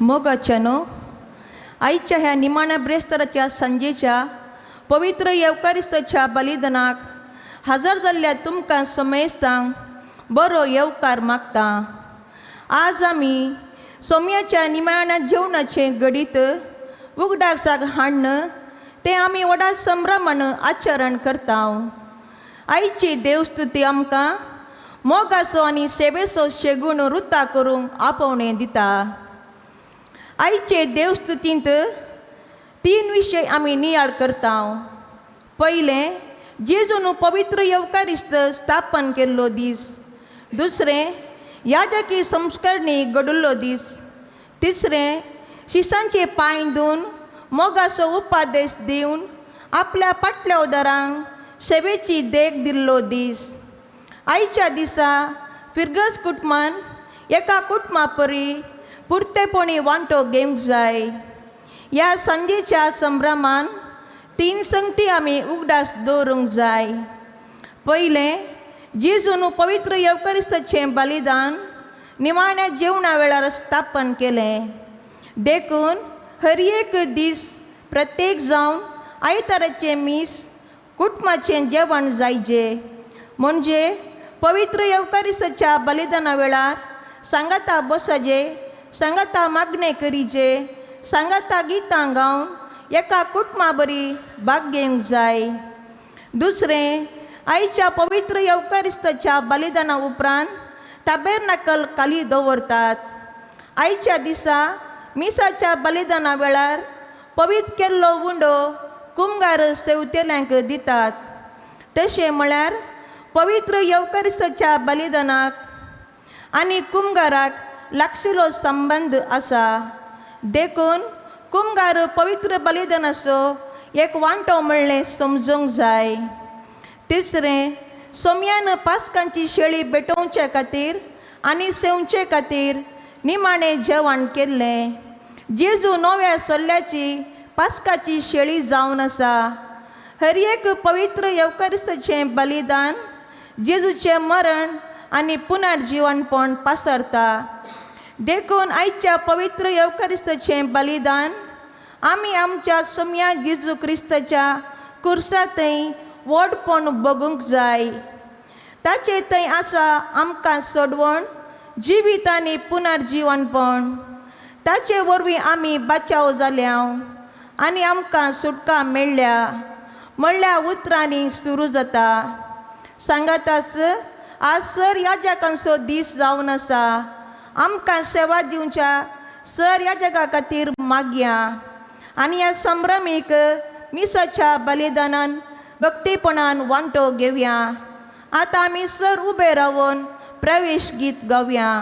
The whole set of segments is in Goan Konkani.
मोगाच्यानो, आयच्या ह्या निमाण्या ब्रेस्ताराच्या सांजेच्या पवित्र येवकारिस्ताच्या बलिदानाक हजर जाल्ल्या तुमकां समेस्तांक बरो येवकार मागता. आज आमी सोम्याच्या निमाण्या जेवणाचें घडीत उगडासाक हाडून तें आमी व्हडा संभ्रमान आचरण करता. आयची देवस्तुती आमकां मोगाचो आनी सेवेचो शेगूण रुता करूंक आपोवणें दिता. आयचे देवस्तुतींत तीन विशय आमी नियाळ करता. पयलें, जेजून पवित्र येवकारिस्त स्थापन केल्लो दीस. दुसरें, याजकी संस्करणी घडिल्लो दीस. तिसरें, शिसांचे पांय धुवन मोगाचो उपादेश दिवन आपल्या पाटल्या उदारांक सेवेची देख दिल्लो दीस. आयच्या दिसा फिरगज कुटुंबान एका कुटुंबा परी पुरतेपणी वांटो घेवंक जाय. ह्या सांजेच्या संभ्रमान तीन संगती आमी उगडास दवरूंक जाय. पयलें, जेजून पवित्र येवकारिस्ताचें बलिदान निमाण्या जेवणा वेळार स्थापन केलें. देखून हर एक दीस प्रत्येक जावन आयताराचें मीस कुटुंबाचें जेवण जायजे. म्हणजे पवित्र येवकारिस्ताच्या बलिदाना वेळार सांगाता बसाजे, सांगाता मागणें करीजे, सांगाता गितां गावन एका कुटुंबा बरी भाग घेवंक जाय. दुसरें, आयच्या पवित्र येवकारिस्ताच्या बलिदाना उपरांत ताबेरनाकल खाली दवरतात. आयच्या दिसा मिसाच्या बलिदाना वेळार पवित्र केल्लो उंडो कुमगार सेवतेल्यांक दितात. तशें म्हळ्यार पवित्र येवकारिस्ताच्या बलिदानाक आनी कुमगाराक लागशिल्लो संबंद आसा. देखून कुमगार पवित्र बलिदानाचो एक वांटो म्हणलें समजूंक जाय. तिसरें, सोम्यान पास्कांची शेळी भेटोवचे खातीर आनी सेवचे खातीर निमाणें जेवण केल्लें. जेजू नव्या सल्ल्याची पास्काची शेळी जावन आसा. हर एक पवित्र येवकारिस्ताचें बलिदान जेजूचें मरण आनी पुनर्जिवनपण पासरता. देखून आयच्या पवित्र येवकारिस्ताचें बलिदान आमी आमच्या सोम्या जेजू क्रिस्ताच्या कुर्सांतय व्हडपण बगूंक जाय. ताचे थंय आसा आमकां सोडवण, जिवीत आनी पुनर्जिवनपण. ताचे वरवीं आमी बचाव जाल्या आनी आमकां सुटका मेळ्ळ्या म्हणल्या उतरांनी सुरू जाता. सांगाताच आज सर याजकांचो दीस जावन आसा. आमकां सेवा दिवच्या सर याजका खातीर मागया आनी ह्या संभ्रमीक मिसाच्या बलिदानान भक्तीपणान वांटो घेवया. आतां आमी सर उबे रावन प्रवेश गीत गावया.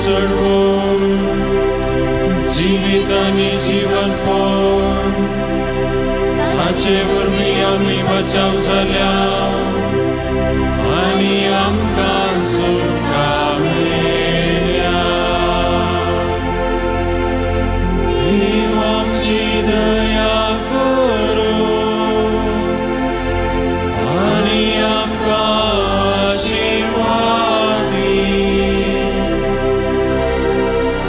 Sir. आनी जिवनपण ताचे वरवीं आमी बचाव जाल्या आनी आमकां सुटका मेळ्ळ्या. देव आमची दया करूं आनी आमकां आशिर्वाद दी.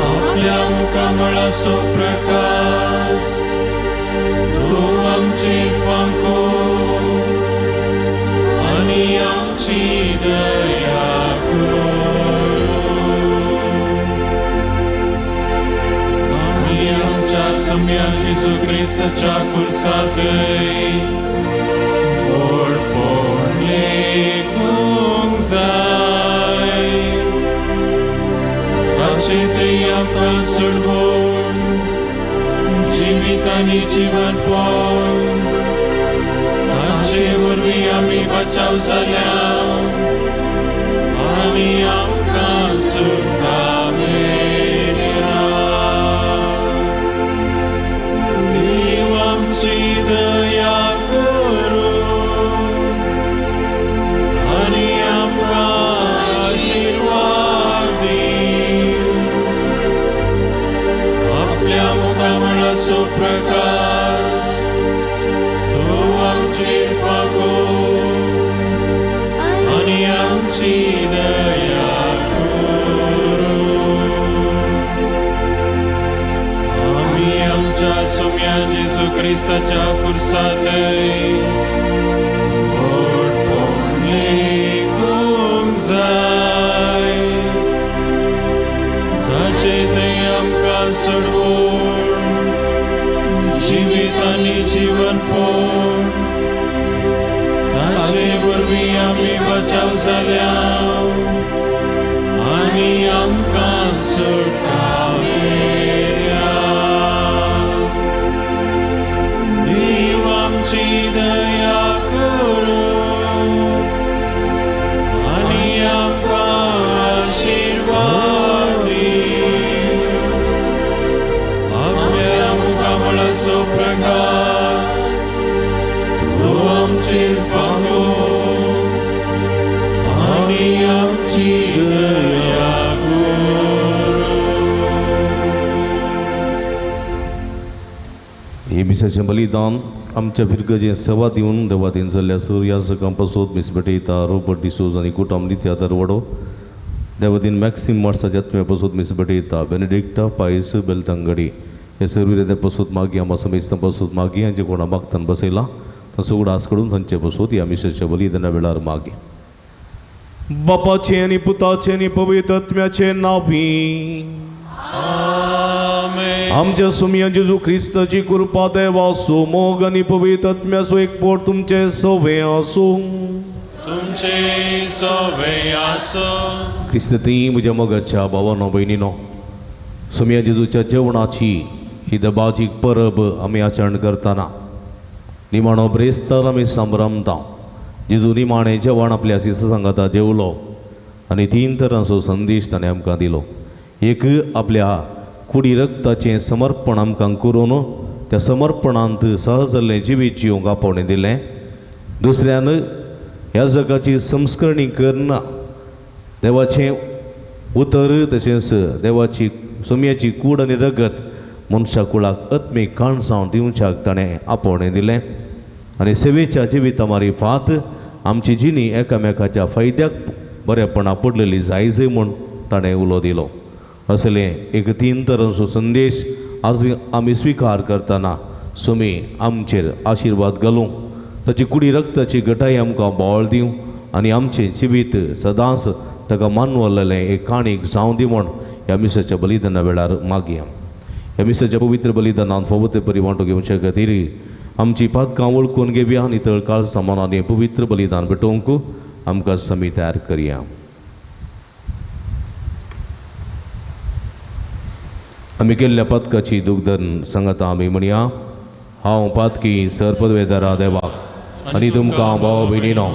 आपल्या मुखामळाचो प्रकाश तो आमचेर फांको आनी आमची दया करूं. आमी आमच्या सम्या जेजू क्रिस्ताच्या खुर्सांतय व्हडपण लेखूंक जाय. ताचे थंय आमकां सोडवण जिवीत आनी जिवनपण ताचे वरवीं आमी बचाव जाल्या आनी आमकां सुटका मेळ्ळ्या. देव आमची दया करूं आनी आमकां आशिर्वाद दी. आपल्या मुखामळाचो प्रकाश तो आमचेर फांको आनी आमची दया करूं. आमी आमच्या सुम्या जेजू क्रिस्ताच्या खुर्सांतय व्हडपण लेखूंक जाय. ताचे थंय आमकां सोडवण जिवीत आनी जिवनपण ताचे वरवीं आमी बचाव जाल्या आनी आमकां सुटका मेळ्ळ्या. देव आमची दया करूं आनी आमकां आशिर्वाद दी. आपल्या मुखामळाचो प्रकाश तो आमचेर फांको आनी आमची दया करूं. हे मिसाचें बलिदान आमच्या फिरगजें सेवा दिवन देवातीन जाल्ल्या सूर्या सकां पासत मीस भेटयता रोबर्ट डिसोज आनी कुटुंब नित्या दरवडो. देवादीन मॅक्सिम वर्साच्या आत्म्या पासत मीस भेटयता बेनेडिक्टा पायस बेलतंगडी. हे सर्व पासत मागी आमा समेस्तां पासत मागी हांचे कोणा मागतान बसयला तांचो उगडास करून तांचे पासत ह्या मिसाच्या बलिदाना वेळार मागी. बापाचे आनी पुताचे आनी पवित्र आत्म्याचे नांवी आमेन. आमच्या सुमया जेजू क्रिस्ताची कृपा देवाचो मोग आनी पवित्र आत्म्याचो एकवट तुमचे सवे आसूं. तुमचे सवे आसूं. क्रिस्त ती म्हज्या मोगाच्या भावानो भयणीनो, सुमया जेजूच्या जेवणाची ही दबाजीक परब आमी आचरण करतना निमाणो ब्रेस्तार आमी संभ्रमता. जेजू निमाणें जेवण आपल्या शिसां सांगाता जेवलो आनी तीन तरांचो संदेश ताणें आमकां दिलो. एक, आपल्या कुडी रक्ताचें समर्पण आमकां करून त्या समर्पणांत सहज जाल्लें जिवीत जिवंक आपोवणें दिलें. दुसऱ्यान ह्या जगाची संस्करणी करना देवाचें उतर तशेंच देवाची सोम्याची कूड आनी रगत मनशा कुळाक आत्मीक काणसांव दिवच्याक ताणें आपोवणें दिलें. आनी सेवेच्या जिविता मारिफात आमची जिणी एकामेकाच्या फायद्याक बरेपणा पडलेली जायजय म्हूण ताणें उलो दिलो. असलें एक तीन तरांचो संदेश आज आमी स्विकार करतना सुमी आमचेर आशिर्वाद घालूं, ताची कुडी रक्ताची घटाय आमकां बोळ दिवं आनी आमचें जिवीत सदांच ताका मानवलेलें एक काणीक जावं दी म्हूण ह्या मिसाच्या बलिदाना वेळार मागया. ह्या मिसाच्या पवित्र बलिदानान फावो ते परी वांटो घेवचे खातीर आमची पातकां वळखून घेवया आनी तळकाळ सामानान पवित्र बलिदान भेटोवंक आमकां समी तयार करया. आमी केल्ल्या पातकाची दुग्धन सांगता आमी म्हणया, हांव पातकी सर पदवेदारा देवाक आनी तुमकां भाव भयणीनो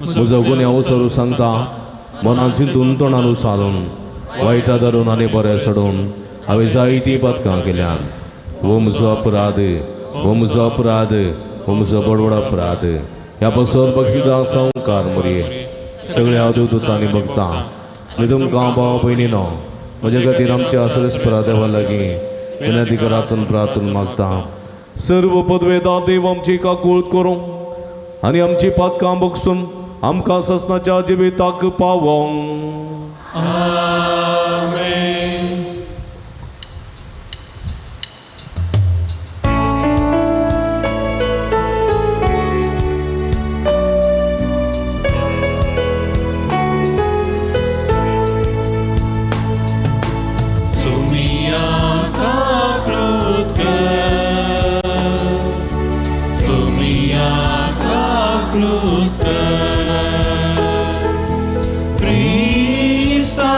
म्हजो गुन्यांव सरू सांगता, मनान चिंतून तोंडान सारून वायटा धरून आनी बरें सोडून हांवें जायतीं पातकां केल्यान. हो म्हजो अपराध, हो म्हजो अपराध, हो म्हजो बडबड अपराध. ह्या पासून बक्षिदां संवकार मोरये सगळ्या देवदूतांनी बघता आनी तुमकां भाव भयणीनो म्हज्या खातीर आमच्या सर्वेस्परा देवा लागीं विनंती करातून प्रार्थून मागता. सर्व पदवेदा देव आमची काकूळ करूं आनी आमची पातकां बगसून आमकां ससनाच्या जिविताक पावोंक. आमेन. सुमिया काकूत कर, सुमिया काकूत कर, क्रिस्ता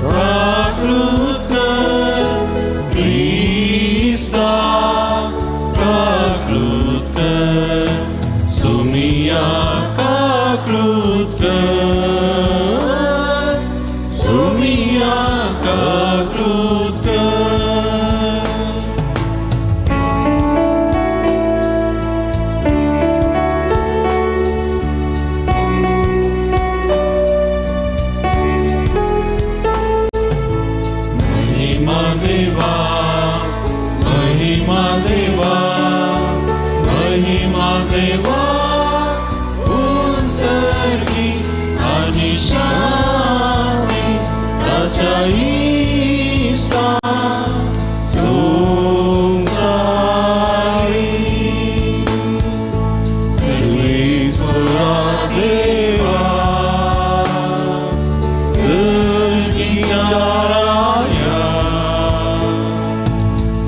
काकूत कर, क्रिस्ता काकूत कर, सुमिया काकूत कर, सुमिया काकूत कर. महिमा देवा, महिमा देवा, महिमा देवा, उंचरगी आणि शांती ताच्या इश्टा संसारी. सर्वेस्परा देवा, सर्गीच्या राया,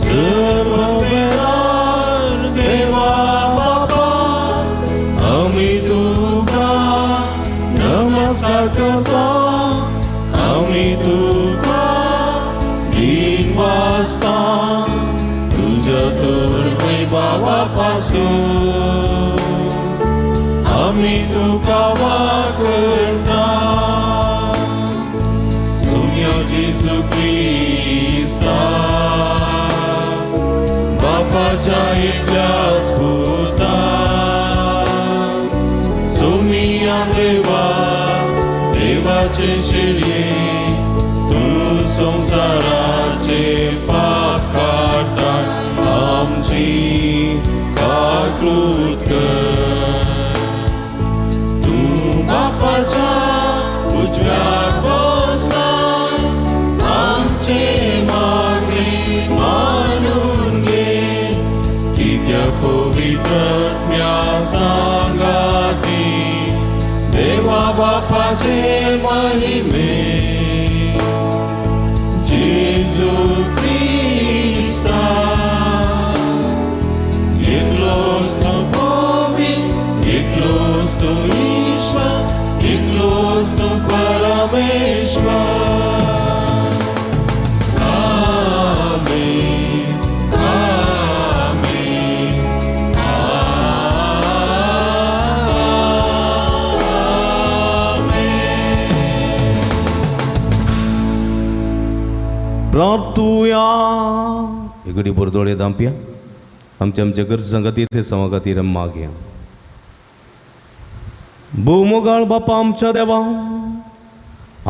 सर्व वेळार देवा बापा, आमी तुका नमस्कार करता, आमी तुका दिनवासता, तुज्या तर वैभवा पासून आमी तुका वाकरता. सुम्या जेजू क्रिस्ता, बापाच्या एकल्या स्फुता, सुमिया देवा, देवाचे शिरये, तूं संवसाराचे पाप काडटा, आमची काकूत कर. तूं बापाच्या उजव्याक बसला, आमचे मागणे मानून घे, कित्याक पवित्र आत्म्या सांगाती देवा बापाचे महिमे. जेजू क्रिस्ता, एकलोच तो पवित्र, एकलोच तो ईश्वर, एकलोच तो परमेश्वर. आमेन, आमेन, आमेन. प्रार्थुया. इकडे बोरदोळे दामपिया आमच्या आमच्या गरजां खातीर ते समा खातीर मागया. भोवमोगाळ बापा आमच्या देवा,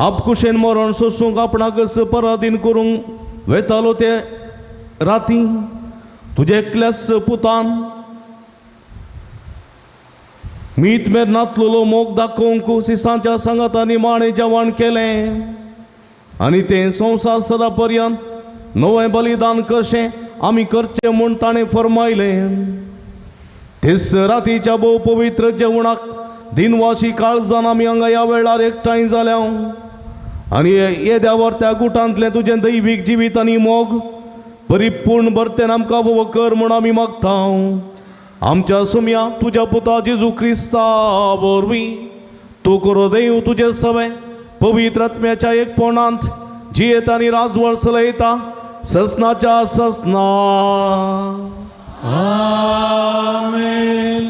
आपकुशेन मरण सोसूंक आपणाकच पराधीन करूंक वेतालो ते राती तुज्या एकल्याच पुतान मीत मेर नातलेलो मोग दाखोवंक सिसांच्या सांगातांनी माणे जेवण केलें आनी तें संवसार सदा पर्यंत नवें बलिदान कशें आमी करचें म्हूण ताणें फरमायलें. तेच रातीच्या भोव पवित्र जेवणाक दिनवाशी काळजान आमी हांगा ह्या वेळार एकठांय जाल्या आनी येद्यावर त्या गुटांतलें तुजें दैवीक जिवीत आनी मोग परिपूर्ण भरतेन आमकां भोव कर म्हूण आमी मागता. आमच्या सुमया तुज्या पुता जेजू क्रिस्ता वरवीं तूं करो देव तुजें सवें पवित्र आत्म्याच्या एकपणांत जियेता आनी राजवळ चलयता ससनाच्या ससना. आमेन.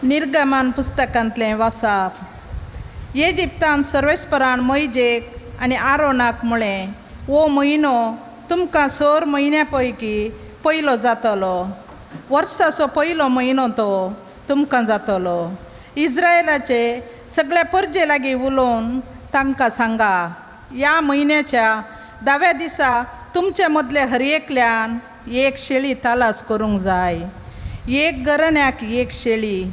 निर्गमन पुस्तकांतलें वासाप. इजिप्तान सर्वेस्परान मोयजेक आनी आरोनाक म्हळें, हो म्हयनो तुमकां 6 म्हयन्या पैकी पयलो जातलो. वर्साचो पयलो म्हयनो तो तुमकां जातलो. इस्रायलाचे सगळ्या परजे लागीं उलोवन तांकां सांगा, ह्या म्हयन्याच्या 10व्या दिसा तुमचे मदले हर एकल्यान एक शेळी तालास करूंक जाय. एक घराण्याक एक शेळी.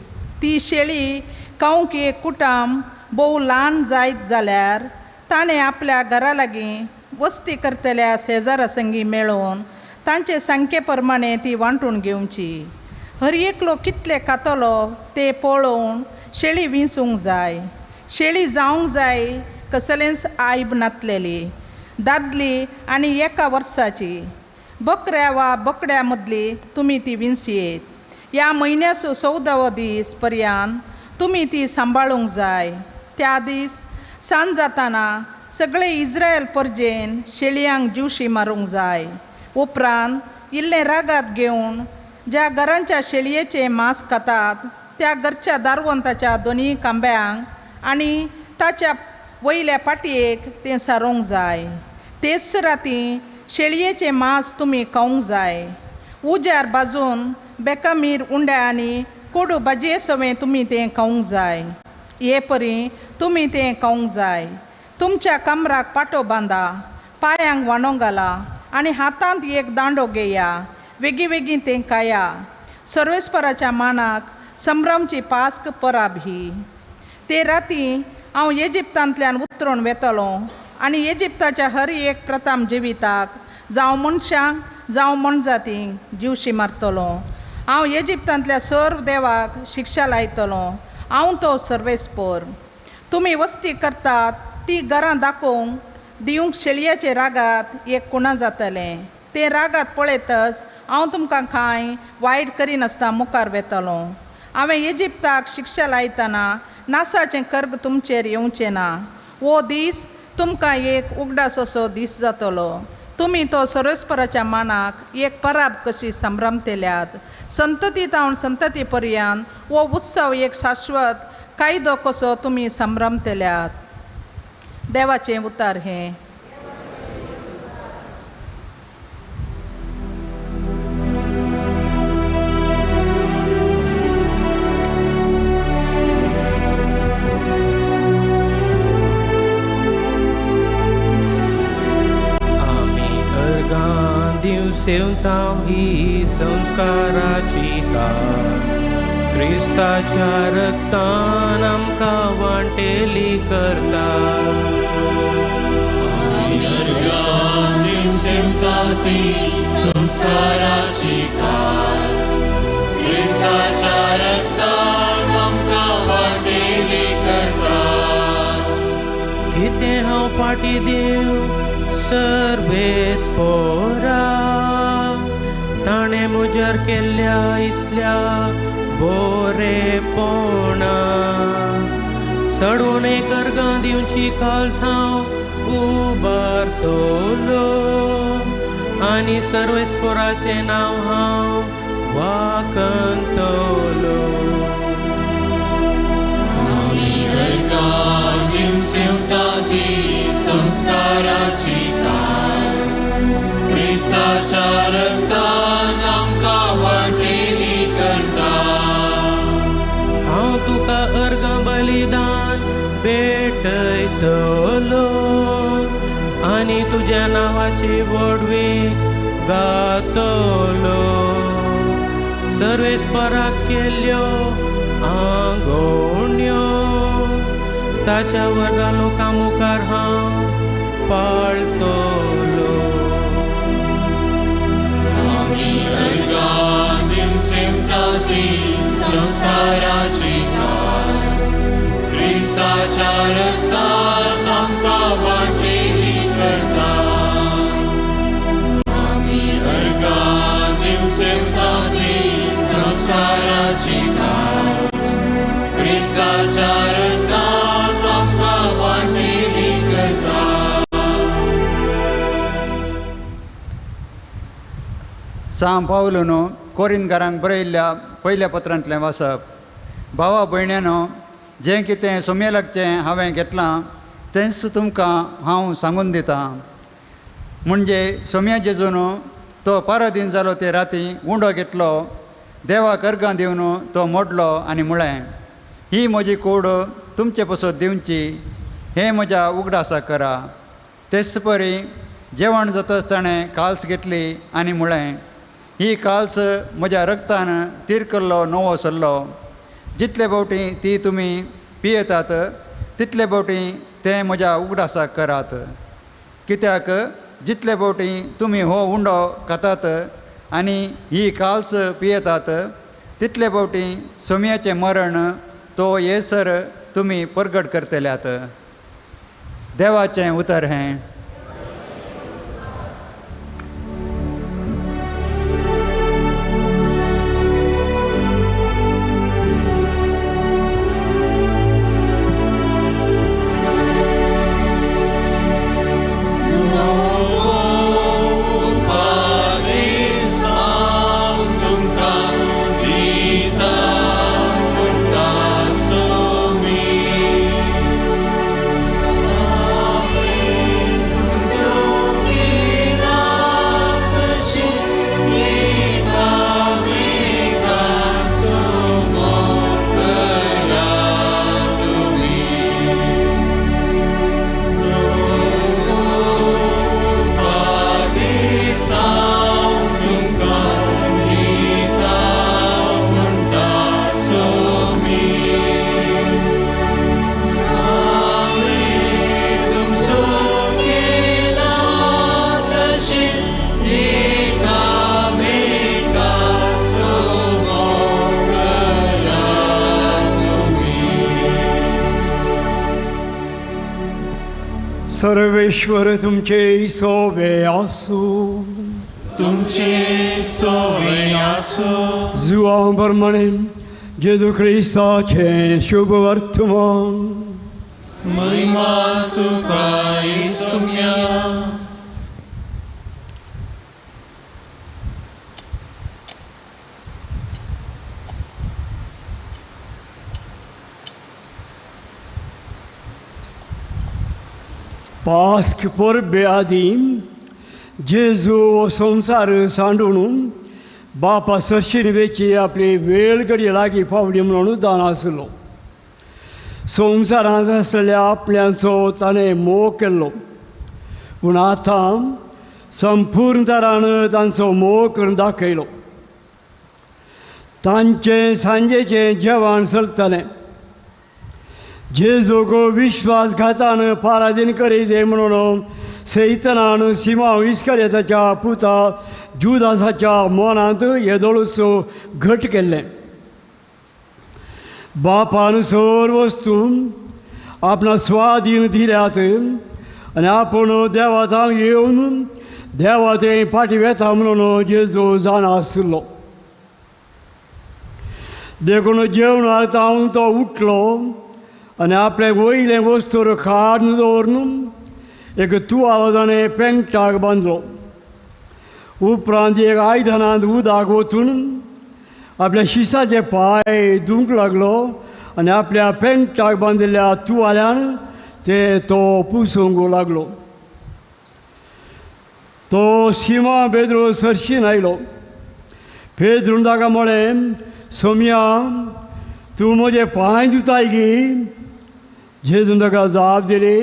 ती शेळी खावंक एक कुटाम भोव ल्हान जायत जाल्यार ताणें आपल्या घरा लागीं वस्ती करतल्या शेजारा संगी मेळोवन तांचे संख्ये प्रमाणे ती वांटून घेवची. हर एकलो कितले खातलो ते पळोवन शेळी विंचूंक जाय. शेळी जावंक जाय कसलेंच आयब नातलेली, दादली आनी 1 वर्साची. बकऱ्या वा बोकड्या मदली तुमी ती विंचयेत. ह्या म्हयन्याचो 14वो दीस पर्यंत तुमी ती सांबाळूंक जाय. त्या दीस सांज जाताना सगळे इस्रायल परजेन शेळयांक ज्युशी मारूंक जाय. उपरांत इल्लें रागात घेवन ज्या घरांच्या शेळयेचें मांस खातात त्या घरच्या दारवंताच्या दोनी खांब्यांक आनी ताच्या वयल्या पाटयेक तें सारोवंक जाय. तेच राती शेळयेचें मांस तुमी खावंक जाय. उज्यार भाजून बेकामीर उंड्या आनी कोडू भाजये सवें तुमी तें खावंक जाय. हे परी तुमी तें खावंक जाय. तुमच्या कमराक पाटो बांदा, पांयांक वाणो घाला आनी हातांत एक दांडो घेया. वेगीं वेगीं तें खाया. सर्वेस्पराच्या मानाक संभ्रमची पास्क पराब ही. ते राती हांव इजिप्तांतल्यान उतरून वेतलो आनी इजिप्ताच्या हर एक प्रथम जिविताक, जावं मनशांक जावं मनजातींक जिवशी मारतलो. हांव इजिप्तांतल्या सर्व देवाक शिक्षा लायतलो. हांव तो सर्वेस्पर. तुमी वस्ती करतात ती घरां दाखोवंक दिवंक शेळयेचे रागात एक कुणा जातलें. तें रागात पळयतच हांव तुमकां कांय वायट करिनासतना मुखार वेतलो. हांवें इजिप्ताक शिक्षा लायतना नासाचें कर्ग तुमचेर येवचें ना. हो दीस तुमकां एक उगडास असो दीस जातलो. तुमी तो सर्वेस्पराच्या मानाक एक पराब कशी संभ्रमतेल्यात. संतती तावन संतती पर्यंत हो उत्सव एक शाश्वत कायदो कसो तुमी संभ्रमतेल्यात. देवाचें उतार हें. सेवतां ही संस्काराची काळ क्रिस्ताच्या रक्तान आमकां वांटेली करता. संस्काराची कास क्रिस्ताच्या रक्तान आमकां वांटेली करता. कितें हांव फाटी दिवं सर्वेस्पोरा, ताणें म्हजेर केल्ल्या इतल्या बोरेपणा. सडून एक अर्गां दिवची कालसांव उबारतलो आनी सर्वेस्पोराचें नांव हांव वाखणतलो. आमी अर्गां दिवं सेवता ती संस्काराची कास क्रिस्ताच्या रक्तान आमकां वांटेली करता. हांव तुका अर्गां बलिदान भेटयतलो आनी तुज्या नांवाची व्हडवी गातलो. सर्वेस्पराक केल्ल्यो आंगोवण्यो ताच्या वर्गा लोकां मुखार हांव पाळतलो. आमी अर्गां दिवं सेवता ती संस्काराची कास क्रिस्ताच्या रक्तान आमकां वांटेली करता. आमी अर्गां दिवं सेवता ती संस्काराची कास क्रिस्ताच्या रक्तान आमकां वांटेली करता. सांव पावलून कोरिंदकारांक बरयल्ल्या पयल्या पत्रांतलें वाचप. भावा भयण्यानो, जें कितें सोम्या लागचें हांवें घेतलां तेंच तुमकां हांव सांगून दितां. म्हणजे सोम्या जेजून तो पारादीन जालो ते राती उंडो घेतलो, देवाक अर्गां दिवन तो मोडलो आनी म्हळें, ही म्हजी कूड तुमचे पसत दिवची, हें म्हज्या उगडासाक करा. तेच परी जेवण जातच ताणें काल्स घेतली आनी म्हळें, ही काल्स म्हज्या रगतान तीर केल्लो नवो सल्लो. जितले फावटी ती तुमी पियेतात तितले फावटी तें म्हज्या उगडासाक करात. कित्याक जितले फावटी तुमी हो उंडो खातात आनी ही काल्स पियेतात तितले फावटी सोम्याचें मरण तो येसर तुमी परगट करतल्यात. देवाचें उतर हें. सर्वेश्वर तुमचे सोवे आसूं. तुमचे सोवे आसूं. जुवां प्रमाणे जेजू क्रिस्ताचें शुभ वर्तमान. महिमा तुका येसुम्या. पास्क परबे आदीं जेजू हो संवसार सांडून बापा सरशीन वेची आपली वेळ घडी लागीं पावली म्हणून जाण आसलो. संवसारांत आसलेल्या आपल्यांचो ताणें मोग केल्लो, पूण आतां संपूर्ण तरान तांचो मोग करून दाखयलो. तांचें सांजेचें जेवण चलतालें. जेजूक विश्वासघातान पारादीन करीत म्हणून सैतनान सिमांव इस्कारियोताच्या पुता जुदासाच्या मनांत येदोळूचो घट केल्लें. बापान सर्व वस्तू आपणा स्वाधीन दिल्यात आनी आपूण देवातांक येवन देवा थंय फाटीं वेता म्हणून जेजू जाणा आसलो. देखून जेवणार तावन तो उठलो आनी आपलें वयलें वस्तूर काडून दवरून एक तुवालो ताणें पेंटाक बांदलो. उपरांत एक आयदनांत उदक वचून आपल्या शिसाचे पांय धुवंक लागलो आनी आपल्या पेंटाक बांदिल्ल्या तुवाल्यान ते तो पुसूंक लागलो. तो सिमा पेद्रू सरशीन आयलो. पेद्रून ताका म्हळें, सोम्या तूं म्हजे पांय धुताय गी? जेजून ताका जाप दिली,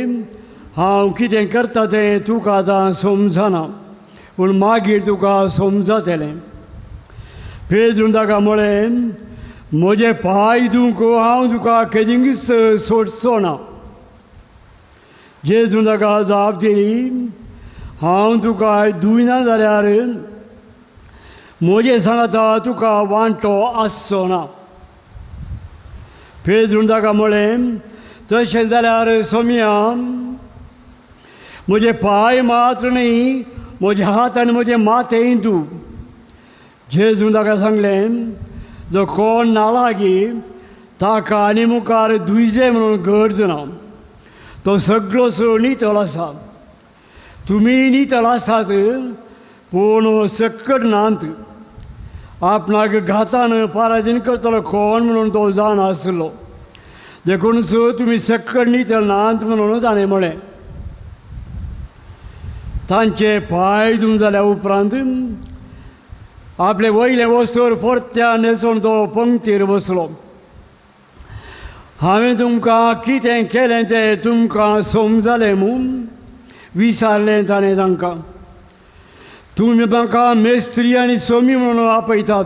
हांव कितें करता तें तुका आतां समजना, पूण मागीर तुका समजतलें. पेद्रून ताका म्हळें, म्हजे पांय धुवंक हांव तुका केदींच सोडचो ना. जेजून ताका जाप दिली, हांव तुका धुयना जाल्यार म्हजे सांगाता तुका वांटो आसचो ना. पेद्रून ताका म्हळें, तशें जाल्यार सोम्या म्हजे पांय मात्र न्ही, म्हजे हात आनी म्हजें माथेंय धू. जेजून ताका सांगलें, जो कोण नालागी ताका आनी मुखार धुयचें म्हणून गरज ना, तो सगळो नितळ आसा. तुमी नितळ आसात पूण सक्कड नात. आपणाक घातान पारादीन करतलो कोण म्हणून तो जाण आसलो. देखूनच तुमी सक्कड नितळ नात म्हणून ताणें म्हळें. तांचे पांय धुवन जाल्या उपरांत आपले वयले वस्तूर परत्या न्हेसून तो पंक्तीर बसलो. हांवें तुमकां कितें केलें तें तुमकां समजलें म्हूण विचारलें ताणें तांकां. तुमी म्हाका मेस्त्री आनी सोमी म्हणून आपयतात,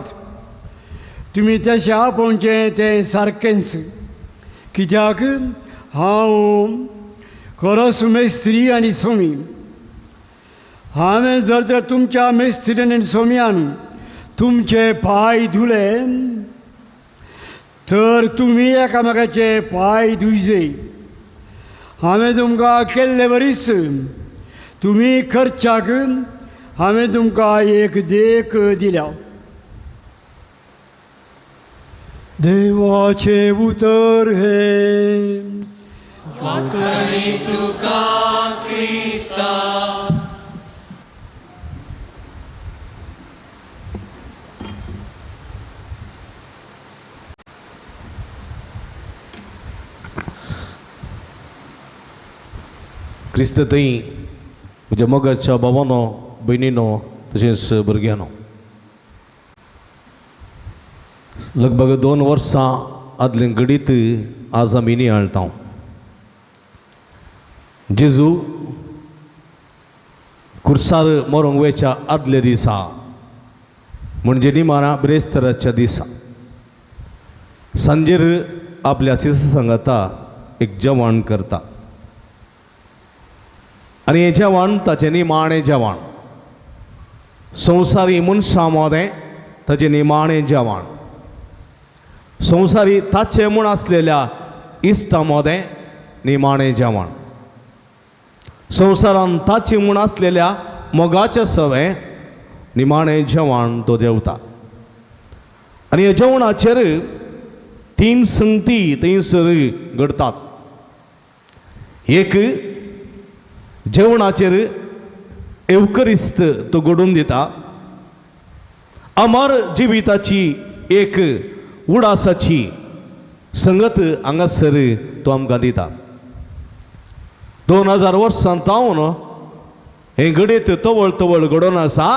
तुमी तशें आपोवचें तें सारकेंच, कित्याक हांव खरोच मेस्त्री आनी सोमी. हांवें जर तर तुमच्या मेस्त्रीन आनी सोम्यान तुमचे पांय धुले तर तुमी एकामेकाचे पांय धुयचे. हांवें तुमकां केल्ले वरीच तुमी करच्याक हांवें तुमकां एक देख दिल्या. देवाचें उतर हें. वाखणी तुका क्रिस्ता. क्रिस्त थंय म्हज्या मोगाच्या भावानो, भयणीनो तशेंच भुरग्यांनो, लगभग 2 वर्सां आदलें घडीत आज आमी नियाळटा. जेजू कुर्सार मरोंक वयच्या आदल्या दिसा म्हणजे निमाणा ब्रेस्तराच्या दिसा सांजेर आपल्या शिसा सांगाता एक जेवण करता आनी हें जेवण ताचें निमाणें जेवण. संवसारी मनशां मदें ताचें निमाणें जेवण, संवसारी ताचें म्हूण आसलेल्या इश्टां मदें निमाणें जेवण, संवसारान ताचें म्हूण आसलेल्या मोगाचें सवें निमाणें जेवण तो देवता. आनी ह्या जेवणाचेर 3 संगती थंयसर घडतात. एक, जेवणाचेर एवकरिस्त तो घडोवन दिता. अमर जिविताची एक उडासाची संगत हांगासर तो आमकां दिता. 2000 वर्सां तावन हें घडीत तवळ तवळ घडोवन आसा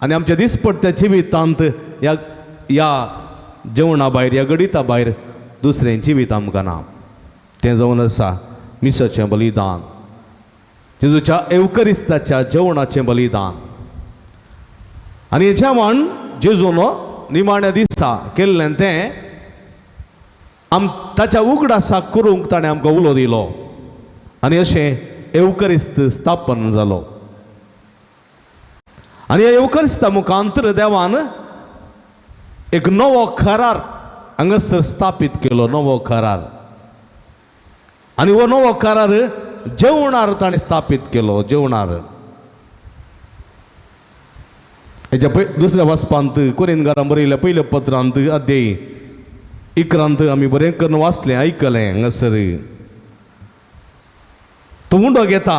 आनी आमच्या दिसपट्ट्या जिवितांत ह्या ह्या जेवणा भायर, ह्या घडिता भायर दुसरें जिवीत आमकां ना. तें जावन आसा मिसाचें बलिदान, जेजूच्या एवकरिस्ताच्या जेवणाचें बलिदान. आनी हें जेवण जेजून निमाण्या दिसा केल्लें तें आम ताच्या उगडासाक करूंक ताणें आमकां उलो दिलो आनी अशें एवकरिस्त स्थापन जालो. आनी ह्या एवकरिस्ता मुखांतर देवान एक नवो करार हांगासर स्थापीत केलो, नवो करार. आनी हो नवो करार जेवणार ताणें स्थापीत केलो, जेवणार. हेच्या दुसऱ्या वाचपांत कोरिंदकारां बरयल्या पयल्या पत्रांत अध्याय 11 आमी बरें करून वाचलें, आयकलें. हांगासर तो उंडो घेता,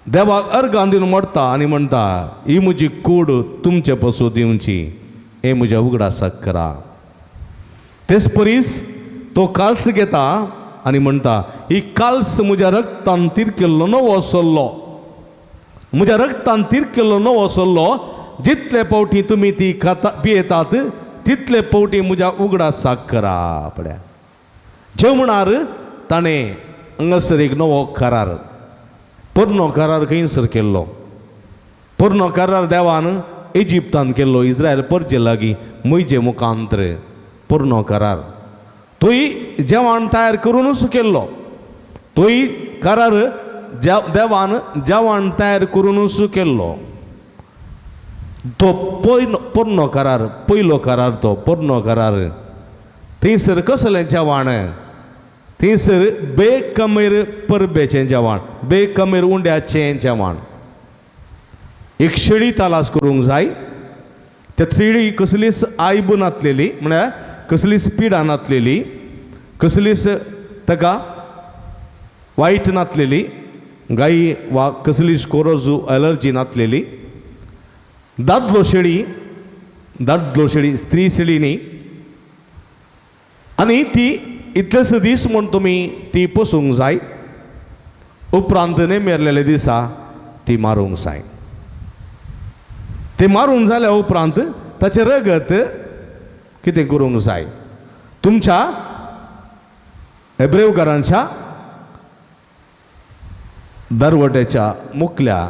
देवाक अर्गां दिवन मोडटा आनी म्हणटा, ही म्हजी कूड तुमचे पसून दिवची, हें म्हज्या उगडासाक करा. तेच परीस तो काल्स घेता आनी म्हणटा, ही काल्स म्हज्या रक्तान तिरकेल्लो नवो सल्लो, म्हज्या रक्तान तिरकेल्लो नवो सल्लो, जितले पावटी तुमी ती खाता पियेतात तितले पावटी म्हज्या उगडासाक करा. पळया जेवणार ताणें हांगासर एक नवो करार, पोरनो करार खंयसर केल्लो? पोरनो करार देवान इजिप्तान केल्लो, इस्रायल परजे लागीं मोयजे मुखांतर पोरनो करार तोय जेवण तयार करुनूच केल्लो. तोय करार देवान जेवण तयार करुनूच केल्लो. तो पोरनो करार, पयलो करार, तो पोरनो करार. थंयसर कसलें जेवण? थंयसर बेकमेर परबेचें जेवण, बेकमेर उंड्याचें जेवण. एक शेळी तालास करूंक जाय, त्या शेळी कसलीच आयब नासलेली, म्हळ्यार कसलीच पिडा नासलेली, कसलीच ताका वायट नासलेली, गायी वा कसलीच कोरोजू एलर्जी नासलेली. दादलो शेळी दादलो शेळी स्त्री शेळी न्ही. आनी ती इतलेच दीस म्हूण तुमी ती पोसूंक जाय, उपरांत नेमेरलेले दिसा ती मारूंक जाय. ती मारून जाल्या उपरांत ताचें रगत कितें करूंक जाय, तुमच्या हेब्रेवकारांच्या दरवट्याच्या मुखल्या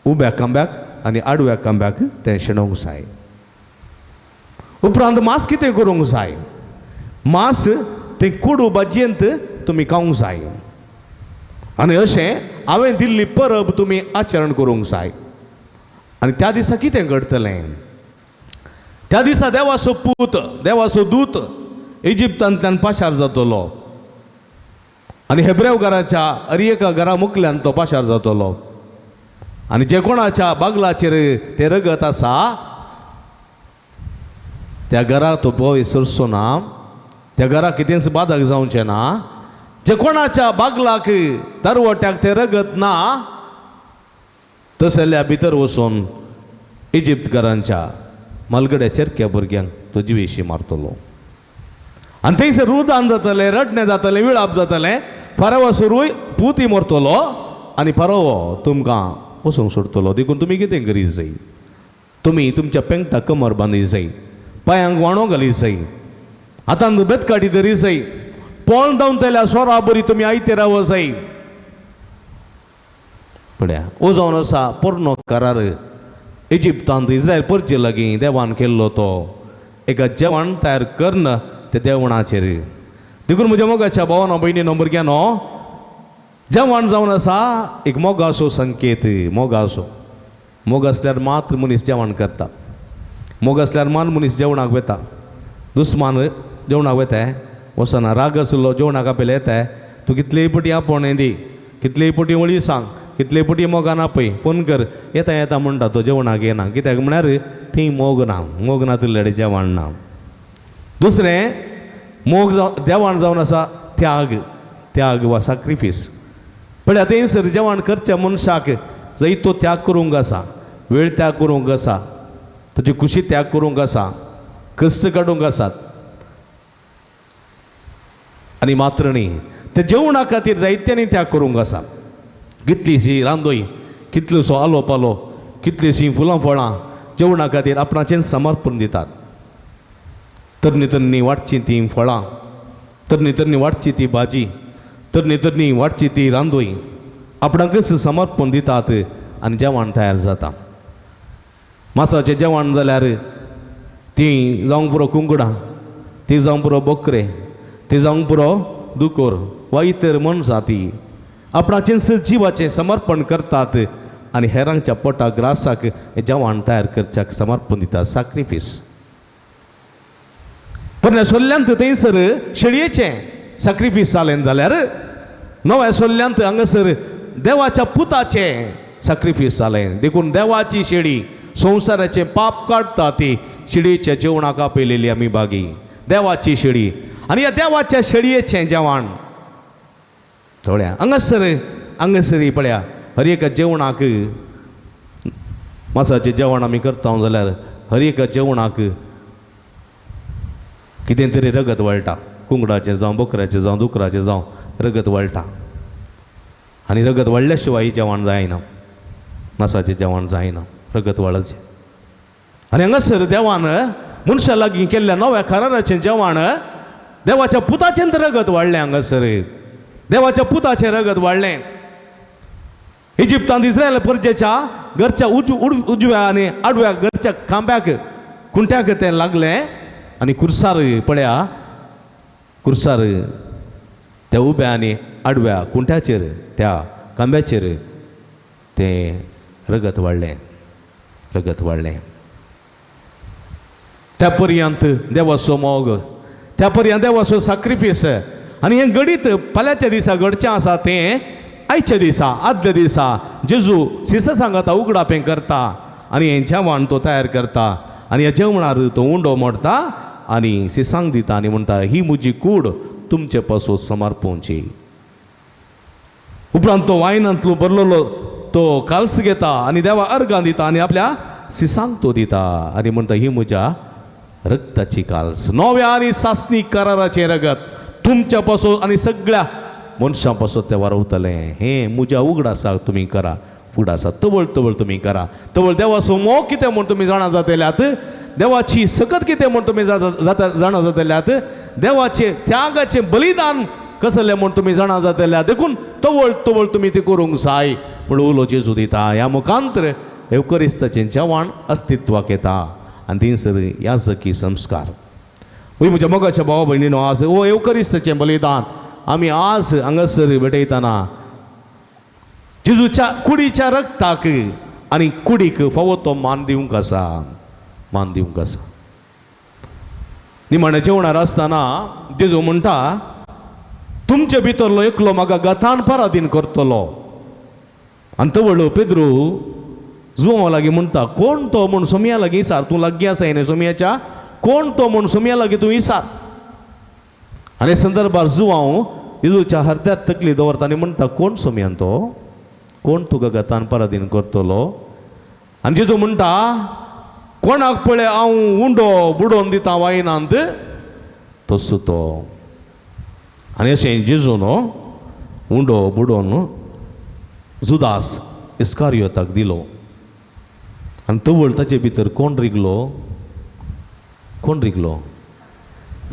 उब्या खांब्याक आनी आडव्या खांब्याक तें शेणोवंक जाय. उपरांत मांस कितें करूंक जाय, मांस तें कुडू भाजयेंत तुमी खावंक जाय. आनी अशें हांवें दिल्ली परब तुमी आचरण करूंक जाय. आनी त्या दिसा कितें घडटलें, त्या दिसा देवाचो पूत देवाचो दूत इजिप्तांतल्यान पाशार जातलो आनी हेब्रेव घराच्या हर एका घरा मुखल्यान तो पाशार जातलो. आनी जे कोणाच्या बागलाचेर तें रगत आसा त्या घरा तो भंय सरचो ना, त्या घरा कितेंच बादक जावचें ना. जे कोणाच्या बागलाक दरवट्याक तें रगत ना तसल्या भितर वचून इजिप्तकारांच्या मालगड्या चेरक्या भुरग्यांक तो जिवेशी मारतलो. आनी थंयसर रुदान जातलें, रडणें जातलें, विळाप जातलें. फारावा सुरूय पुती मरतलो आनी फारावो तुमकां वचूंक सोडटलो. देखून तुमी कितें करीत जाय, तुमी तुमच्या पेंगटाक कमर बांदी जाय, पांयांक वाणो घाली जाय, हातान बेतकाटी धरी जाय, पोळ धांवतल्या सोरा बरी तुमी आयते राव जाय. पळया हो जावन आसा पोरणो करार. इजिप्तांत इस्रायल परचे लागीं देवान केल्लो तो एका जेवण तयार करून ते देवणाचेर. देखून म्हज्या मोगाच्या भावानो भयणीनो भुरग्यानो, जेवण जावन आसा एक मोगाचो संकेत. मोगाचो मोग आसल्यार मात्र मनीस जेवण करता, मोग आसल्यार मान मनीस जेवणाक वता. दुस्मान जेवणाक वता वचना, राग आसलो जेवणाक आपयले येता. तूं कितलेय पटी आपोवणें दी, कितलेय पटी वळी सांग, कितले पटी मोगान आपय, फोन कर, येता येता म्हणटा तो जेवणाक येना. कित्याक म्हळ्यार थंय मोग ना, मोग नातिल्ले जेवण ना. दुसरें मोग जाव जेवण जावन आसा त्याग, त्याग वा साक्रिफीस. पळया थंयसर जेवण करच्या मनशाक जंय तो त्याग करूंक आसा, वेळ त्याग करूंक आसा, ताची खुशी त्याग करूंक आसा, कश्ट काडूंक आसात. आनी मात्र न्ही ते जेवणा खातीर जायत्यांनी त्याग करूंक आसा. कितलीशी रांदोय, कितलोसो आलो पालो, कितलीशीं फुलां फळां जेवणा खातीर आपणाचें समर्पण दितात. तरणी तरणी वाटची ती फळां, तरणी तरणी वाटची ती भाजी, तरणी तरणी वाटची ती रांदोय आपणाकच समर्पण दितात आनी जेवण तयार जाता. मासाचें जेवण जाल्यार ती जावंक पुरो कुंकडां, ती जावंक पुरो बोकरे, ती जावंक पुरो दुकोर वा इतर मनशां ती आपणाचें जिवाचें समर्पण करतात आनी हेरांच्या पोटाक ग्रासाक जेवण तयार करच्याक समर्पण दितात, साक्रिफीस. पण सोल्ल्यांत थंयसर शेळयेचें साक्रिफीस जालें जाल्यार नव्या सोल्ल्यांत हांगासर देवाच्या पुताचें साक्रिफीस जालें. देखून देवाची शेळी संवसाराचें पाप काडटा ती शेळयेच्या जेवणाक आपयलेली आमी बागी देवाची शेळी. आनी ह्या देवाच्या शेळयेचें जेवण थोड्या हांगासर हांगासर पळया हर एका जेवणाक मासाचें जेवण आमी करता जाल्यार हर एका जेवणाक कितें तरी रगत वळटा, कुंकडाचें जावं बोकऱ्याचें जावं दुकराचें जावं रगत वळटा. आनी रगत वळ्ळ्या शिवाय जेवण जायना, मासाचें जेवण जायना, रगत वळचें. आनी हांगासर देवान मनशा लागीं केल्ल्या नव्या कराराचें जेवण देवाच्या पुताचें रगत वाडलें. हांगासर देवाच्या पुताचें रगत वाडलें. इजिप्तांत इस्रायल परजेच्या घरच्या उजव्या आनी आडव्या घरच्या खांब्याक खुंट्याक तें लागलें आनी कुर्सार पळया कुर्सार त्या उब्या आनी आडव्या खुंट्याचेर त्या खांब्याचेर तें रगत वाडलें, रगत वाडलें. त्या पर्यंत देवाचो मोग, त्या पर्यंत देवाचो साक्रिफीस. आनी हें घडीत फाल्यांच्या दिसा घडचें आसा तें आयच्या दिसा आदल्या दिसा जेजू सिसा सांगता उगडापें करता आनी हें जेवण तो तयार करता आनी ह्या जेवणार तो उंडो मोडटा आनी सिसांक दिता आनी म्हणटा ही म्हजी कूड तुमचे पासून समर्पणची. उपरांत तो वायनांतलो भरलेलो तो काल्स घेता आनी देवा अर्गां दिता आनी आपल्या सिसांक तो दिता आनी म्हणटा ही म्हज्या रक्ताची काल्स, नव्या आनी सासणी कराराचें रगत तुमच्या पासून आनी सगळ्या मनशां पासून तें वारवतलें. हें म्हज्या उगडासाक तुमी करा, उगडासा तवळ तवळ तुमी करा. तवळ देवाचो मोग कितें म्हूण तुमी जाणा जातल्यात, देवाची सकत कितें म्हूण तुमी जाणा जातल्यात, देवाचें त्यागाचें बलिदान कसलें म्हूण तुमी जाणा जातल्यात. देखून तवळ तवळ तुमी तें करूंक जाय म्हूण उलो जेजू दिता. ह्या मुखांतर एवकरिस्ताचें जेवण अस्तित्वाक येता आनी थंयसर याजकी संस्कार. वय म्हज्या मोगाच्या भावा भयणीनो, आज हो एवकरिस्ताचें बलिदान आमी आज हांगासर भेटयतना जेजूच्या कुडीच्या रक्ताक आनी कुडीक फावो तो मान दिवंक आसा, मान दिवंक आसा. निमाणें जेवणार आसतना जेजू म्हणटा तुमचे भितरलो एकलो म्हाका गतान पराधीन करतलो. आनी तवळ पेद्रू जुवां लागीं म्हणटा कोण तो म्हूण सोमया लागीं इसार, तूं लागीं आसा न्ही सोमयाच्या, कोण तो म्हूण सोमया लागीं तूं इसार. आनी संदर्भार जुवांव जेजूच्या हरद्यार तकली दवरता आनी म्हणटा कोण सोमयान तो, कोण तुका गतान पराधीन करतलो. आनी जेजू म्हणटा कोणाक पळय हांव उंडो बुडोवन दिता वायनांत तसो तो. आनी अशें जेजून उंडो बुडोवन जुदास इस्कारियोताक दिलो. आनी तवळ ताचे भितर कोण रिगलो, कोण रिगलो,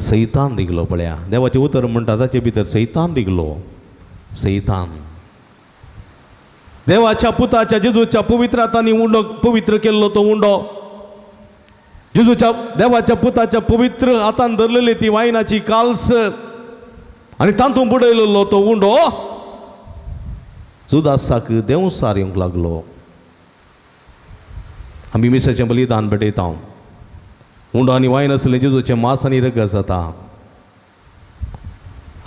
सैतान रिगलो. पळया देवाचें उतर म्हणटा ताचे भितर सैतान रिगलो. सैतान देवाच्या पुताच्या जेजूच्या पवित्र हातांनी उंडो पवित्र केल्लो तो उंडो, जेजूच्या देवाच्या पुताच्या पवित्र हातान धरलेली ती वायनाची काल्स आनी तातूंत बुडयलेलो तो उंडो जुदासाक देंवसार येवंक लागलो. आमी मिसाचें बलिदान भेटयता, उंडो आनी वायन आसलें जेजूचें मांस आनी रगत जाता.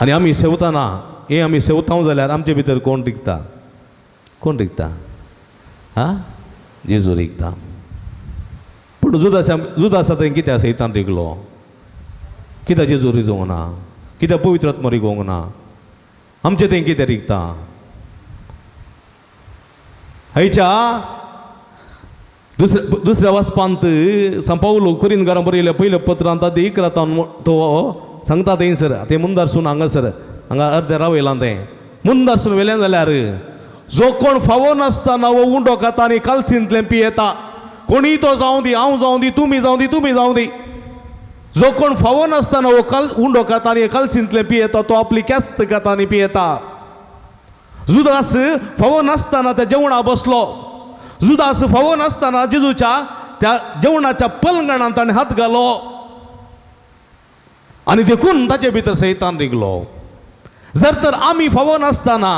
आनी आमी सेवतना हें आमी सेवता जाल्यार आमचे भितर कोण रिगता, कोण रिगता, हा जेजू रिगता. पूण जुदासा जुदासा थंय कित्याक सैतान रिगलो, कित्याक जेजू रिजोवंक ना, कित्याक पवित्र आत्मो रिगोवंक ना, आमचें थंय कितें रिगता. हयच्या दुसऱ्या वाचपांत सांपावलो कुरिनगारां बरयल्या पयल्या पत्रांत ते 11 तो सांगता थंयसर तें मुंदारसून हांगासर हांगा अर्दे रावयलां तें मुंदारसून वेल्यान जाल्यार जो कोण फावो नासतना हो उंडो खाता आनी कालसींतलें पियेता, कोणीय तो जावं दी, हांव जावं दी, तुमी जावं दी, तुमी जावं दी, जो कोण फावो नासतना हो काल उंडो खाता आनी कालसींतलें पियेता तो आपली केस्त खाता आनी पियेता. जुदास फावो नासतना त्या जेवणा बसलो, जुदास फावो नासतना जेजूच्या त्या जेवणाच्या पलंगणांत ताणें हात घालो आनी देखून ताचे भितर सैतान रिगलो. जर तर आमी फावो नासतना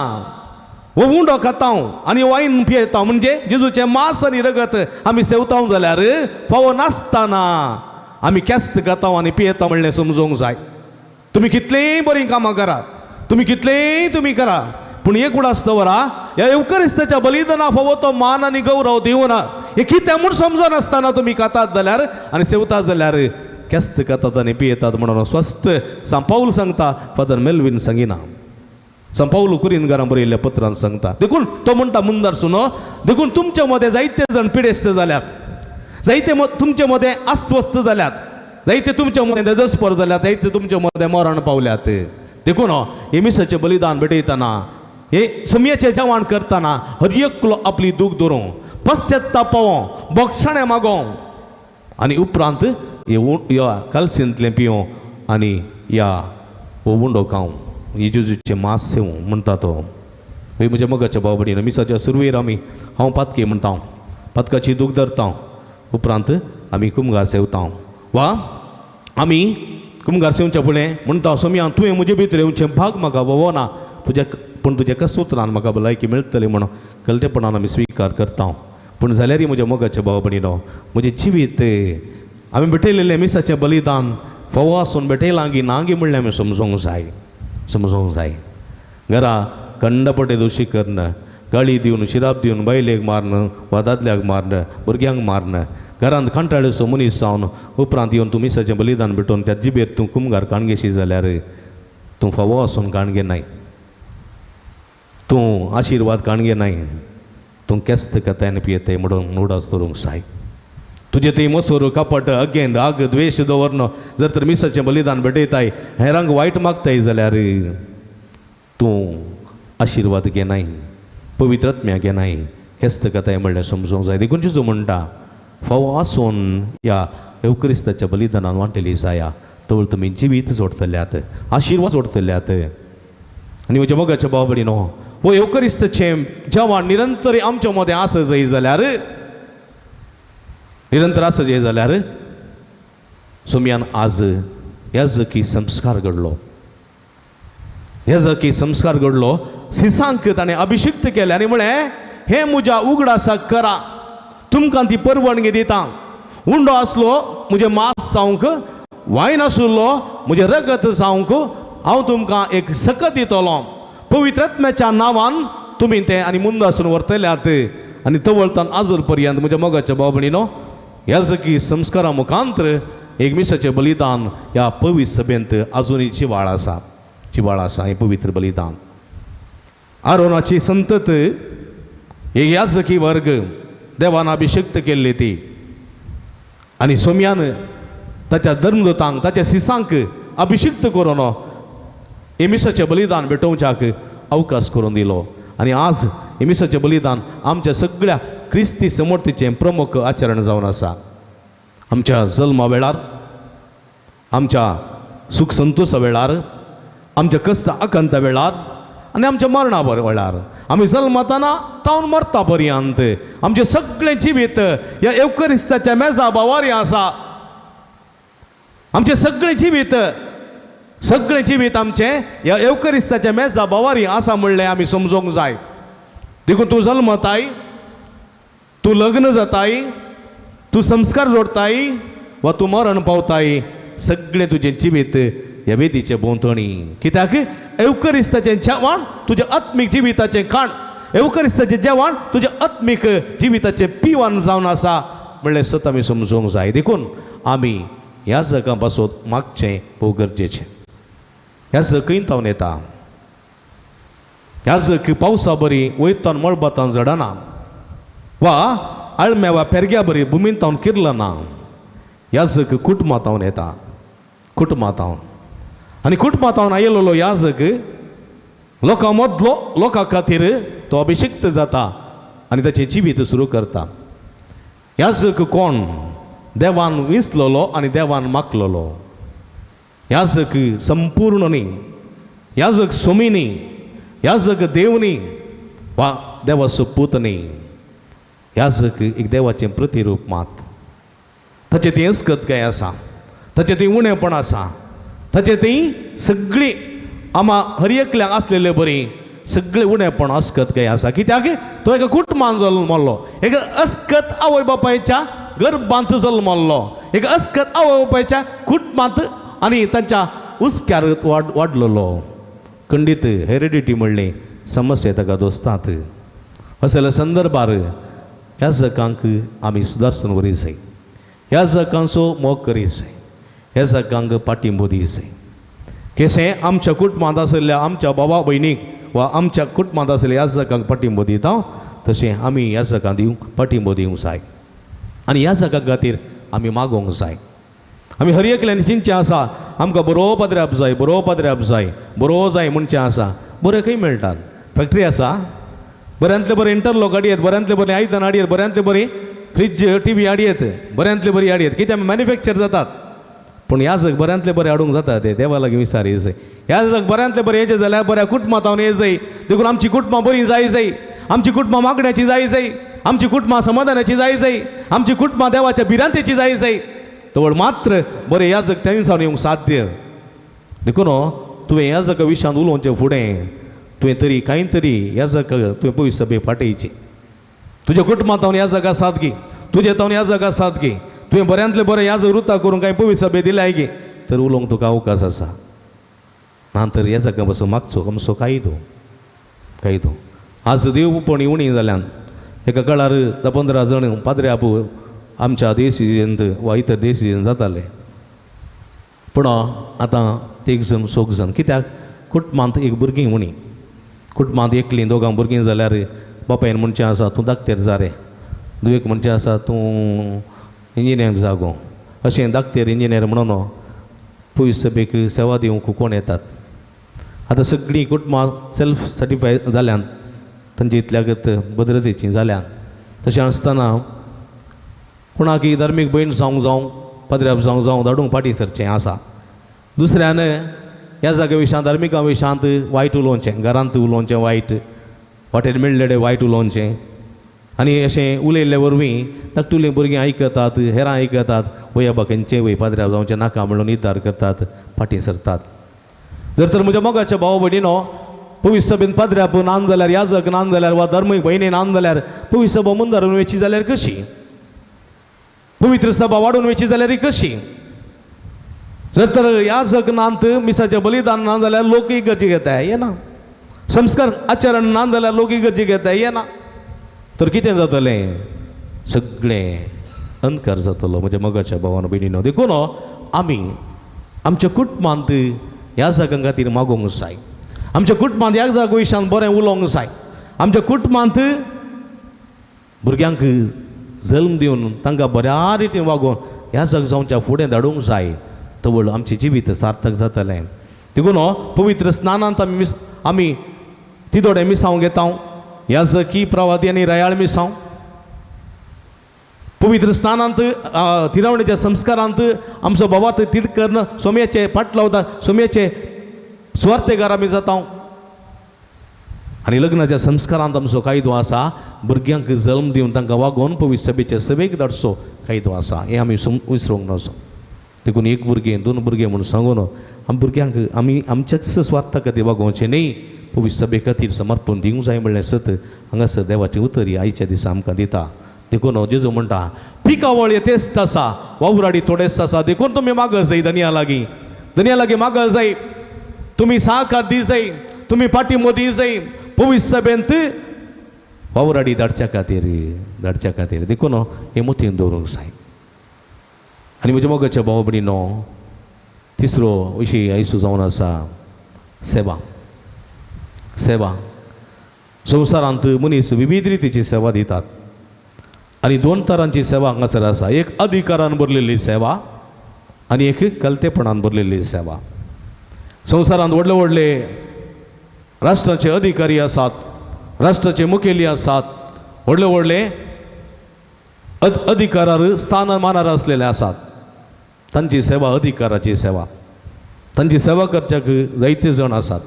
हो उंडो खाता आनी वायन पियेता म्हणजे जेजूचें मांस आनी रगत आमी सेवता जाल्यार फावो नासतना आमी केस्त खाता आनी पियेता म्हणलें समजूंक जाय. तुमी कितलींय बरीं कामां करात, तुमी कितलेंय तुमी करा, पूण एक उडास दवरा ह्या एवकरिस्ताच्या बलिदाना फावो तो मान आनी गौरव दिवना. हें कितें म्हूण समजनासतना तुमी खातात जाल्यार आनी सेवतात जाल्यार केस्त खातात आनी पियेतात म्हणून स्वस्थ सांत पावल सांगता, फादर मेल्वीन सांगिना, सांत पावल कुरिनगारां बरयल्ल्या पत्रान सांगता. देखून तो म्हणटा मुंदार सुनो, देखून तुमच्या मदें जायते जाण पिडेस्त जाल्यात, जायते तुमचे मदें अस्वस्थ जाल्यात, जायते तुमच्या मदें दसपर जाल्यात, जायते तुमच्या मदें मरण पावल्यात. देखून हे मिसाचें बलिदान भेटयतना, हे सुमयेचें जेवण करतना हर एकलो आपली दूख धरूं, पश्चाताप पावों, बोगशाणें मागों आनी उपरांत ह्या कालसींतलें पियों आनी ह्या हो उंडो खावं, ही जेजूचें मांस सेवूं म्हणटा तो. म्हज्या मोगाच्या भाव भयणीनो, मिसाच्या सुरवेर आमी हांव पातकी म्हणटा, पातकाची दूख धरता, उपरांत आमी कुमगार सेवता वा आमी कुमगार सेवच्या फुडें म्हणटा सोमया तुवें म्हजे भितर येवचें भाग म्हाका वोवना तुज्या, पूण तुज्या कसूत्रान म्हाका भलायकी मेळटली म्हणून कलतेपणान आमी स्विकार करता. पूण जाल्यारय म्हज्या मोगाच्या भाव भयणीनो, म्हजें जिवीत आमी भेटयलेलें मिसाचें बलिदान फावो आसून भेटयलां गी ना गी म्हणलें आमी समजोंक जाय, समजोंक जाय. घरा कंडपटे दोशी करून, गाळी दिवन, शिराप दिवन, बायलेक मारून वा दादल्याक मारून, भुरग्यांक मारून, घरांत कंटाळेचो मनीस जावन उपरांत येवन तूं मिसाचें बलिदान भेटोवन त्या जिबेर तूं कुमगार काणगेशी जाल्यार तूं फावो आसून काणगे नाय, तूं आशिर्वाद काणगे नाय, तूं केस्त कथायन पियेताय म्हणून उडास दवरूंक जाय. तुजे थंय मसूर कपट अगेन आग द्वेश दवरन जर तर मिसाचें बलिदान भेटयताय हेरांक वायट मागताय जाल्यार तूं आशिर्वाद घेनाय, पवित्र आत्म्या घेनाय, हेच कथाय म्हणल्यार समजूंक जाय. देखून जेजू म्हणटा फावो आसून ह्या येवक्रिस्ताच्या बलिदानान वांटेली जाया, तवळ तुमी जिवीत जोडटल्यात, आशिर्वाद जोडटल्यात. आनी म्हज्या मोगाच्या भाव भयणीनो, हो येवक्रिस्ताचें जेवण निरंतर आमच्या मदें आसा जाय जाल्यार, निरंतर आसा जाय जाल्यार सोमयान आज याजकी संस्कार घडलो, याजकी संस्कार घडलो. सिसांक ताणें अभिषिक्त केलें आनी म्हळें हें म्हज्या उगडासाक करा, तुमकां ती परवानगी दिता. उंडो आसलो म्हजें मांस जावंक, वायन आसलो म्हजें रगत जावंक, हांव तुमकां एक सकत दितलो. पवित्र आत्म्याच्या नांवान तुमी तें आनी मुंदासून व्हरतल्यात. आनी तवळतान आजून पर्यंत म्हज्या मोगाच्या भाव भयणीनो, याजकी संस्कारा मुखांतर एक मिसाचें बलिदान ह्या पवित्र सभेंत आजुनूय जिवाळ आसा, जिवाळ आसा हें पवित्र बलिदान. आरोनाची संतत एक याजकी वर्ग देवान अभिषिक्त केल्ली ती, आनी सोमयान ताच्या धर्मदूतांक ताच्या सिसांक अभिषिक्त करून हे मिसाचें बलिदान भेटोवच्याक अवकाश करून दिलो. आनी आज हे मिसाचें बलिदान आमच्या सगळ्या क्रिस्ती समर्थीचें प्रमुख आचरण जावन आसा. आमच्या जल्मा वेळार, आमच्या सुख संतोशा वेळार, आमच्या कश्ट आकांता वेळार आनी आमच्या मरणा वेळार, आमी जल्मताना तावन मरता पर्यंत आमचें सगळें जिवीत ह्या येवक्रिस्ताच्या मेजा बावारी आसा. आमचें सगळें जिवीत, सगळें जिवीत आमचें ह्या येवक्रिस्ताच्या मेजा बावारी आसा म्हणलें आमी समजूंक जाय. देखून तूं जल्मताय, तूं लग्न जाताय, तूं संस्कार जोडताय वा तूं मरण पावताय, सगळें तुजें जिवीत ह्या वेदीचे भोंवतणी. कित्याक येवक्रिस्ताचें जेवण तुज्या आत्मीक जिविताचें खाण, येवक्रिस्ताचें जेवण तुज्या आत्मीक जिविताचें पिवन जावन आसा म्हणलें सत आमी समजूंक जाय. देखून आमी ह्या जगां पासून मागचें भोव गरजेचें. ह्या जग तावन येता, ह्या जग पावसा बरी वयतान मळबातान झडना वा आळम्या वा पेरग्या बरी भुमीन तावन किरलना. ह्या जग कुटुंबां तावन येता, कुटुंबां तावन. आनी कुटुंबां तावन आयिल्लो याजक लोकां मदलो लोकां खातीर तो अभिषिक्त जाता आनी ताचें जिवीत सुरू करता. याजक कोण? देवान विसलोलो आनी देवान मागलोलो. याजक संपूर्ण न्ही, याजक सोमी न्ही, याजक देव न्ही वा देवाचो पूत न्ही. याजक एक देवाचें प्रतिरूप मात. ताचें तें अस्कत काय आसा, ताचें तें उणेपण आसा, ताचें ती सगळीं आमा हर एकल्याक आसलेले बरी सगळें उणेपण अस्कत काय आसा. कित्याक तो एका कुटुंबान जल्मल्लो, एका अस्कत आवय बापायच्या गर्भांत जल्मल्लो, एका अस्कत आवय बापायच्या कुटुंबांत आनी तांच्या हुस्क्यार वाडलेलो. खंडीत हेरिडिटी म्हणली समस्या ताका दोस्तात. असल्या संदर्भार ह्या जगांक आमी सुदारसून व्हरी जाय, ह्या जगांचो मोग करी जाय, ह्या जगांक पाठिंबो दी जाय. कशें आमच्या कुटुंबांत आशिल्ल्या आमच्या बाबा भयणीक वा आमच्या कुटुंबांत आशिल्ल्या ह्या जगांक पाठिंबो दिता, तशें आमी ह्या जगांक दिवंक पाठिंबो दिवंक जाय. आनी ह्या जगा खातीर आमी मागोवंक जाय. आमी हर एकल्यान चिंतचें आसा आमकां बरो पाद्र्याप जाय, बरो पाद्र्याप जाय, बरो जाय म्हणचें आसा. बरें खंय मेळटात? फॅक्टरी आसा, बऱ्यांतले बरें इंटरलॉक हाडयेत, बऱ्यांतले बरें आयदन हाडयेत, बऱ्यांतले बरी फ्रिज टी व्ही हाडयेत, बऱ्यांतले बरी हाडयेत. कितें आमी मॅन्युफॅक्चर जातात. पूण ह्या जग बऱ्यांतले बरें हाडूंक जाता ते देवा लागीं विचार जाय. ह्या जग बऱ्यांतले बरें येचें जाल्यार बऱ्या कुटुंबां तावन ये जाय. देखून आमची कुटुंबां बरीं जाय जाय, आमची कुटुंबां मागण्याची जाय जाय, आमची कुटुंबां समाधानाची जाय जाय, आमची कुटुंबां देवाच्या भिरांतेची जाय जाय. तवळ मात्र बरें ह्या जग तेंच्यान येवंक साध्य. देखून तुवें ह्या जगा विशयांत उलोवचें फुडें तुवें तरी कांय तरी ह्या जगा तुवें पयस सभे फाटयची. तुज्या कुटुंबांत ह्या जगा साथ गी, तुजे तावन ह्या जगा साथ गी, तुवें बऱ्यांतले बरें ह्या जग रुता करूंक कांय पयस सभे दिल्या गी तर उलोवंक तुका अवकाश आसा. ना तर ह्या जगा पासून मागचो अमसो कायदो कायदो. आज देव पण उणी जाल्यान एका काळार 10-15 जाण पाद्रे आपू आमच्या देशींत वा इतर देशींत जाताले, पूण आतां 3 जण 6 जण. कित्याक? कुटुंबांत एक भुरगीं उणी, कुटुंबांत एकलीं दोगां भुरगीं जाल्यार बापायन म्हणचें आसा तूं धाकटेर जा रे, दुयेक म्हणचें आसा तूं इंजिनियर जागो अशें धाकतेर इंजिनियर म्हणून पयस सभेक सेवा दिवंक कोण येतात. आतां सगळीं कुटुंबां सेल्फ सर्टिफाय जाल्यान, तांची इतल्यागत भद्रतेचीं जाल्यान. तशें आसतना कोणाकी धार्मीक भयण जावंक जावं पाद्र्याब जावंक जावं धाडूंक फाटीं सरचें आसा. दुसऱ्यान ह्या जाग्या विशयांत धार्मिका विशयांत वायट उलोवचें, घरांत उलोवचें वायट, वाटेर मेळ्ळें वायट उलोवचें आनी अशें उलयल्ले वरवीं धाकटुलीं भुरगीं आयकतात, हेरां आयकतात, वय आबा खंयचें वय पाद्र्याब जावचें नाका म्हणून निर्धार करतात, फाटीं सरतात. जर तर म्हज्या मोगाच्या भाव भयणीनो पवित्र सभेन पाद्र्याब नान जाल्यार, याजक नान जाल्यार वा धर्मीक भयणी नान जाल्यार पवित्र सभा मुंदारून वयची जाल्यार कशी, पवित्र सभा वाडून वयची जाल्यार कशी? जर तर याजक नांत मिसाचें बलिदान ना जाल्यार लोक इगर्जी घेता येना, संस्कार आचरण ना जाल्यार लोक इगर्जी घेता येना, तर कितें जातलें? सगळें अंधकार जातलो म्हज्या मोगाच्या भावान भयणीनो. देखून आमी आमच्या कुटुंबांत ह्या जागां खातीर मागोवंक जाय, आमच्या कुटुंबांत ह्या जागा विशयान बरें उलोवंक जाय, आमच्या कुटुंबांत भुरग्यांक जल्म दिवन तांकां बऱ्या रितीन वागोवन ह्या जग जावच्या फुडें धाडूंक जाय, तवळ आमचें जिवीत सार्थक जातलें. देखून पवित्र स्नानांत आमी तिदोडे मिसांव घेता, ह्या जकी प्रवादी आनी रयाळ मिसांव. पवित्र स्नानांत तिरावणेच्या संस्कारांत आमचो भावार्थ तिडकर्ण सोम्याचे फाटलावता, सोम्याचे सुवार्थेगार आमी जाता. आनी लग्नाच्या संस्कारांत आमचो कायदो आसा, भुरग्यांक जल्म दिवन तांकां वागोवन पवित्र सभेचे सभेक धाडचो कायदो आसा, हें आमी विसरूंक नजो. देखून एक भुरगें दोन भुरगें म्हूण सांगून आमी भुरग्यांक आमी आमच्याच स्वार्था खातीर वागोवचें न्ही, पवित्र सभे खातीर समर्पण दिवंक जाय म्हणलें सत हांगासर देवाची उतरी आयच्या दिसा आमकां दिता. देखून जेजू म्हणटा पिकावळ येतेच आसा, वावराडी थोडेच आसा, देखून तुमी मागल जाय धनया लागीं, धनया लागीं मागल जाय, तुमी सहकार दी जाय, तुमी पाठिंबो दी जाय पवित्र सभेंत वावराडी धाडच्या खातीर, धाडच्या खातीर. देखून हें मोतीन दवरूंक जाय. आनी म्हज्या मोगाच्या भाव भयणीनो तिसरो विशय आयसू जावन आसा सेवा. सेवा संवसारांत मनीस विविध रितीची सेवा दितात आनी दोन तरांची सेवा हांगासर आसा, एक अधिकारान भरलेली सेवा आनी एक कलतेपणान भरलेली सेवा. संवसारांत व्हडले व्हडले राष्ट्राचे अधिकारी आसात, राष्ट्राचे मुखेली आसात, व्हडले व्हडले अधिकारार स्थानमानार आसलेले आसात. तांची सेवा अधिकाराची सेवा, तांची सेवा करच्याक जायते जाण आसात,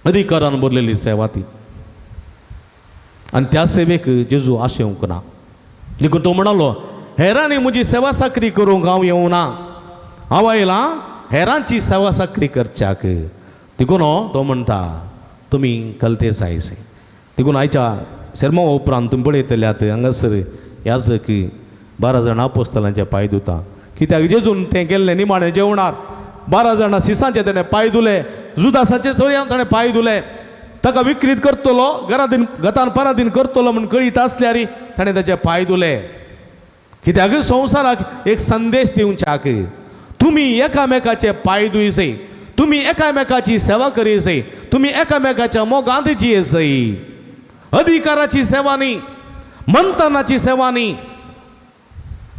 अधिकारान भरलेली सेवा ती. आनी त्या सेवेक जेजू आशेवंक ना. देखून तो म्हणालो हेरांनी म्हजी सेवा साकरी करूंक हांव येवना, हांव आयलां हेरांची सेवा साकरी करच्याक. देखून तो म्हणटा तुमी कलते जायसे. देखून आयच्या सेर्मांवा उपरांत तुमी पळयतल्यात हांगासर याजक 12 जाणां आपोस्तलांचे पांय धुता. कित्याक जेजून तें गेल्लें निमाणें जेवणार 12 जाणां सिसांचे ताणें पांय धुले, जुदासाचे थोड्यान ताणें पांय धुले. ताका विक्रीत करतलो, घरादीन गतान परादीन करतलो म्हूण कळीत आसल्यार ताणें ताचे पांय धुले. कित्याक संवसाराक एक संदेश दिवच्याक, तुमी एकामेकाचे पांय धुयसे, तुमी एकामेकाची सेवा करीसे, तुमी एकामेकाच्या मोगांत जियेसय. अधिकाराची सेवा न्ही, मंथनाची सेवा न्ही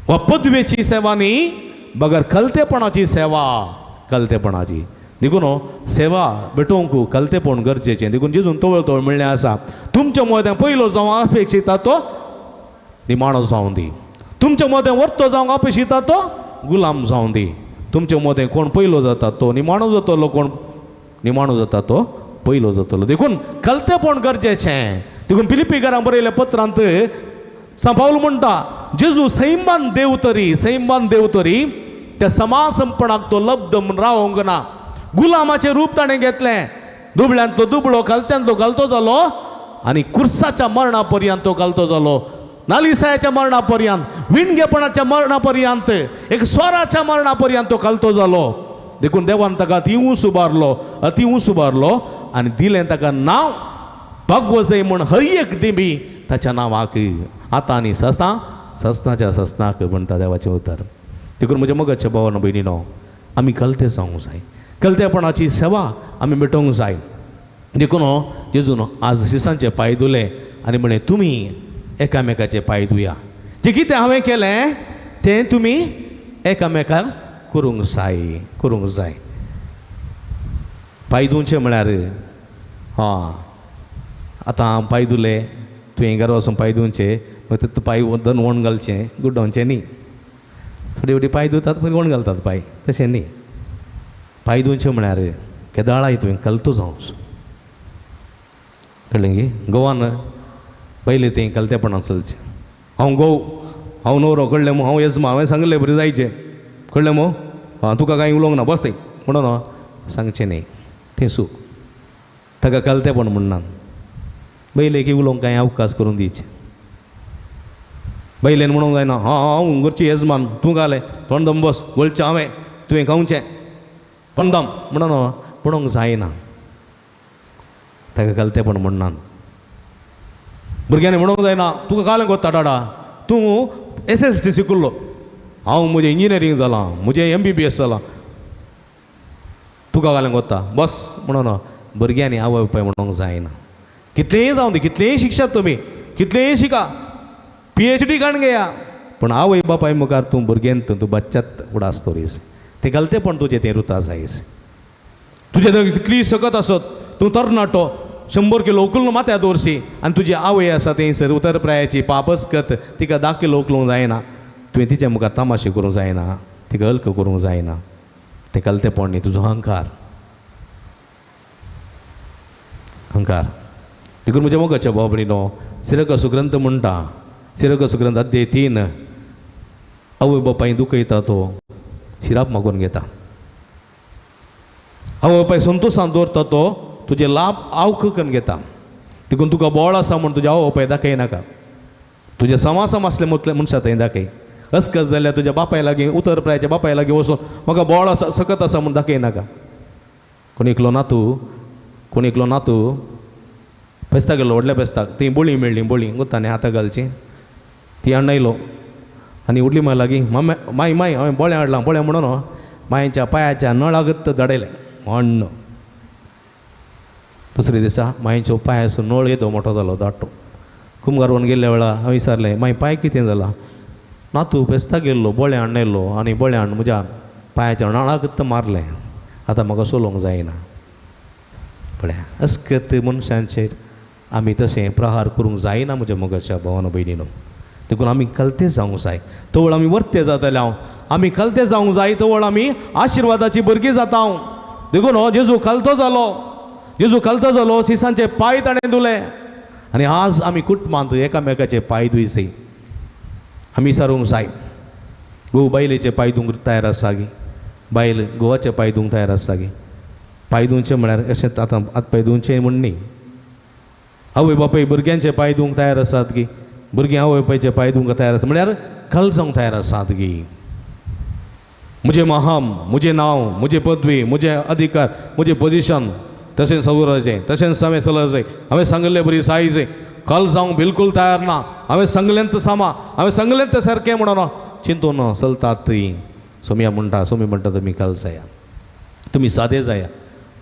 वा पदवेची सेवा न्ही, बगर कलतेपणाची सेवा, कलतेपणाची. देखून सेवा भेटोवंक कलतेपण गरजेचें. देखून जेजून तवळ तवळ म्हणलें आसा, तुमच्या मदें पयलो जावंक अपेक्षिता तो निमाणो जावं दी, तुमच्या मदें वर्तो जावंक अपेक्षिता तो गुलाम जावं दी, तुमच्या मदें कोण पयलो जाता तो निमाणो जातलो, कोण निमाणो जाता तो पयलो जातलो. देखून कलतेपण गरजेचें. देखून फिलिप्पीकारांक बरयल्या पत्रांत सांत पावल म्हणटा, जेजू सैमान देव तरी, सैमान देव तरी त्या समासंपणाक तो लब्ध म्हूण रावंक ना, गुलामाचें रूप ताणें घेतलें. दुबळ्यांतलो दुबळो, घालत्यांतलो घालतो जालो आनी कुर्साच्या मरणा पर्यंत तो घालतो जालो, नालिसायाच्या मरणा पर्यंत, विणगेपणाच्या मरणा पर्यंत, एक स्वराच्या मरणा पर्यंत तो घालतो जालो. देखून देवान ताका अती ऊंच उबारलो, अती ऊंच उबारलो आनी दिलें ताका नांव भगवजय म्हूण हर एक दिमी ताच्या नांवाक आतां आनी सस्ना सस्नाच्या सस्नाक म्हणटा देवाचें उतर. देखून म्हज्या मोगाच्या भावान भयणीनो आमी कलते जावंक जाय, कलतेपणाची सेवा आमी भेटोवंक जाय. देखून जेजून आज शिसांचे पांय धुले आनी म्हणलें तुमी एकामेकाचे पांय धुया, जें कितें हांवें केलें तें तुमी एकामेकाक करूंक जाय, करूंक जाय. पांय धुवचें म्हळ्यार हां आतां पांय धुले तुवें घरा वचून पांय धुवचे, मागीर तूं पांय दोन वण घालचें, गुड्डोवचें न्ही. थोडी फावटी पांय धुतात मागीर वण घालतात पांय, तशें न्ही. पांय धुवचें म्हळ्यार केदाळाय तुवें कलतो जावं, कळ्ळें गी? गोवान पयलें तें कलतेपणान चलचें. हांव गोव, हांव न्हवरो, कळ्ळें मो? हांव येजमा, हांवें सांगलें बरें जायचें, कळ्ळें मो? आं तुका कांय उलोवंक ना, बस थंय म्हणून सांगचें न्ही, तें चूक. ताका कलतेपण म्हणनात. बैलेक उलोवंक कांय अवकाश करून दिवचें. बैलेन म्हणूंक जायना हां हांव घरची येजमान, तूं घालें तोंडदम बस, वळचें हांवें, तुवें खावचें तोंडदम म्हणून म्हणूंक जायना. ताका कलतेपण म्हणनात. भुरग्यांनी म्हणूंक जायना तुका कालें कोत्ता डाडा, तूं SSLC शिकिल्लो, हांव म्हजें इंजिनियरींग जालां, म्हजें MBBS जालां, तुका कालें कोत्ता बस म्हणून भुरग्यांनी आवय बापाय म्हणूंक जायना. कितलेंय जावं दी, कितलेंय शिक्षात तुमी, कितलेंय शिका, PhD काडून घेया, पूण आवय बापाय मुखार तूं भुरग्यान तूं बच्चात उडास दवरीस, तें गलतेपण तुजें तें रुता जायस. तुजें थंय कितलीय सकत आसत, तूं तरणाटो 100 किलो उखलून माथ्यार दवरशी आनी तुजी आवय आसा थंयसर उतर प्रायाची पापस्कत, तिका 10 किलो उखलूंक जायना, तुवें तिच्या मुखार तमाशे करूंक जायना, तिका हल्क करूंक जायना. तें गलतेपण न्ही, तुजो अहंकार, अहंकार. देखून म्हज्या मोगाच्या भाव भयणीनो, सिरकसो ग्रंथ म्हणटा, सिरकसो ग्रंथ अध्याय 3, आवय बापाय दुखयता तो शिराप मागून घेता, आवय बापाय संतोशान दवरता तो तुजे लाभ आवक करून घेता. देखून तुका बोळ आसा म्हूण तुज्या आवय बापाय दाखयनाका, तुज्या समासम आसले मनशां थंय दाखय. अस्कस जाल्यार तुज्या बापाय लागीं, उतर प्रायाच्या बापाय लागीं वचून म्हाका बोळ आसा, सकत आसा म्हूण दाखयनाका. कोण एकलो नातू, कोण एकलो नातू फेस्ताक गेलो, व्हडल्या फेस्ताक, ती बोळी मेळ्ळी, बोळी गोता न्ही हाता घालची, ती हाडून आयलो आनी उडली माय लागीं, मामे माय माय हांवें बोळें हाडलां, बोळें म्हणून मायच्या पांयाच्या नळागत धाडयलें अण्ण. दुसरे दिसा मायचो पांयाचो नळ येदो मोठो जालो, दाटो. कुमगार गेल्ल्या वेळा हांवें विचारलें, माय पांय कितें जाला? नातू फेस्ताक गेल्लो, बोळें हाडून आयलो आनी बोळें हाडून म्हज्या पांयाच्या नळागत मारलें, आतां म्हाका चलोवंक जायना. पळया अस्कत मनशांचेर आमी तशें प्रहार करूंक जायना म्हज्या मोगाच्या भावानो भयणीनो. देखून आमी कलते जावंक जाय, तवळ आमी वर्ते जातले हांव, आमी कलते जावंक जाय, तवळ आमी आशिर्वादाची भुरगीं जाता हांव. देखून हो जेजू कलतो जालो, जेजू कलतो जालो, शिसांचे पांय ताणें धुले. आनी आज आमी कुटुंबांत एकामेकाचे पांय धुयचे. आमी विचारूंक जाय, घोव बायलेचे पांय धुवंक तयार आसा गी, बायल घोवाचे पांय धुवंक तयार आसा गी? पांय धुवचें म्हळ्यार अशें आतां हात पांय धुवचें म्हूण न्ही. आवय बापाय भुरग्यांचे पांय धुवंक तयार आसात गी, भुरगीं आवय बापायचे पांय धुवंक तयार आसा म्हळ्यार कल जावंक तयार आसात गी? म्हजें महाम, म्हजें नांव, म्हजें पदवी, म्हजें अधिकार, म्हजें पोजिशन तशें सवराचें, तशेंच हांवें चलचें, हांवें सांगिल्लें बरी सायजें, कल जावंक बिलकूल तयार ना, हांवें सांगलें तें सामा, हांवें सांगलें तें सारकें म्हणून चिंतून चलतात ती. सोमिया म्हणटा, सोमी म्हणटा तुमी कल जाया, तुमी सादे जाया,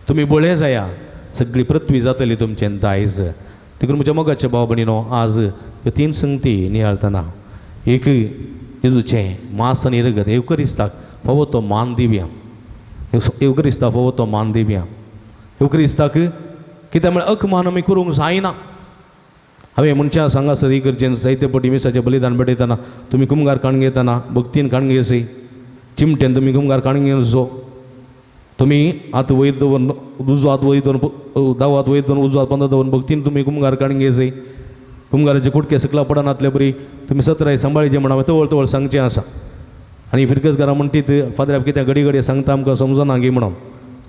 तुमी बळे जाया, सगळी पृथ्वी जातली तुमचें दायज. देखून म्हज्या मोगाच्या भाव भयणीनो, आज ह्यो 3 संगती नियाळतना एक जेजूचें मांस आनी रगत येवकरिस्ताक फावो तो मान दिवया, येवकरिस्ताक फावो तो मान दिवया. येवकरिस्ताक कित्याक म्हळ्यार अकमान आमी करूंक जायना. हांवें मनशां सांगासर इगर्जेन जायते पटी मिसाचें बलिदान भेटयतना तुमी कुमगार काडून घेतना भक्तीन काडून घेवचे, चिमटेन तुमी कुमगार काडून घेवचो, तुमी हात वयर दवरून, उजवो हात वयर दवरून, दावो हात वयर दवरून, उजवो हात पंदरा दवरून भक्तीन तुमी कुमगार काडून घेवचे. कुमगाराचे कुटके सकला पडनातले बरी तुमी सत्राय सांबाळीचे म्हण हांवें तवळ तवळ सांगचें आसा. आनी फिरकसगारां म्हणटीत फादर कित्याक घडी घडये सांगता आमकां समजना गी म्हणून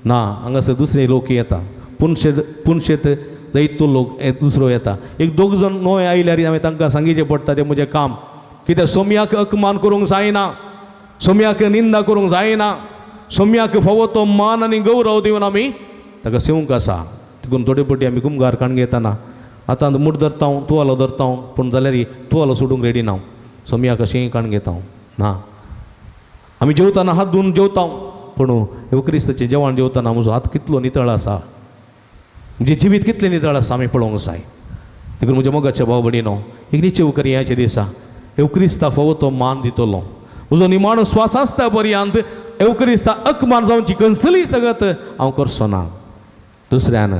ना, हांगासर दुसरे लोक येता, पुनशेत जायतो लोक दुसरो येता. एक दोग जाण नवे आयल्यार हांवें तांकां सांगीचें पडटा तें म्हजें काम. कित्याक सोम्याक अपमान करूंक जायना, सोम्याक निंदा करूंक जायना, सोम्याक फावो तो मान आनी गौरव दिवन आमी ताका सेवंक आसा. देखून थोडे पटी आमी कुमगार काडून घेतना आतां मूठ धरता हांव, तुवालो धरता हांव, पूण जाल्यार तुवालो सोडूंक रेडी ना हांव, सोम्याक अशेंय काडून घेता हांव ना. आमी जेवतना हात धुवन जेवता, पूण येवक्रिस्ताचें जेवण जेवतना म्हजो हात कितलो नितळ आसा, म्हजें जिवीत कितलें नितळ आसा आमी पळोवंक जाय. देखून म्हज्या मोगाच्या भाव भयणीनो, एक निश्चय करयाचे दिसा येवक्रिस्ताक फावो तो मान दितलो. म्हजो निमाणो स्वास आसता पर्यंत एवक्रिस्ता अकमान जावची कसली सगत हांव करचो ना. दुसऱ्यान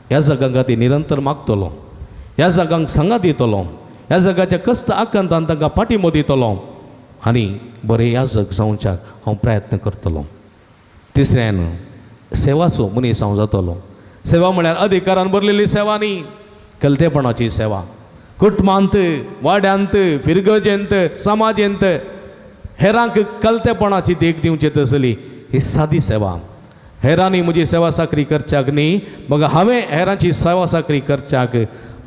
ह्या जगां खातीर निरंतर मागतलो, ह्या जगांक सांगात दितलो, ह्या जगाच्या कश्ट आकांतान तांकां पाठिंबो दितलो आनी बरें ह्या जग जावच्याक हांव प्रयत्न करतलो. तिसऱ्यान सेवाचो मनीस हांव जातलो. सेवा म्हळ्यार अधिकारान भरलेली सेवा न्ही, कलतेपणाची सेवा. कुटुंबांत, वाड्यांत, फिरगजेंत, समाजेंत हेरांक कलतेपणाची देख दिवची तसली ही सादी सेवा. हेरांनी म्हजी सेवा साकरी करच्याक न्ही, मग हांवें हेरांची सेवा साकरी करच्याक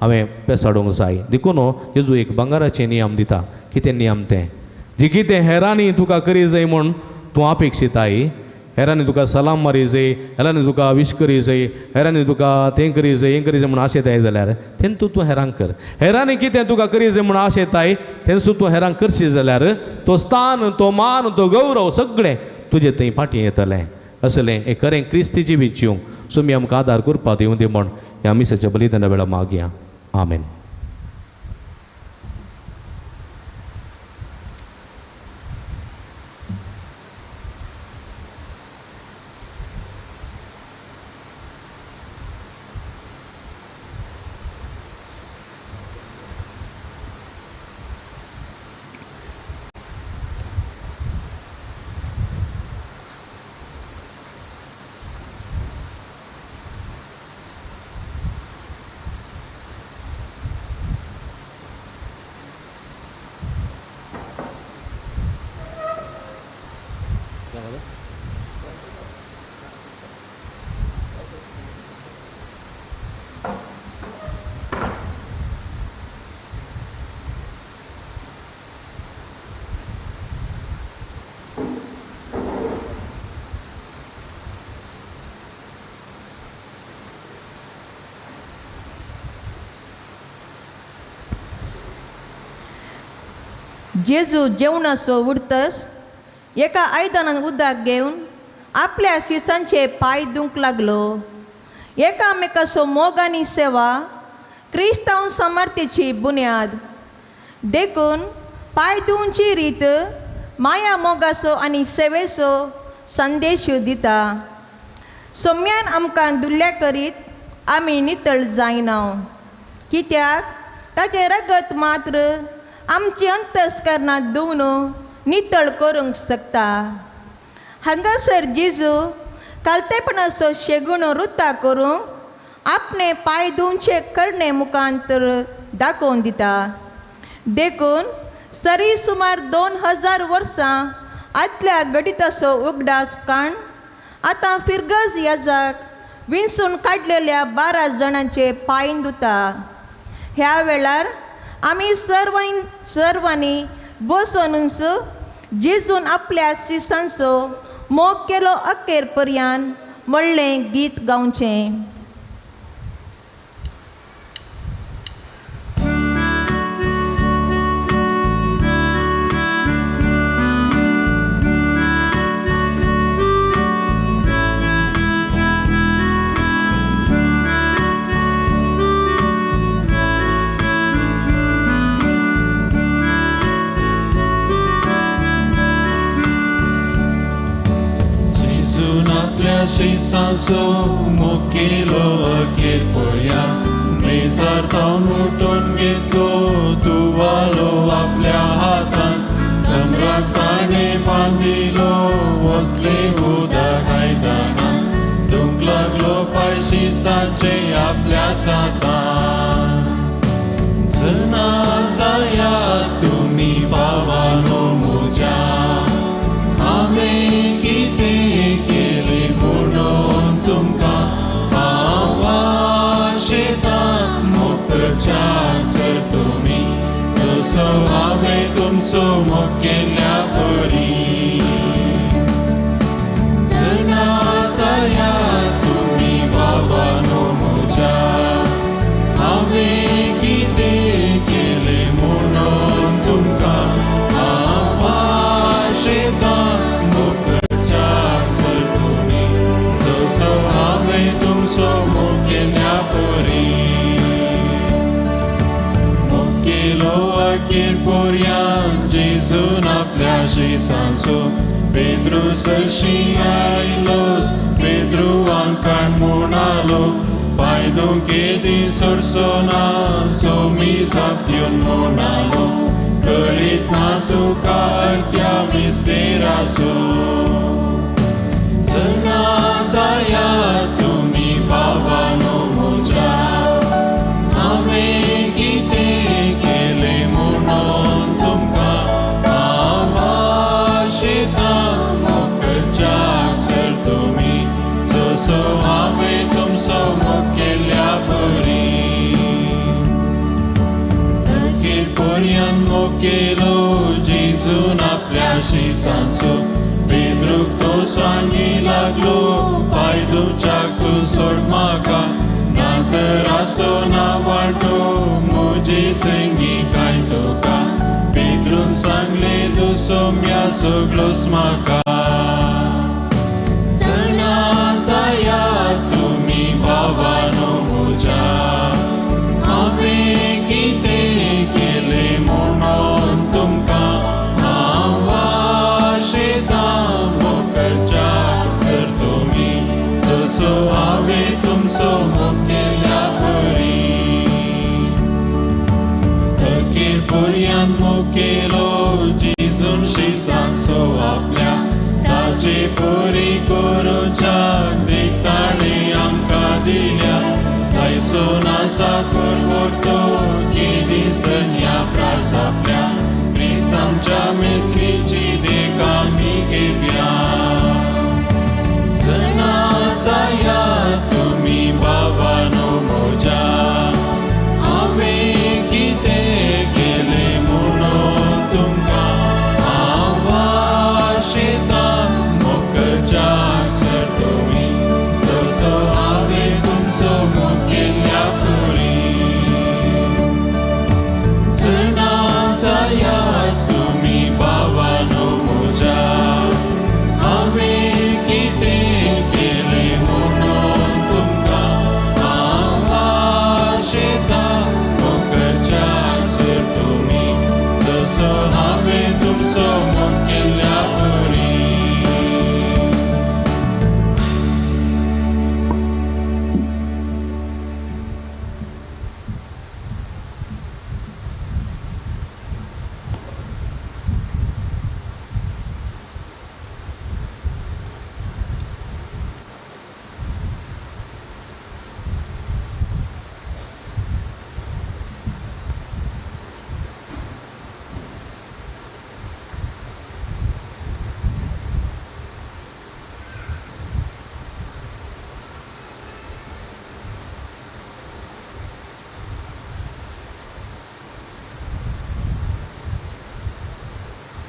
हांवें पेसाडूंक जाय. देखून जेजू एक भांगराचे नियम दिता. कितें नियम तें? जी कितें हेरांनी तुका करी जाय म्हूण तूं अपेक्षिताय, हेरांनी तुका सलाम मारी जाय, हेरांनी तुका विश करी जाय, हेरांनी तुका तें करी जाय, हें करी जाय म्हूण आशेताय जाल्यार तें तूं हेरांक कर. हेरांनी कितें तुका करी जाय म्हूण आशेताय तेंसू तूं हेरांक करशी जाल्यार तो स्थान, तो मान, तो गौरव सगळें तुजे थंय फाटीं येतलें. असलें एक खरें क्रिस्ती जिवीत जिवंक सुमी आमकां आदार करपा दिवं दी म्हूण ह्या मिसाच्या बलिदाना वेळार मागया. आमेन. जेजू जेवणाचो उरतस एका आयदनान उदक घेवन आपल्या शिसांचे पांय धुवंक लागलो. एकामेकाचो मोग आनी सेवा क्रिस्तांव समर्थेची बुन्याद. देखून पांय धुवची रीत माया मोगाचो आनी सेवेचो संदेश दिता. सोम्यान आमकां दुल्ल्या करीत आमी नितळ जायना, कित्याक ताचें रगत मात्र आमची अंतस्करणां धुवन नितळ करूंक शकता. हांगासर जेजू कालतेपणाचो शेगुण रुता करूंक आपणे पांय धुवचे करणे मुखांतर दाखोवन दिता. देखून सरी सुमार 2000 वर्सां आदल्या घडिताचो उगडास काण आतां फिरगज याजाक विंचून काडलेल्या 12 जाणांचे पांय धुता. ह्या वेळार आमी सर्वांनी बसोनूच जेजून आपल्या शिसांचो मोग केलो अखेर पर्यंत म्हणलें गीत गावचें. शिसांचो मोग केलो अखेर पर्यंत, मेजार तावन उठून घेतलो तुवालो आपल्या हातान, कमराक ताणें बांदिलो वतलें उदक आयदनान, धुवंक लागलो पांय शिसांचे आपल्या सातान. जना जायात तुमी बाबानो म्हज्या, हांवें कितें केलें म्हणून तुमकां हांव आशेतां मोग करच्याक जर तुमी जसो हांवें तुमचो मोग केल्या परी. जना जायात तुमी बाबानो म्हज्या, हांवें कितें केलें म्हणून तुमकां हांव आशेतां मोग करच्याक जर तुमी जसो हांवें तुमचो मोग केल्या परी. मोग केलो अखेर पर्यंत जेजून आपल्या शिसांचो पेद्रू सरशी आयलोस पेद्रू आंकाण म्हणालो पांय धुवंक केदी सोडचो ना सोमी जाप दिवन म्हणालो कळीत ना तुका त्या मिस्तेराचो जना जाया तुमी बाबानो म्हज्या हांवें कितें केलें म्हणून तुमकां हांव आशेतां मोग करच्याक सर तुमी जसो हांवें तुमचो मोग केल्ल्या परी अखेर पर्यंत मोग केलो जेजून आपल्या शिसांचो पेद्रूक तो सांगी लागलो पांय धुवच्याक तूं सोड म्हाका ना तर आसो ना वांटो म्हजे संगी कांय तुका पेद्रून सांगलें तूं सोम्या सगळोच म्हाका जना जाया तुमी बाबानो म्हज्या हांवें कितें केलें म्हणून तुमकां हांव आशेतां मोग करच्याक सर तुमी जसो हांवें तुमचो मोग केल्ल्या परी अखेर पर्यंत मोग केलो जेजून शिसांचो आपल्या ताचे परी करूच्याक देख ताणें आमकां दिल्या जायसो नासा करवरतो केदीस धन्या प्रास आपल्या क्रिस्तांच्या मेसरीची देख आमी घेवया जना जाया तुमी बाबानो म्हज्या हांवें कितें केलें म्हणून तुमकां हांव आशेतां मोग करच्याक सर तुमी जसो हांवें तुमचो मोग केल्ल्या परी जना जाया तुमी बाबानो म्हज्या हांवें कितें केलें म्हणून तुमकां हांव आशेतां मोग करच्याक सर तुमी जसो हांवें तुमचो मोग केल्ल्या परी.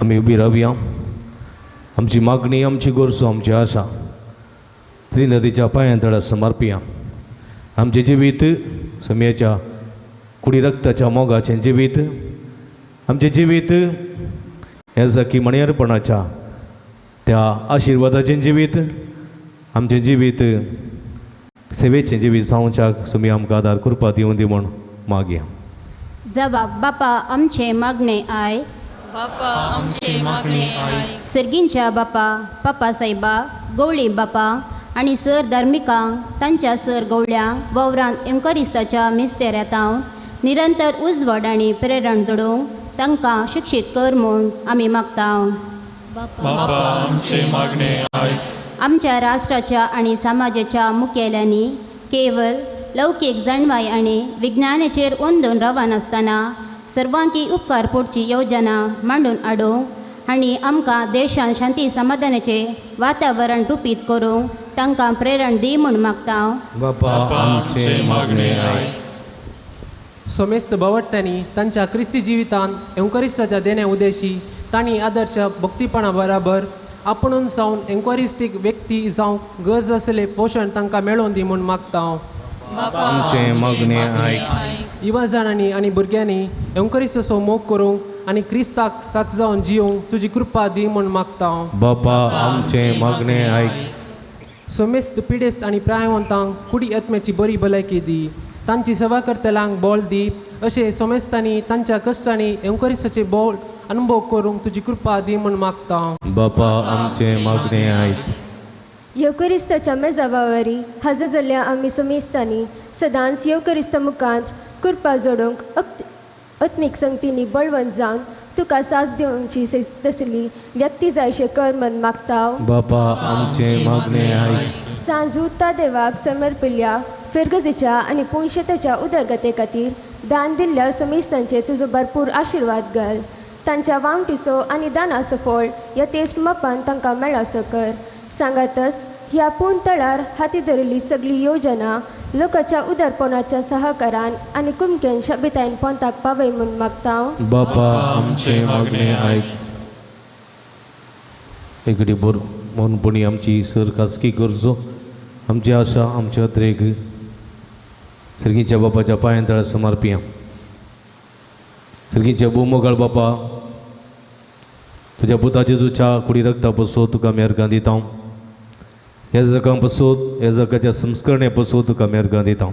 आमी उबी रावया. आमची मागणी, आमची गरजो, आमची आशा त्रिनदीच्या पांयां तळा समर्पया. आमचें जिवीत समयाच्या कुडी रक्ताच्या मोगाचें जिवीत, आमचें जिवीत ह्या जाकी मणयारपणाच्या त्या आशिर्वादाचें जिवीत, आमचें जिवीत सेवेचें जिवीत जावच्याक सुमी आमकां आदार करपा दिवं दी म्हूण मागया. जबाब बापा आमचें मागणें आयक. बापा आमचे मागणे आयक. सर्गींच्या बापा, पापा सायबा, गवळी बापा आनी सर धार्मिकांक तांच्या सर गवळ्यांक वावरान एंकरिस्ताच्या मिस्तेऱ्यांत निरंतर उजवाड आनी प्रेरण जोडूंक तांकां शिक्षीत कर म्हूण आमी मागता. बापा आमचे मागणे आयक. आमच्या राष्ट्राच्या आनी समाजाच्या मुखेल्यांनी केवल लौकीक जाणवाय आनी विज्ञानाचेर अंदून रावनासतना सर्वांकी उपकार पोडची योजना मांडून हाडूंक आनी आमकां देशांत शांती समाधानाचें वातावरण रुपीत करूंक तांकां प्रेरण दी म्हूण मागता. बापा आमचे मागणे आयक. समेस्त भवट्ट्यांनी तांच्या क्रिस्ती जिवितांत एंकरिस्ताच्या देण्या उद्देशी तांणी आदर्श भक्तीपणा बराबर आपणून सावन एंक्वारिस्टीक व्यक्ती जावंक गरज आसलें पोशण तांकां मेळोवन दी म्हूण मागता. आमचे मागणे आयक. युवा जाणांनी आनी भुरग्यांनी एंकरिस्ताचो मोग करूंक आनी क्रिस्ताक साक्ष जावन जिवंक तुजी कृपा दी म्हूण मागता. बापा आमचे मागणे आयक. समेस्त पिडेस्त आनी प्रायवंतांक कुडी आत्म्याची बरी भलायकी दी, तांची सेवा करतल्यांक बळ दी, अशें समेस्तांनी तांच्या कश्टांनी एंकरिस्ताचें बळ अनुभव करूंक तुजी कृपा दी म्हूण मागता. बापा आमचें मागणें आयक. येवकरिस्ताच्या मेजावावरी हजर जाल्ल्या आमी समेस्तांनी सदांच येवकरिस्त मुखांत कृपा जोडूंक आत्मीक संगतींनी बळवंत जावन तुका सास दिवची तसली व्यक्ती जायशे कर म्हण मागता. बापा आमचें मागणें आयक. सांज उत्ता देवाक समर्पिल्ल्या फिरगजेच्या आनी पुनशेताच्या उदरगते खातीर दान दिल्ल्या समेस्तांचे तुजो भरपूर आशिर्वाद घाल. तांच्या वावटीचो आनी दानाचो फळ यथेच मापान तांकां मेळासो कर. सांगातच ह्या पूण तळार हाती धरिल्ली सगळी योजना लोकांच्या उदारपणाच्या सहकारान आनी कुमकेन शबितायन पोंताक पावय म्हूण मागता. बापा आमचें मागणें आयक. एकडे बर मौनपणी आमची सर खासगी करचो. आमची आशा आमचे अत्रेक सर्गीच्या बापाच्या पांयां तळा समर्पिया. सर्गीच्या भूमोगाळ बापा, तुज्या पुता जेजूच्या कुडी रक्ता पसो तुका आमी अर्गां दिता. ह्या जगां पसोत ह्या जगाच्या संस्करणे पसोत तुका आमी अर्गां दिता.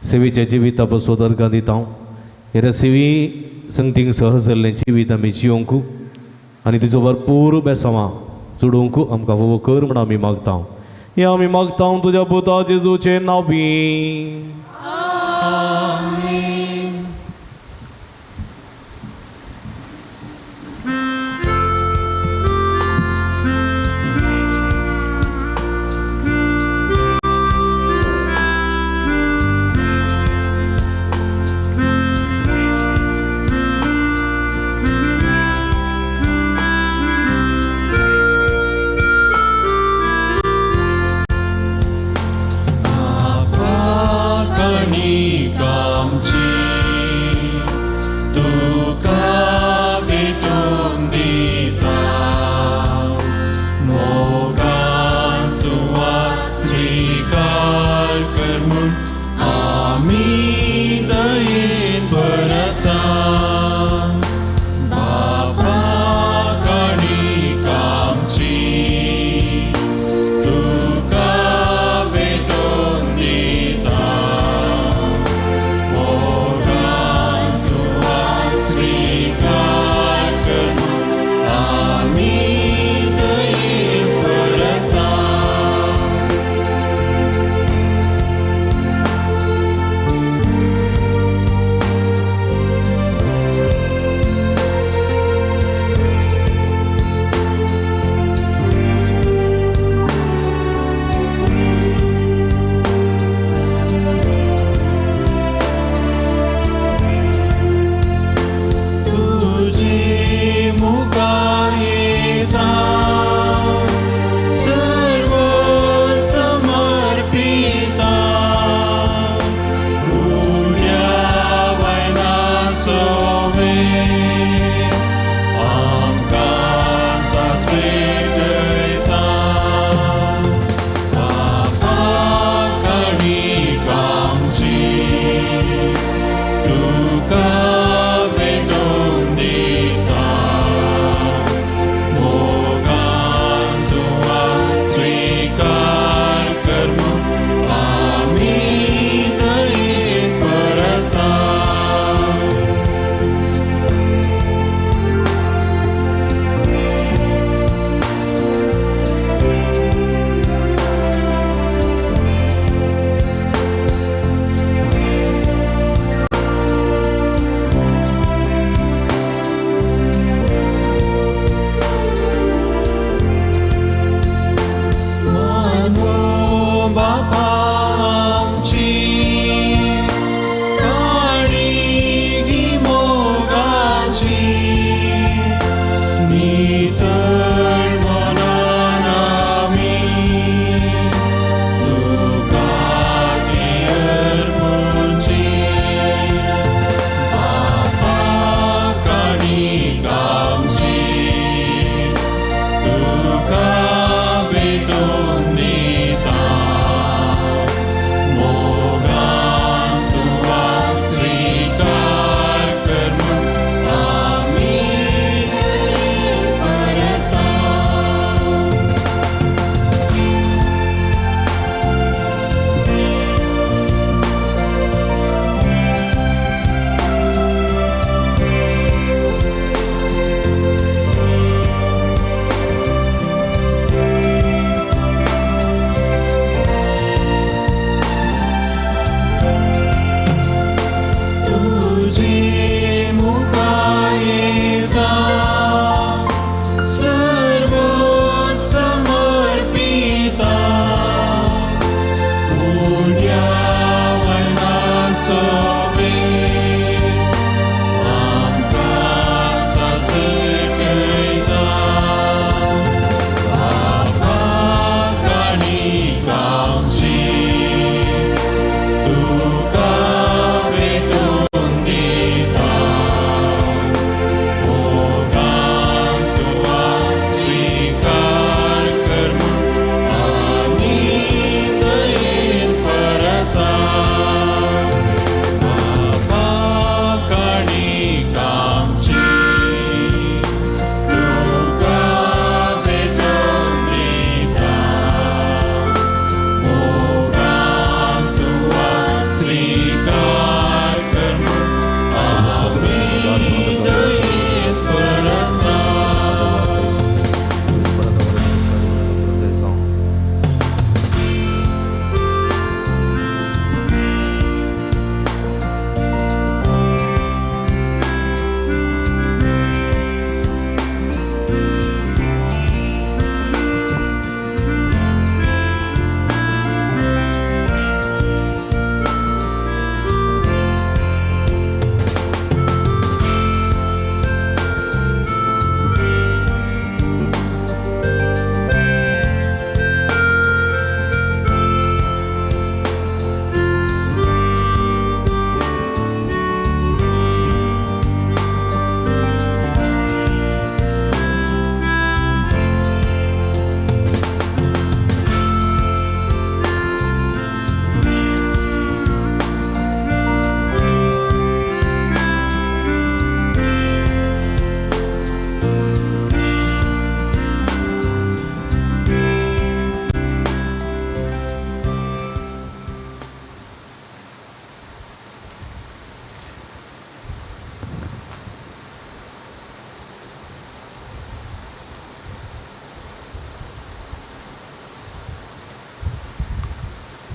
सेवेच्या जिविता पसोत अर्गां दिता. ह्या सेवी संगतींक सहज जाल्लें जिवीत आमी जियोंक आनी तुजो भरपूर बेसांवां चडोवंक आमकां फावो कर म्हूण आमी मागता. हें आमी मागता तुज्या पुता जेजूचे नांवी. Papa.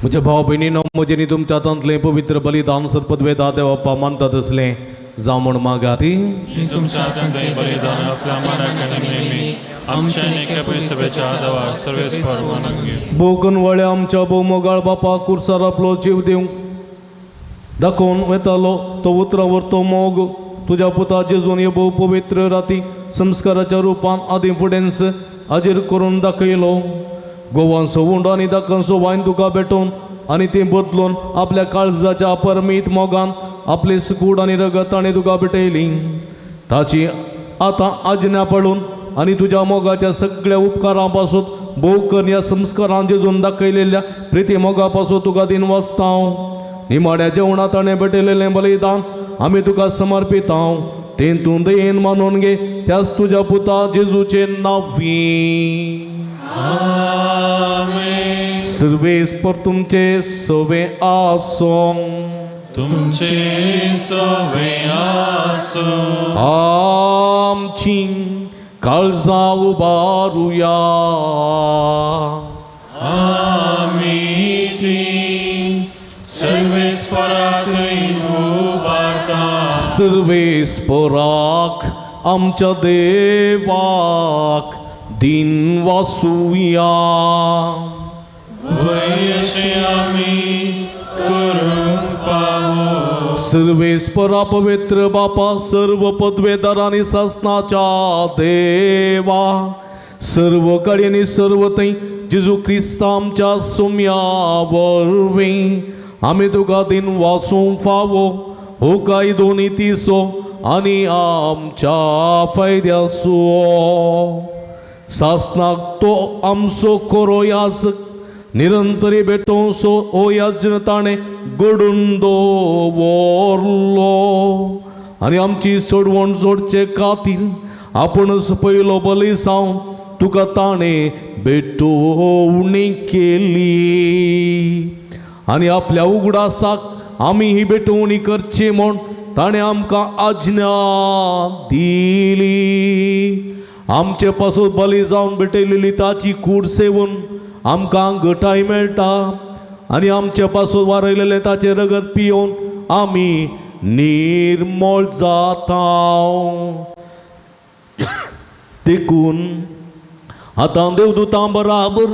म्हज्या भाव भयणीनो, म्हजें न्ही तुमच्या हातांतलें पवित्र बलिदान सरपदवेदा देवप्पा मानतात असलें जावं म्हूण मागात. तुमच्या हातांतलें बलिदान आपल्या मनाक आनी नेहमी आमच्या एका सभेच्या देवाक सर्वेस्पर मानून घेवं. भोव वळ्या आमच्या भोव मोगाळ बापा कुर्सार आपलो जीव दिवंक दाखोवन वेतालो तो उतरां वरतो मोग तुज्या पुता जेजून हे भोव पवित्र राती संस्काराच्या रुपान आदीं फुडेंच हाजीर करून दाखयलो. गोवांचो उंडो आनी दाकांचो वायन तुका भेटोवन आनी तें बदलून आपल्या काळजाच्या अपरमीत मोगान आपली कूड आनी रगत ताणें तुका भेटयली. ताची आतां आज्ञा पडून आनी तुज्या मोगाच्या सगळ्या उपकारां पासून भोव करून ह्या संस्कारान जेजून दाखयलेल्या प्रिती मोगा पासून तुका दिन वाचता. निमाड्या जेवणा ताणें भेटयलेलें बलिदान आमी तुका समर्पितां, तें तूं दयेन मानून घे त्याच तुज्या पुता जेजूचे नांवी. सर्वेस्पर तुमचे सवे आसों. तुमचे सवे आसों. आमची काळजां उबारुया. आमी ती सर्वेस्पराकय उबारता. सर्वेस्पराक आमच्या देवाक दिन वासुया. वयशे आमी करूंक फावो. सर्वेस्परा पवित्र बापा, सर्व पदवेदार आनी सासनाच्या देवा, सर्व कडेन आनी सर्व थंय जेजू क्रिस्त आमच्या सोम्या वरवीं आमी तुका दिन वासूंक फावो हो कायदो नितीचो आनी आमच्या फायद्याचो. सासनाक तो आमचो खरो याजक निरंतरी भेटोवचो हो याजन ताणें घडून दवरलो आनी आमची सोडवण जोडचे खातीर आपूणच पयलो बली जावन तुका ताणें भेटोवणी केली आनी आपल्या उगडासाक आमी ही भेटवणी करची म्हूण ताणें आमकां आज्ञा दिली. आमचे पासून बली जावन भेटयलेली ताची कूड सेवून आमकां घटाय मेळटा आनी आमचे पासून वारयलेलें ताचें रगत पियोवन आमी निर्मळ जाता. देखून आतां देवदूतां बराबर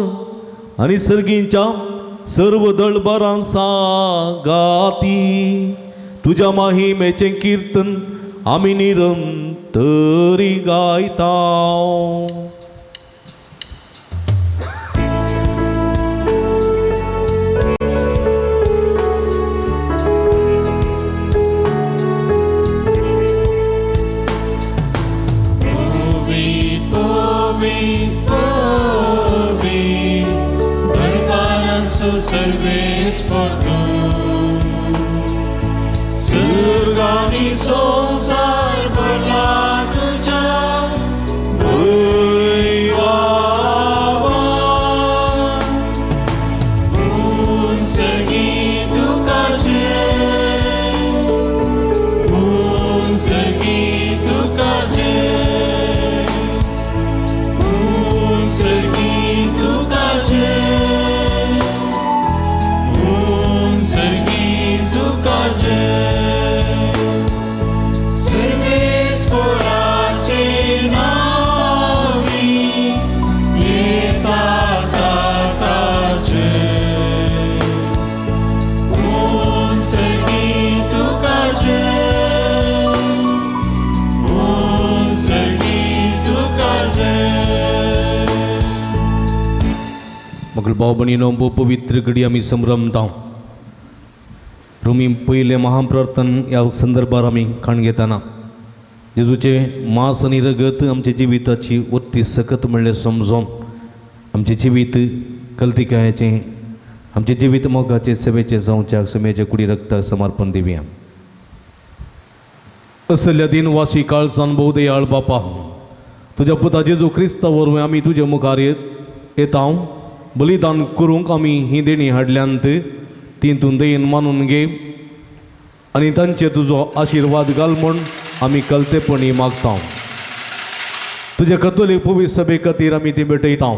आनी सर्गींच्या सर्व दळबरां सागाती तुज्या माहिमेचें किर्तन आमी निरंतरी गायता. सर्गानी संसार भरला तुझ्या वैभवान. उंचगी तुका जय, उंचगी तुका जय, उंचगी तुका जय, उंचगी तुका जय. मगल भाव भयणीनो, भोव पवित्र घडी आमी संभ्रमता. रोमी पयलें महाप्रार्थन ह्या संदर्भार आमी खाण घेतना जेजूचें मांस आनी रगत आमच्या जिविताची उत्ती सकत म्हणलें समजोन आमचें जिवीत कल्तिकायेचें, आमचें जिवीत मोगाचें, सेवेचें जावच्याक समेचें कुडी रगताक समर्पण दिवया. असल्या दिनवासी काळजान भोव दयाळ बापा, तुज्या पुता जेजू क्रिस्ता वरवीं आमी तुजे मुखार येता. बलिदान करूंक आमी ही देणी हाडल्यांत ती तूं दयेन मानून घे आनी तांचे तुजो आशिर्वाद घाल म्हूण आमी कलतेपणी मागता. तुजे कतोलीक पवित्र सभे खातीर आमी ती भेटयता.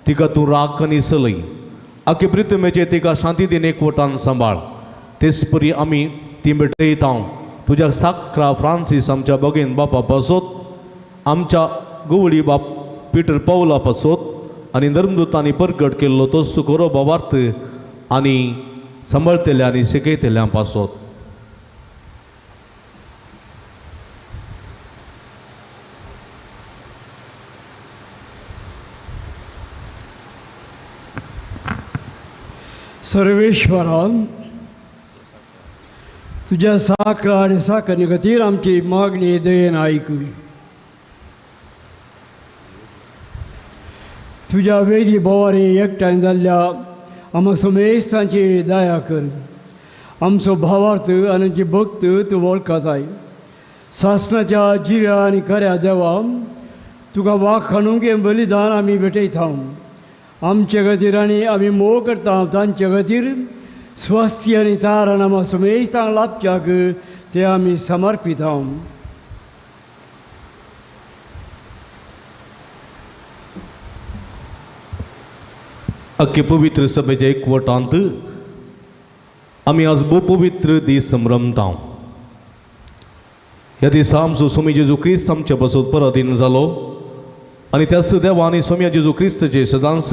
तिका तूं राख आनी चलय. आखे प्रितमेचे तिका शांती दिन एकवटान सांबाळ. तेच परी आमी ती भेटयता तुज्या साक्रा फ्रांसीस आमच्या बगेन बापा पासत, आमच्या गुवळी बाप पिटर पावला पासत आनी धर्मदूतांनी परगट केल्लो तो सुखरो बाबार्थ आनी सांबाळतल्या आनी शिकयतल्या पासत. सर्वेश्वरा, तुज्या साक्रा आनी साकरणी खातीर आमची मागणी दयेन आयकली. तुज्या वेदी बोवारी एकठांय जाल्ल्या आमकां समेस्तांची दया कर. आमचो भावार्थ आनी आमची भक्त तूं वळखताय. सासणाच्या जिव्या आनी खऱ्या देवा, तुका वाखाणूंक हें बलिदान आमी भेटयता. आमचे खातीर आनी आमी मोग करता तांचे खातीर स्वस्ती आनी तारण आमकां समेस्तांक लाभच्याक ते आमी समर्पिता. अख्खे पवित्र सभेच्या एकवटांत आमी आज भोव पवित्र दीस संभ्रमता. ह्या दिसा आमचो स्वामी जेजू क्रिस्त आमच्या पासत पराधीन जालो आनी त्याच देवा आनी स्वामी जेजू क्रिस्तचे सदांच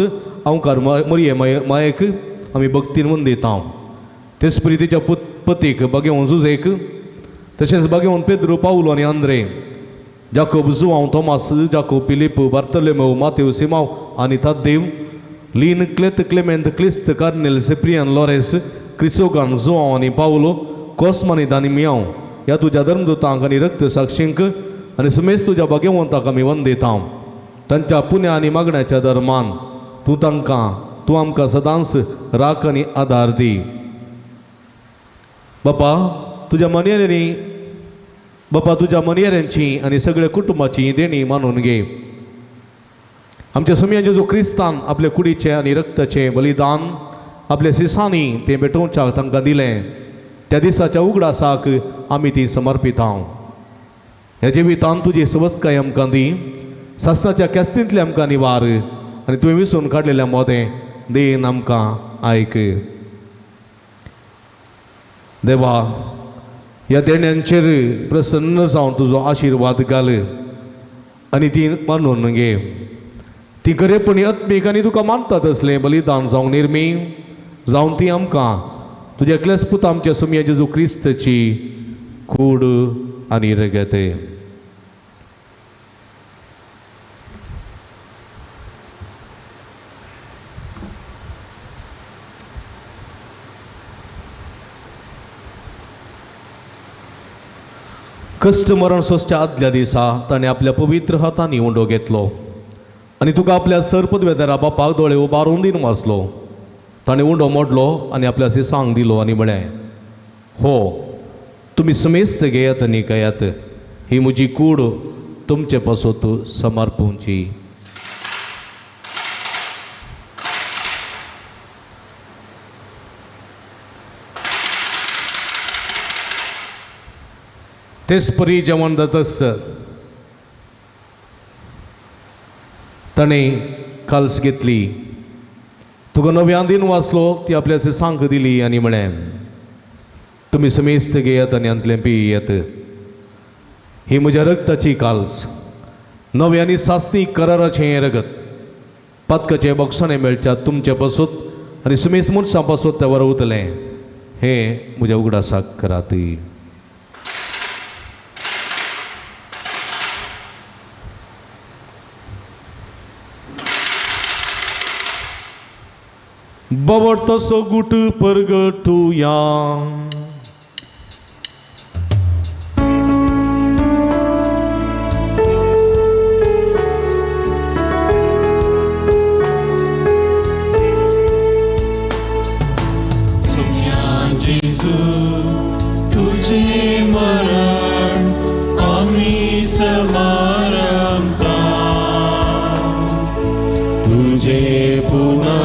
अंकार मरिये मायेक आमी भक्तीन वंदिता. तेच परी तिच्या पतीक बागेवन जुजेक, तशेंच बागेवन पेद्रू पावलो आनी आंद्रे, जाकोब जुआंव थॉमास, जाकोब पिलीप, बार्तोलोमेव, मातेव सिमाव आनी ताद्देव, लीन क्लेत क्लेमेंत क्लिस्त कार्नेल सेप्रियन लॉरेस क्रिसोगान जुआंव आनी पावलो कोस्मा आनी दानिमियांव ह्या तुज्या धर्मदूतांक आनी रक्त साक्षींक आनी सुमेस तुज्या भाग्यवंताक आमी वंदिता. तांच्या पुण्या आनी मागण्याच्या धर्मान तूं तांकां तूं आमकां सदांच राख आनी आदार दी. बापा तुज्या मनयेऱ्यांनी बापा तुज्या मनयेऱ्यांची आनी सगळ्या कुटुंबाची देणी मानून घे. आमच्या स्वामी जेजू क्रिस्तान आपल्या कुडीचें आनी रक्ताचें बलिदान आपल्या सिसांनी तें भेटोवच्याक तांकां दिलें. त्या दिसाच्या उगडासाक आमी ती समर्पिता. ह्या जिवितान तुजी सवस्तकाय आमकां दी, सासणाच्या केस्तींतले आमकां निवार आनी तुवें विसरून काडलेल्या मोदें देन आमकां आयक. देवा, ह्या देण्यांचेर प्रसन्न जावन तुजो आशिर्वाद घाल आनी ती मानून घे. ती खरेपणी आत्मीक आनी तुका मानतात असलें बलिदान जावंक निर्मी जावन ती आमकां तुज्या एकल्याच पुता आमच्या स्वामी जेजू क्रिस्तची कूड आनी रगत. कश्ट मरण सोंसच्या आदल्या दिसा ताणें आपल्या पवित्र हातांनी उंडो घेतलो आनी तुका आपल्या सरपदवेदारा बापाक दोळे उबारून दिन वाचलो. ताणें उंडो मोडलो आनी आपल्या सिसांक दिलो आनी म्हळें, हो तुमी समेस्त घेयात आनी खायात, ही म्हजी कूड तुमचे पासत समर्पूंची. तेच परी जेवण जातस ताणें काल्स घेतली, तुका नव्यान दिन वाचलो, ती आपल्या सांक दिली आनी म्हळें, तुमी समेस्त घेयात आनी हांतलें पियेत, ही म्हज्या रगताची काल्स, नव्या आनी सासणी कराराचें हें रगत, पातकाचें बक्षाणें मेळच्या तुमचे पासत आनी समेस्त मनशां पासत तें वरवतलें, हें म्हज्या उगडासाक करात. बवड तसो गुट परगटुया. सोम्या जेजू तुझे मरण आमी समारंभता, तुझे पुनः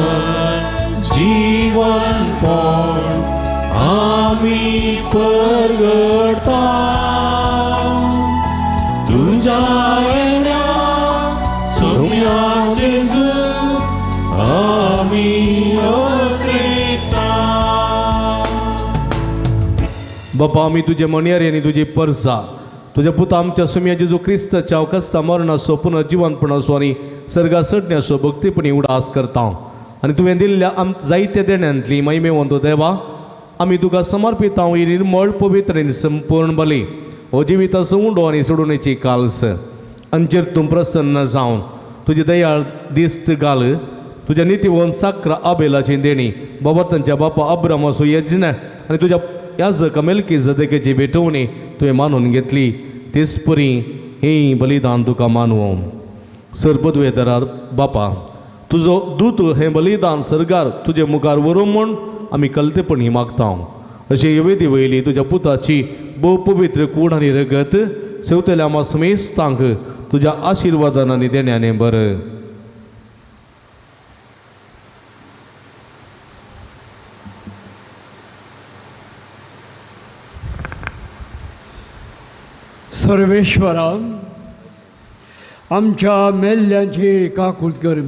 जीवन पण आमी परगटता, तुझ्या येण्या सोम्या जेजू आमी. बापा आमी तुजे मणयारी आनी तुजी परसा तुज्या पुता आमच्या सुम्या जेजू क्रिस्ताच्या कस्ता मरणाचो पुनर्जिवनपणाचो आनी सर्गा सडण्याचो भक्तीपणी उडास करता आनी तुवें दिल्ल्या आम जायत्या देण्यांतली महिमेवंत देवा आमी तुका समर्पिता ही निर्मळ पवित्र आनी संपूर्ण बली हो जिविताचो उंडो आनी सोडूनेची काल्स आमचेर तूं प्रसन्न जावन तुजी दयाळ दिस्त घाल तुज्या नितीवंत साक्र आबेलाची देणी बाबा तांच्या बापा अब्रामाचो यज्ञ आनी तुज्या याजक मेलकी जदेकेची भेटवणी तुवें मानून घेतली तेच परी ही बलिदान तुका मानवो सर पदवेदारा बापा तुजो दूत हें बलिदान सरगार तुजे मुखार व्हरूं म्हूण आमी कलतेपणी मागता अशें वेदी वयली तुज्या पुताची भोव पवित्र कूड आनी रगत सेवतल्या आमा समेस्तांक तुज्या आशिर्वादान आनी देण्याने बरें. सर्वेश्वरा आमच्या मेल्ल्यांची काकूत कर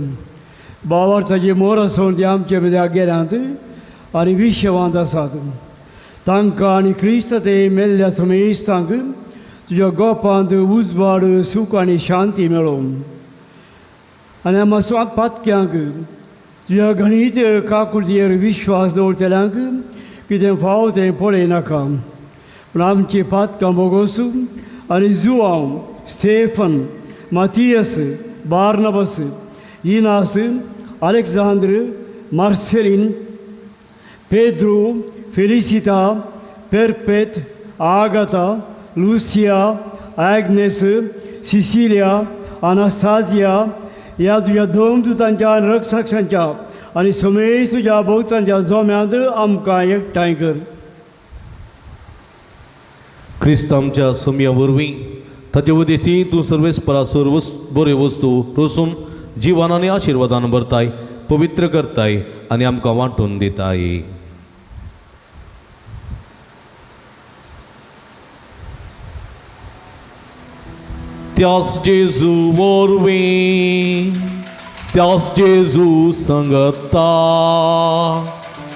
बावार्थाची मोर आसून ती आमचे मदें गेल्यांत आनी विशवांत आसात तांकां आनी क्रिस्त ते मेल्ल्या समेस्तांक तुज्या गोपांत उजवाड सूख आनी शांती मेळोवन आनी आमच्या पातक्यांक तुज्या गणीत काकुळतीचेर विश्वास दवरतल्यांक कितें फाव तें पळयनाका पूण आमची पातकां भोगोसूं आनी Joao Stephen Matthias Barnabas Inas Alexandre Marcelin Pedro Felicita Perpet Agatha Lucia Agnes Cecilia Anastasia ह्या तुज्या धर्मदूतांच्या आनी रक्षकांच्या आनी समेस्त तुज्या भक्तांच्या जोम्यांत आमकां एकठांय कर. क्रिस्त आमच्या सोम्या वरवीं ताचे उद्देशी तूं सर्वेस्परा सर्व बऱ्यो वस्तू रोसून जिवन आनी आशिर्वादान भरताय पवित्र करताय आनी आमकां वांटून दिताय. त्यास जेजू वरवीं त्यास जेजू संगता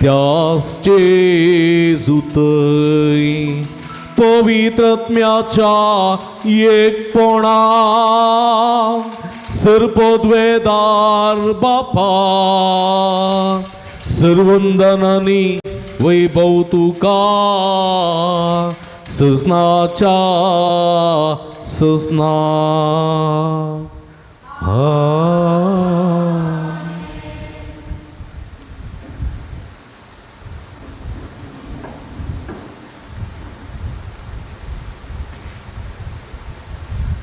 त्यास जेजू थंय पवित्रत्म्याच्या एकपणा सर्पद्वेदार बापा सर्वंदनानी वैभव तुका सजनाच्या सजना.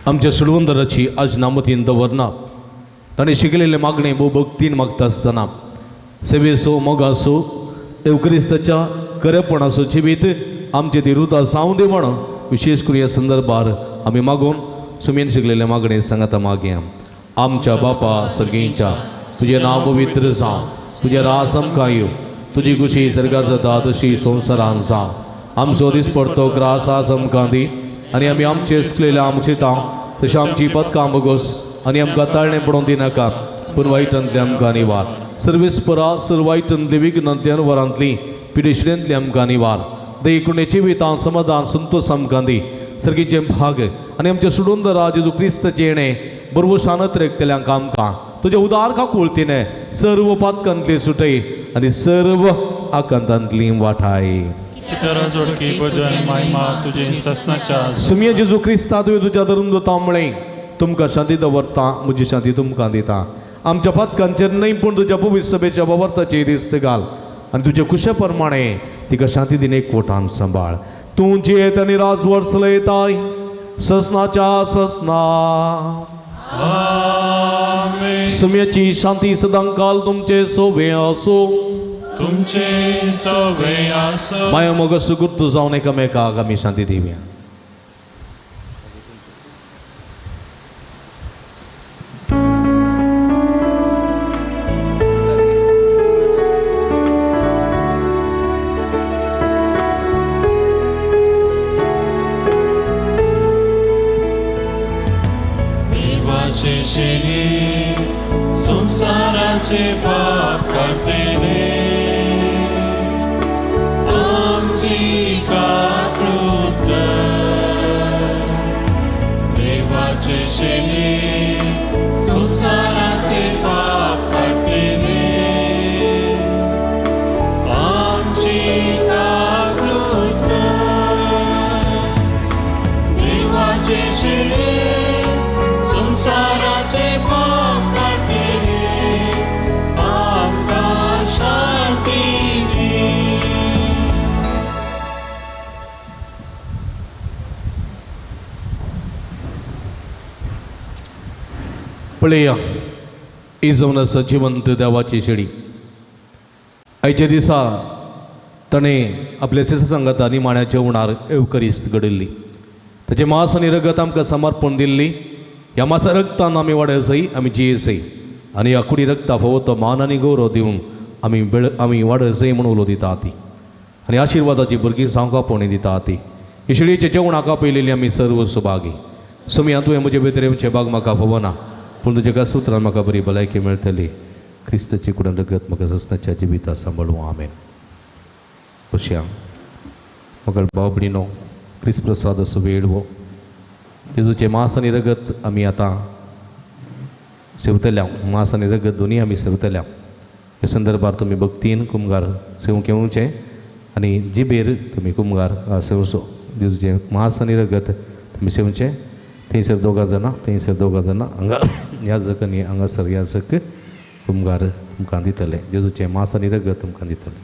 आमच्या सुडवंदराची आज नामतीन दवरना ताणें शिकलेले मागणे भोव भक्तीन मागता आसतना सेवेचो मोगाचो एवक्रिस्ताच्या खरेपणाचो जिवीत आमचे ती रुता जावं दी म्हण विशेष करून ह्या संदर्भार आमी मागून सुमेन शिकलेले मागणे सांगाता मागया. आमच्या बापा सर्गींच्या तुजें नांव पवित्र जावं, तुजें राज आमकां येवं, तुजी खुशी सर्गार जाता तशी संवसारान जावं. आमचो दिसपडतो ग्रास आज आमकां दी आनी आमी आमचे चुकलेल्या आमचे तशें आमची पदकां बोगोस आनी आमकां ताळणें पडोवन दिनाका पूण वायटांतली आमकां निवार. सर्वेस्परा सर वायटांतली विघ्नांतली अनवरांतली पिडेशिडेंतली आमकां निवार. दयेकुणे जिवितां समाधान संतोष आमकां दी. सर्गीचें भाग आनी आमच्या सुडूंदरा जेजू क्रिस्ताचें येणें बरवो शानत रेखतल्यांक आमकां तुज्या उदार काकुळतीने सर्व पातकांतली सुटय आनी सर्व आकांतांतली वाठाय. सुमिया जेजू क्रिस्ता तुवें तुज्या धरून दवरता म्हळें तुमकां शांती दवरता म्हजी शांती तुमकां दिता. आमच्या पातकांचेर न्हय पूण तुज्या पवित्र सभेच्या बाबर्थाचेर दिस्त घाल आनी तुजे कुशे प्रमाणे तिका शांती दिन एकवटान सांबाळ. तूं जियेत आनी राजवट चलयताय ससनाच्या ससना. सुम्याची शांती सदांकाल तुमचे सोवे आसूं तुमचे सोवे आसूं. माया मोग सुगुर्त जावन एकामेकाक आमी शांती दिवया. संसाराचे पाप काडटले आमची काकूळ पळया ही जावन आसा जिवंत देवाची शेळी. आयच्या दिसा ताणें आपल्या शिसा सांगाता निमाण्या जेवणार एवकरिस्त घडयल्ली. ताचें मांस आनी रगत आमकां समर्पण दिल्ली. ह्या मासा रगतान आमी वाडसय, आमी जियेसय आनी ह्या कुडी रगता फावो तो मान आनी गौरव दिवन आमी बेळ आमी वाडसय म्हूण उलो दिता ती आनी आशिर्वादाची भुरगीं जावंक आपोवणी दिता ती. ही शेळयेच्या जेवणाक आपयलेली आमी सर्व सुभागी. सोमया तुवें म्हजे भितर येवचें भाग म्हाका फावना, पूण तुज्या एका सुत्रान म्हाका बरी भलायकी मेळटली. क्रिस्ताची कुडन रगत म्हाका सस्नाच्या जिविता सांबाळूं. आमेन. बशया म्हाका भाव भयणीनो, क्रिस्त प्रसाद असो वेळ हो. जेजूचें मांस आनी रगत आमी आतां सेवतल्या. मांस आनी रगत दोनूय आमी सेवतल्या. ह्या संदर्भार तुमी भक्तीन कुमगार सेवंक येवचें आनी जिबेर तुमी कुमगार सेवचो. जेजूचें मांस आनी रगत तुमी सेवचें. थंयसर दोगां जाणां, थंयसर दोगां जाणां हांगा याजक आनी हांगासर याजक कुमगार तुमकां दितले. जेजूचें मांस आनी रगत तुमकां दितले.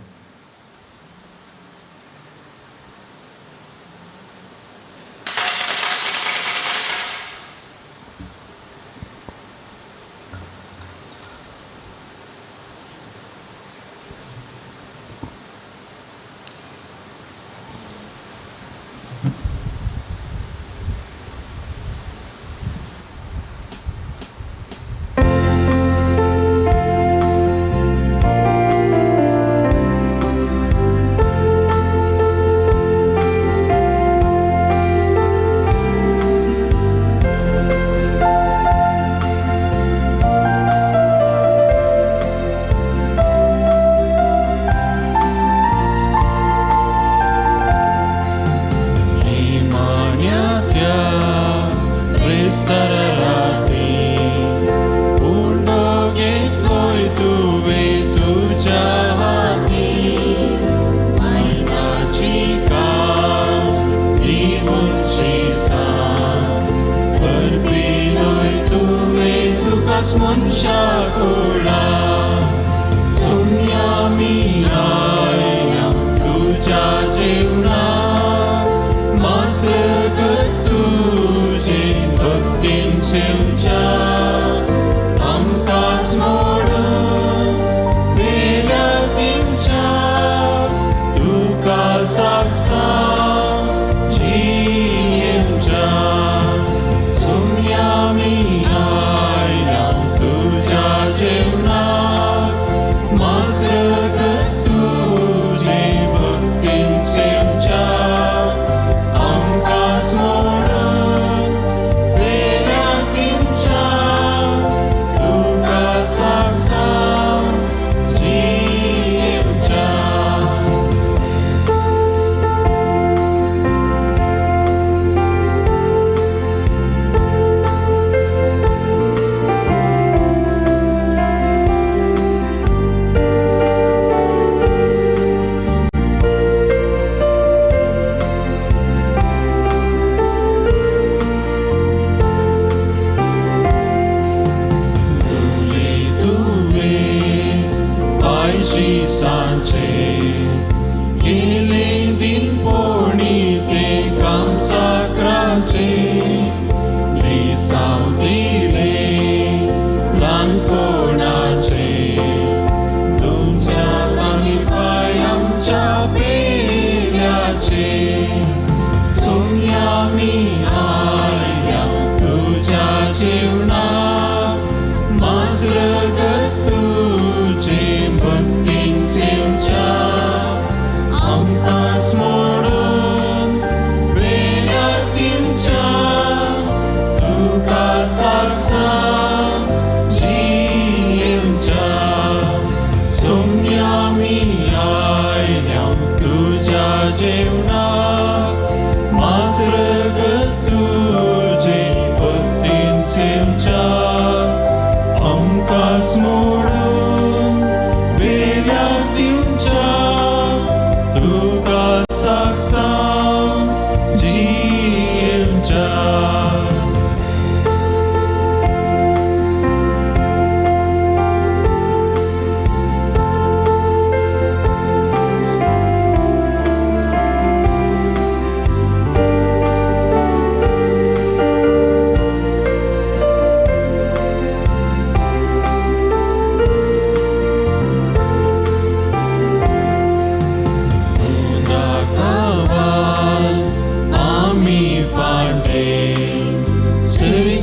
तुझ्या जेवणा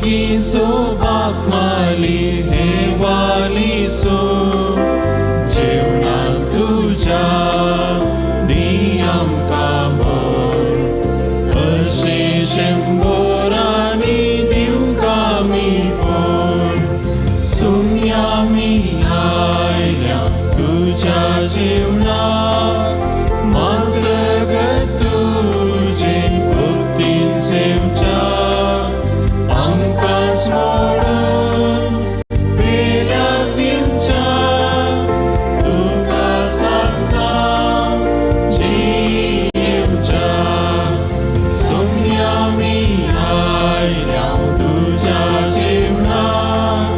सोर्गीचो बाप माली हे वालीचो जेवणाक तुज्या दी आमकां बळ अशें शंबरांनी दिवंक आमी फळ सुम्या आमी आयल्या तुज्या जेवणाक मासगत तुजें भक्तीन सेवच्या आमकांच मोडून पेल्या दिवच्या तुका साथसां जियेवच्या सुम्या आमी आयल्या तुज्या जेवणाक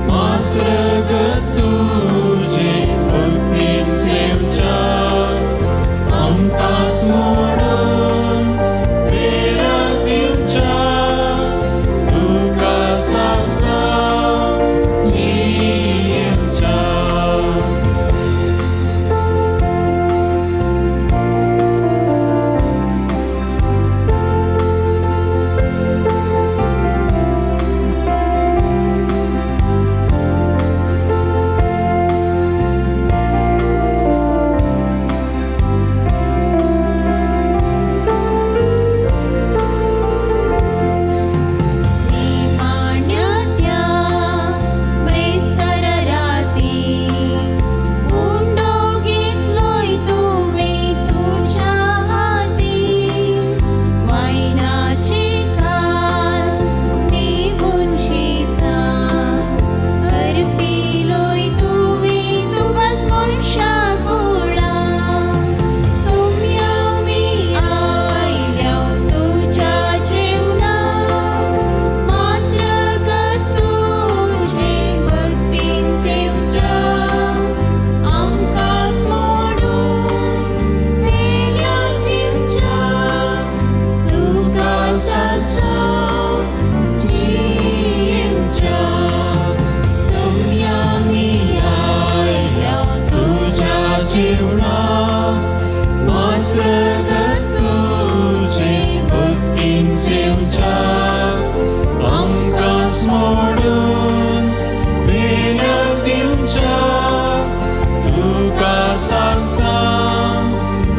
मासगत तुजें भक्तीन सेवच्या आमकांच मोडून पेल्या दिवच्या तुका साथसां जियेवच्या. निमाण्या ब्रेस्तारा राती उंडो घेतलोय तुवें तुज्या हाती वायनाची कास दिवन शिसां अर्पिलोय तुवें तुकाच मनशा कुळां सोम्या आमी आयल्या तुज्या जेवणाक मासरगत तुजें भक्तीन सेवच्या आमकांच मोडून पेल्या दिवच्या तुका साथसां जियेवच्या सोम्या आमी आयल्या तुज्या जेवणाक मासगत तुजें भक्तीन सेवच्या आमकांच मोडून पेल्या दिवच्या तुका साथसां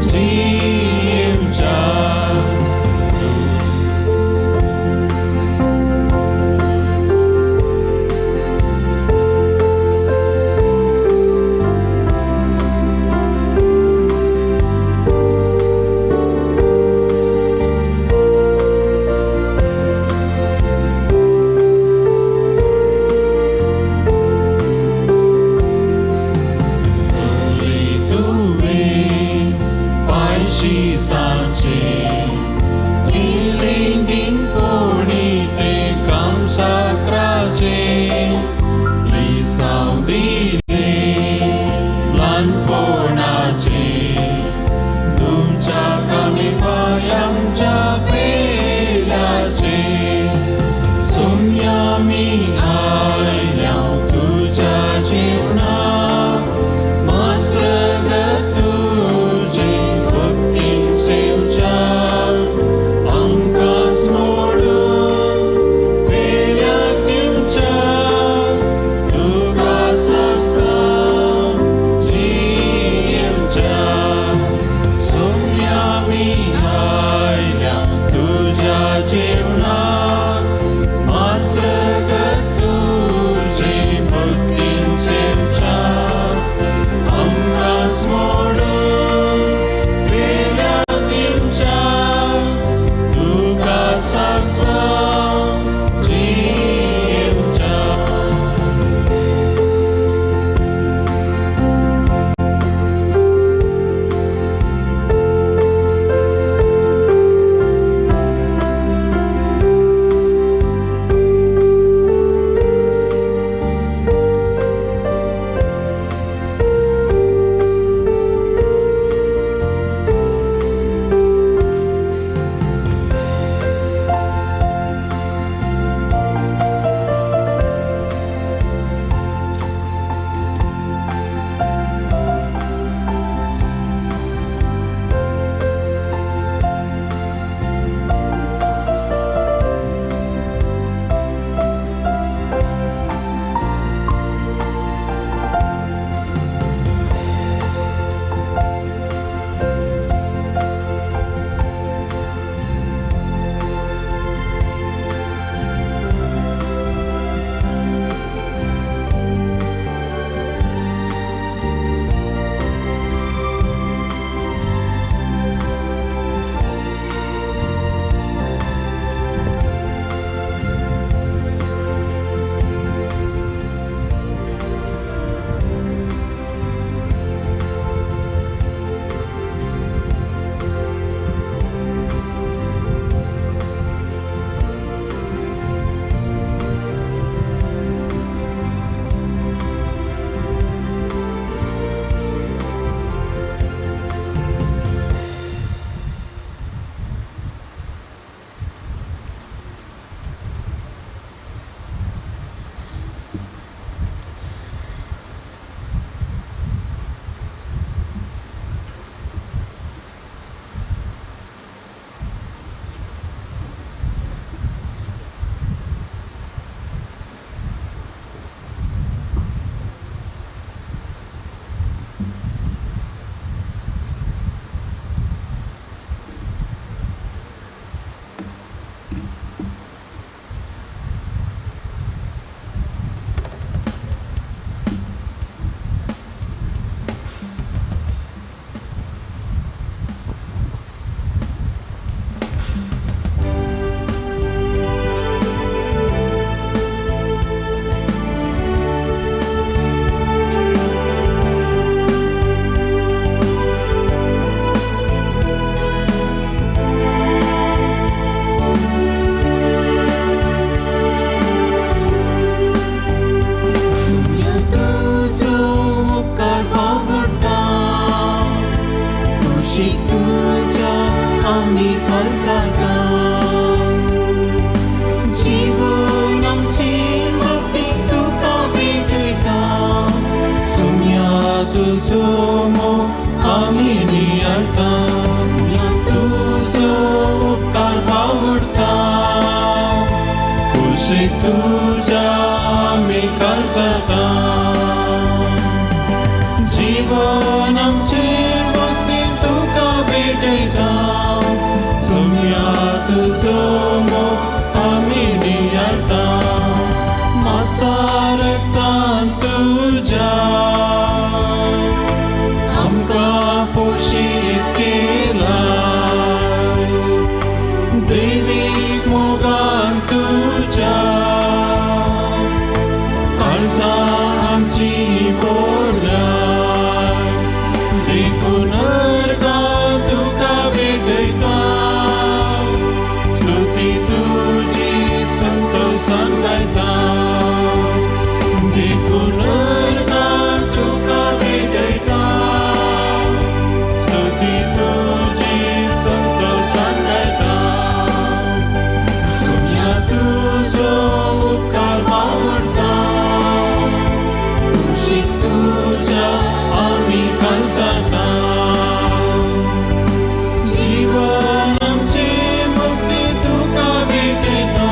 जियेवच्या. कुशीक तुज्या आमी काळजाता जीवन आमचे मुक्ती तुका भेटयता सोम्या तुजो मोग आमी नियाळता मासा रक्तान तुज्या आमकां पोशीत केलाय देवीक मोगान तुज्या काळजां आमची भरल्याय देखून अर्गां तुका भेटयता स्तुती तुजी संतोशान गायता देखून अर्गां तुका भेटयता स्तुती तुजी संतोशान गायता सोम्या तुजो उपकार बावडटा कुशीक तुज्या आमी काळजाता जीवन आमचे मुक्ती तुका भेटयता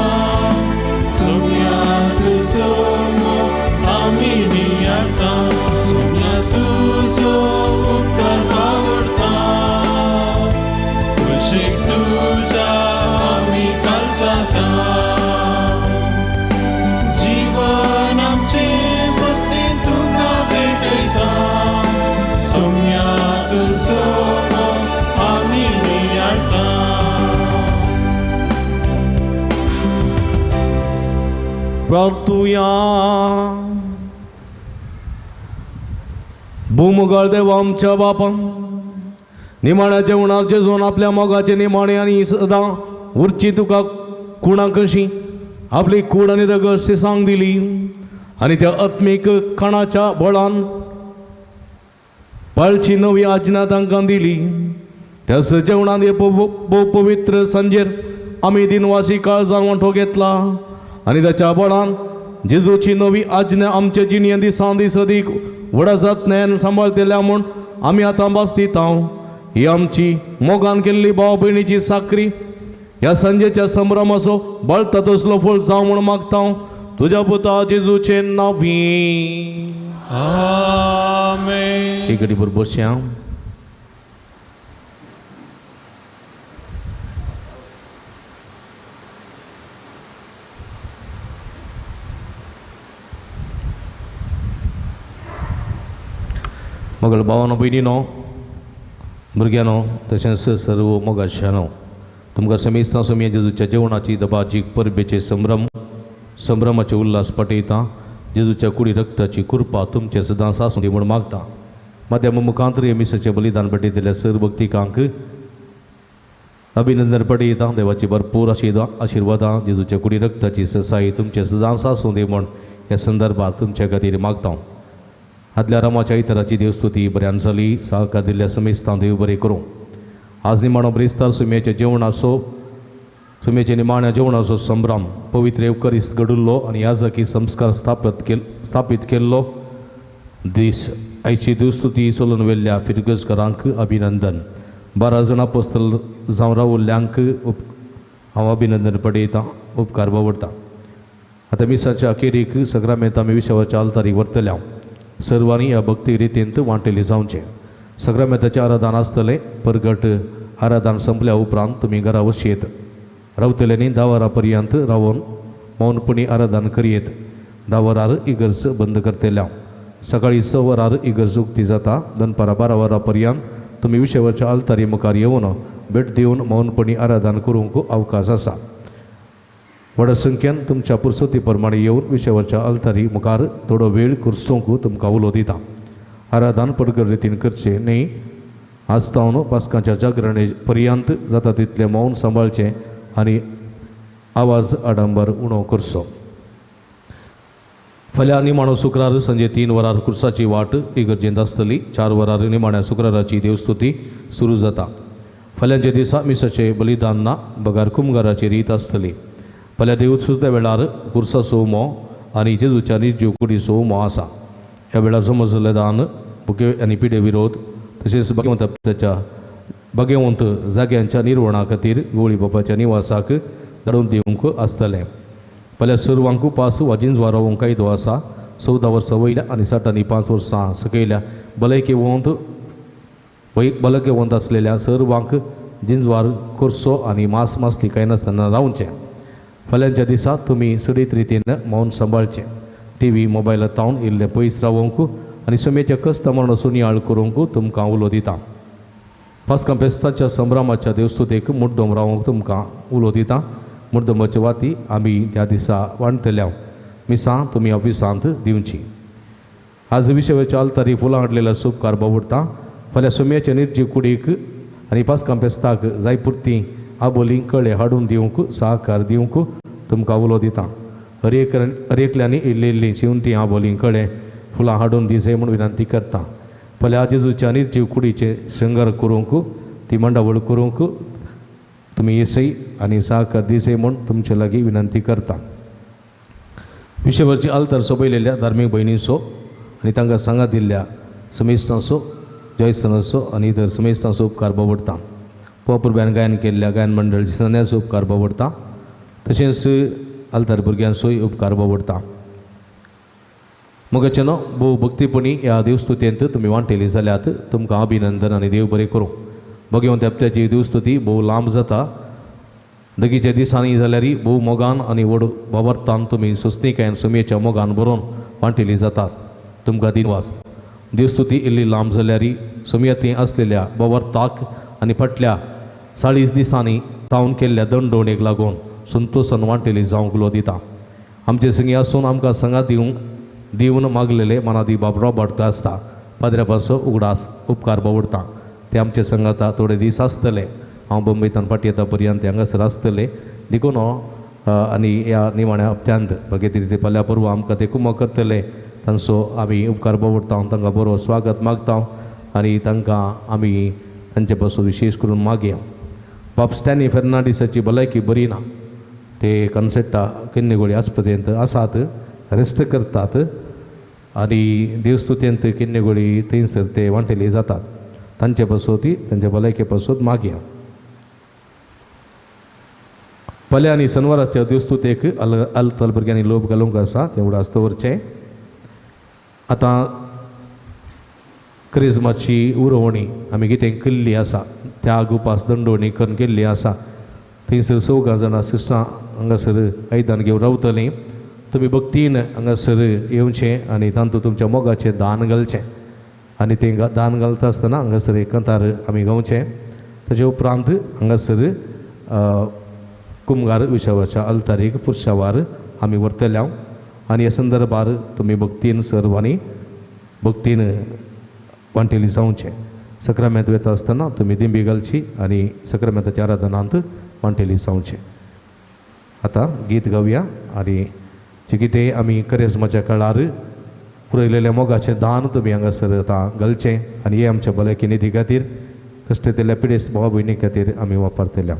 सोम्या तुजो मोग आमी नियाळता सोम्या तुजो उपकार बावडटा कुशीक तुज्या आमी काळजाता जीवन आमचे मुक्ती तुका भेटयता सोम्या तुजो मोग आमी नियाळता. प्रार्थुया. भूमुगाळ देवा आमच्या बापान निमाण्या जेवणार जेजून आपल्या मोगाचे निमाणे आनी सदां उरची तुका कुणां कशी आपली कूड आनी रगत शिसांक दिली आनी त्या आत्मीक खाणाच्या बळान पाळची नवी आज्ञा तांकां दिली. त्या जेवणान हे भोव पवित्र सांजेर आमी दिनवासी काळजान वांटो घेतला आनी ताच्या बळान जेजूची नवी आज्ञा आमचे जिणें दिसान दीस अदीक व्हडा जातन्यान सांबाळटल्या म्हूण आमी आतां भासदिता. ही आमची मोगान केल्ली भाव भयणीची साकरी ह्या सांजेच्या संभ्रमाचो बळता तसलो फळ जावं म्हूण मागता तुज्या पुता जेजूचे नांवी. आमेन. एक घडी बरोबर बसया. मगळ भावानो भयणीनो भुरग्यांनो तशेंच सर्व मोगाशानो तुमकां समेस्तां सोमया जेजूच्या जेवणाची दबाजीक परबेचे संभ्रमाचे उल्हास पटयता. जेजूच्या कुडी रक्ताची कृपा तुमचे सदांच आसूं दी म्हूण मागता. माध्यम मुखांतर हे मिसाचें बलिदान पटयतल्या सर भक्तिकांक अभिनंदन पटयता. देवाची भरपूर आशिर्वादां जेजूच्या कुडी रक्ताची ससाई तुमचे सदांच आसूं दी म्हूण ह्या संदर्भात तुमच्या खातीर मागता. आदल्या रामाच्या इतराची देवस्तुती बऱ्यान जाली. सहकार दिल्ल्या समेस्तां देव बरें करूं. आज निमाणो ब्रेस्तार सुम्याच्या जेवणाचो सुम्याच्या निमाण्या जेवणाचो संभ्रम पवित्र येवकरिस्त घडुल्लो आनी याजकी संस्कार स्थापीत केल्लो दीस. आयची देवस्तुती चलून वेल्ल्या फिरगजकारांक अभिनंदन. 12 जाणां पोस्तल जावं रावल्ल्यांक हांव अभिनंदन पडयतां, उपकार बावडटा. आतां मिसाच्या अखेरीक सगळ्या आमी विशवाच्या आल्तारीक व्हरतल्या. सर्वांनी ह्या भक्ती रितींत वांटेली जावचें. सगळ्या आराधन आसतलें. परगट आराधन संपल्या उपरांत तुमी घरा वचयेत. रावतल्यांनी 10 वरां पर्यंत रावन मौनपणी आराधन करयेत. 10 वरार इगर्ज बंद करतल्या. सकाळी 6 वरार इगर्ज उक्ती जाता. दनपारां 12 वरां पर्यंत तुमी विशवाच्या आल्तारी मुखार येवन भेट दिवन मौनपणी आराधन करूंक अवकाश आसा. व्हड संख्येन तुमच्या पुरसती प्रमाणे येवन विशवाच्या आल्तारी मुखार थोडो वेळ कुर्सूंक तुमकां उलो दिता. आराधन पडगर रितीन करचें न्ही. आज तावन पास्कांच्या जागरणे पर्यंत जाता तितलें मौन सांबाळचें आनी आवाज आडंबर उणो करचो. फाल्यां निमाणो शुक्रार सांजे 3 वरार कुर्साची वाट इगर्जेंत आसतली. 4 वरार निमाण्या शुक्राराची देवस्तुती सुरू जाता. फाल्यांच्या दिसा मिसाचें बलिदान ना बगार कुमगाराची रीत आसतली. फाल्यां देवस्तुत्या वेळार कुर्साचो उमो आनी जेजूच्या निर्जीव कुडीचो उमो आसा. ह्या वेळार समजलें दान बुके आनी पिडे विरोध तशेंच भाग्यवंत भाग्यवंत जाग्यांच्या निर्वणा खातीर गोळी बापाच्या निवासाक धाडून दिवंक आसतलें. फाल्यां सर्वांक उपास वा जिंजवार रावूंक कायदो आसा. 14 वर्सां वयल्या आनी 60 आनी 5 वर्सां सकयल्या भलायकेवंत भलायकेवंत आसलेल्या सर्वांक जिंजवार करचो आनी मांस मासली कांय नासतना रावचें. फाल्यांच्या दिसा तुमी सडीत रितीन मौन सांबाळचें. टी व्ही मोबायला तावन इल्लें पयस रावोंक आनी समेच्या कश्ट मरणाचो नियाळ करूंक तुमकां उलो दिता. पास्कां फेस्ताच्या संभ्रमाच्या देवस्तुतेक मुड्डम रावोंक तुमकां उलो दिता. मुड्डमाची वाती आमी त्या दिसा वांटतल्या. मिसां तुमी ऑफिसांत दिवची. आज विशेवाच्या आल्तारी फुलां हाडलेल्या सुपकार बावडटा. फाल्यां सोम्याचे निर्जीव कुडीक आनी पास्कां फेस्ताक जाय पुरती आबोली कळे हाडून दिवंक सहकार दिवंक तुमकां उलो दिता. हर एकल्यांनी इल्ली इल्ली शिवंती आबोली कळे फुलां हाडून दिवचें म्हूण विनंती करता. फाल्यां जेजूच्या निर्जीव कुडीचे शृंगार करूंक ती मांडावळ करूंक तुमी येसय आनी सहकार दिवचें म्हूण तुमचे लागीं विनंती करता. विशेवरची आल्तार सोबयलेल्या धार्मीक भयणींचो आनी तांकां सांगात दिल्ल्या समेस्तांचो जयस्थानाचो आनी इतर समेस्तांचो उपकार बावडटा. पोपुरब्यान गायन केल्ल्या गायन मंडळाची सन्याचो उपकार बावडटा. तशेंच आल्तार भुरग्यांचोय उपकार बावडटा. मोगाचे न्हू भोव भक्तीपणी ह्या देवस्तुतेंत तुमी वांटेली जाल्यात तुमकां अभिनंदन आनी देव बरें करूं. भगवंत हप्त्याची देवस्तुती भोव लांब जाता. दगीच्या दिसांनी जाल्यार भोव मोगान आनी व्हड बावरतान तुमी सोंसणीकायेन सुमयेच्या मोगान बरोवन वांटेली जातात. तुमकां दिनवास. देवस्तुती इल्ली लांब जाल्यार सुमयेंत आसलेल्या बावरताक आनी फाटल्या 40 दिसांनी तावन केल्ल्या दंडोवणेक लागून संतोसान वांटेली जावंक उलो दिता. आमचे संगी आसून आमकां सांगात दिवन मागलेले मनादी बाब रॉबर्ट आसता पाद्र्यापाचो उगडास उपकार बावडटा. ते आमचे संगाता थोडे दीस आसतले. हांव बंबयतान फाटी येता पर्यंत ते हांगासर आसतले देखून आनी ह्या निमाण्या हप्त्यांत बघेतरी ते फाल्यां परवा आमकां ते कुमक करतले. तांचो आमी उपकार बावडटा. तांकां बरो स्वागत मागता आनी तांकां आमी तांचे पासून विशेश करून मागया. बाब स्टॅनी फेर्नांडीसाची भलायकी बरी ना. ते कन्सेट्टा किन्नेगोळी आस्पत्रेंत आसात, रेस्ट करतात आनी देवस्तुतेंत किन्नेगोळी थंयसर ते वांटेली जातात. तांचे पासून ती तांच्या भलायके पासून मागया. फाल्यां आनी शनवाराच्या देवस्तुतेक आल्तार भुरग्यांनी लोप घालूंक आसा तें उगडास दवरचें. आतां क्रिजमाची उरोवणी आमी कितें केल्ली आसा त्या उपास दंडोवणी करून केल्ली आसा. थंयसर 4 जाणां सिस्टरां हांगासर आयदन घेवन रावतलीं. तुमी भक्तीन हांगासर येवचें आनी तातूंत तुमच्या मोगाचें दान घालचें आनी तें दान घालता आसतना हांगासर एक कांतार आमी गावचें. ताचे उपरांत हांगासर कुमगार विशवाच्या आल्तारीक पुरशावार आमी व्हरतले आनी ह्या संदर्भार तुमी भक्तीन सर्वांनी भक्तीन वांटेली जावचें. सक्रामेंत वता आसतना तुमी दिंबी घालची आनी सक्रामेंताच्या आराधनांत वांटेली जावचें. आतां गीत गावया आनी जें कितें आमी करेजमाच्या काळार पुरयलेल्या मोगाचें दान तुमी हांगासर आतां घालचें आनी हें आमच्या भलायकी निधी खातीर कश्टतेल्या पिडेस्त भावा भयणी खातीर आमी वापरतल्या.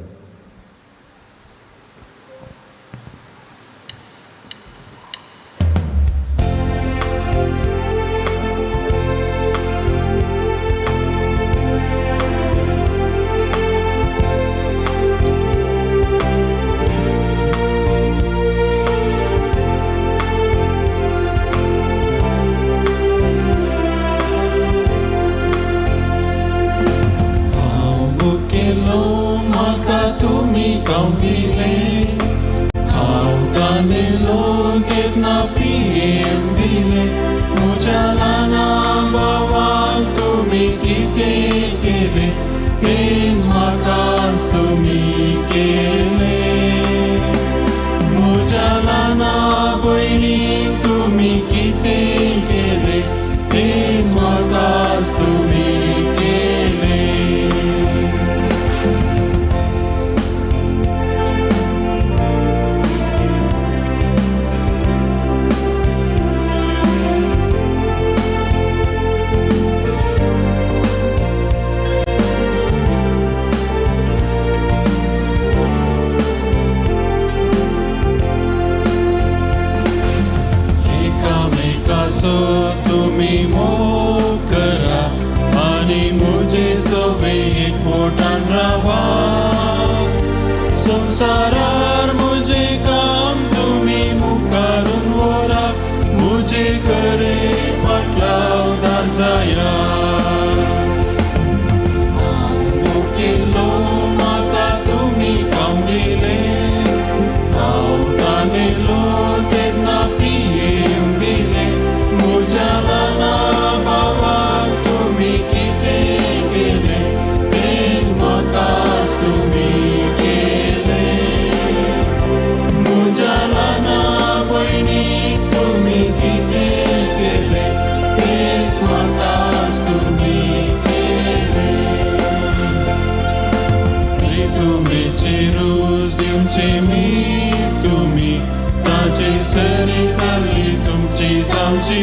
ताचे सरी जाली तुमची जावची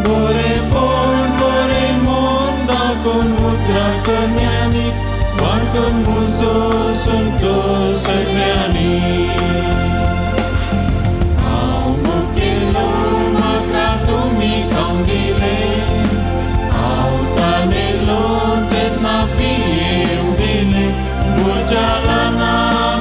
बरेपण बरें मन दाखोवन उतरां कन्यांनी वांटून म्हजो संतोश सगळ्यांनी. हांव मुकेलो म्हाका तुमी खावंक दिलें, हांव तानेलो तेन्ना पियेवंक दिलें. म्हज्या ल्हाना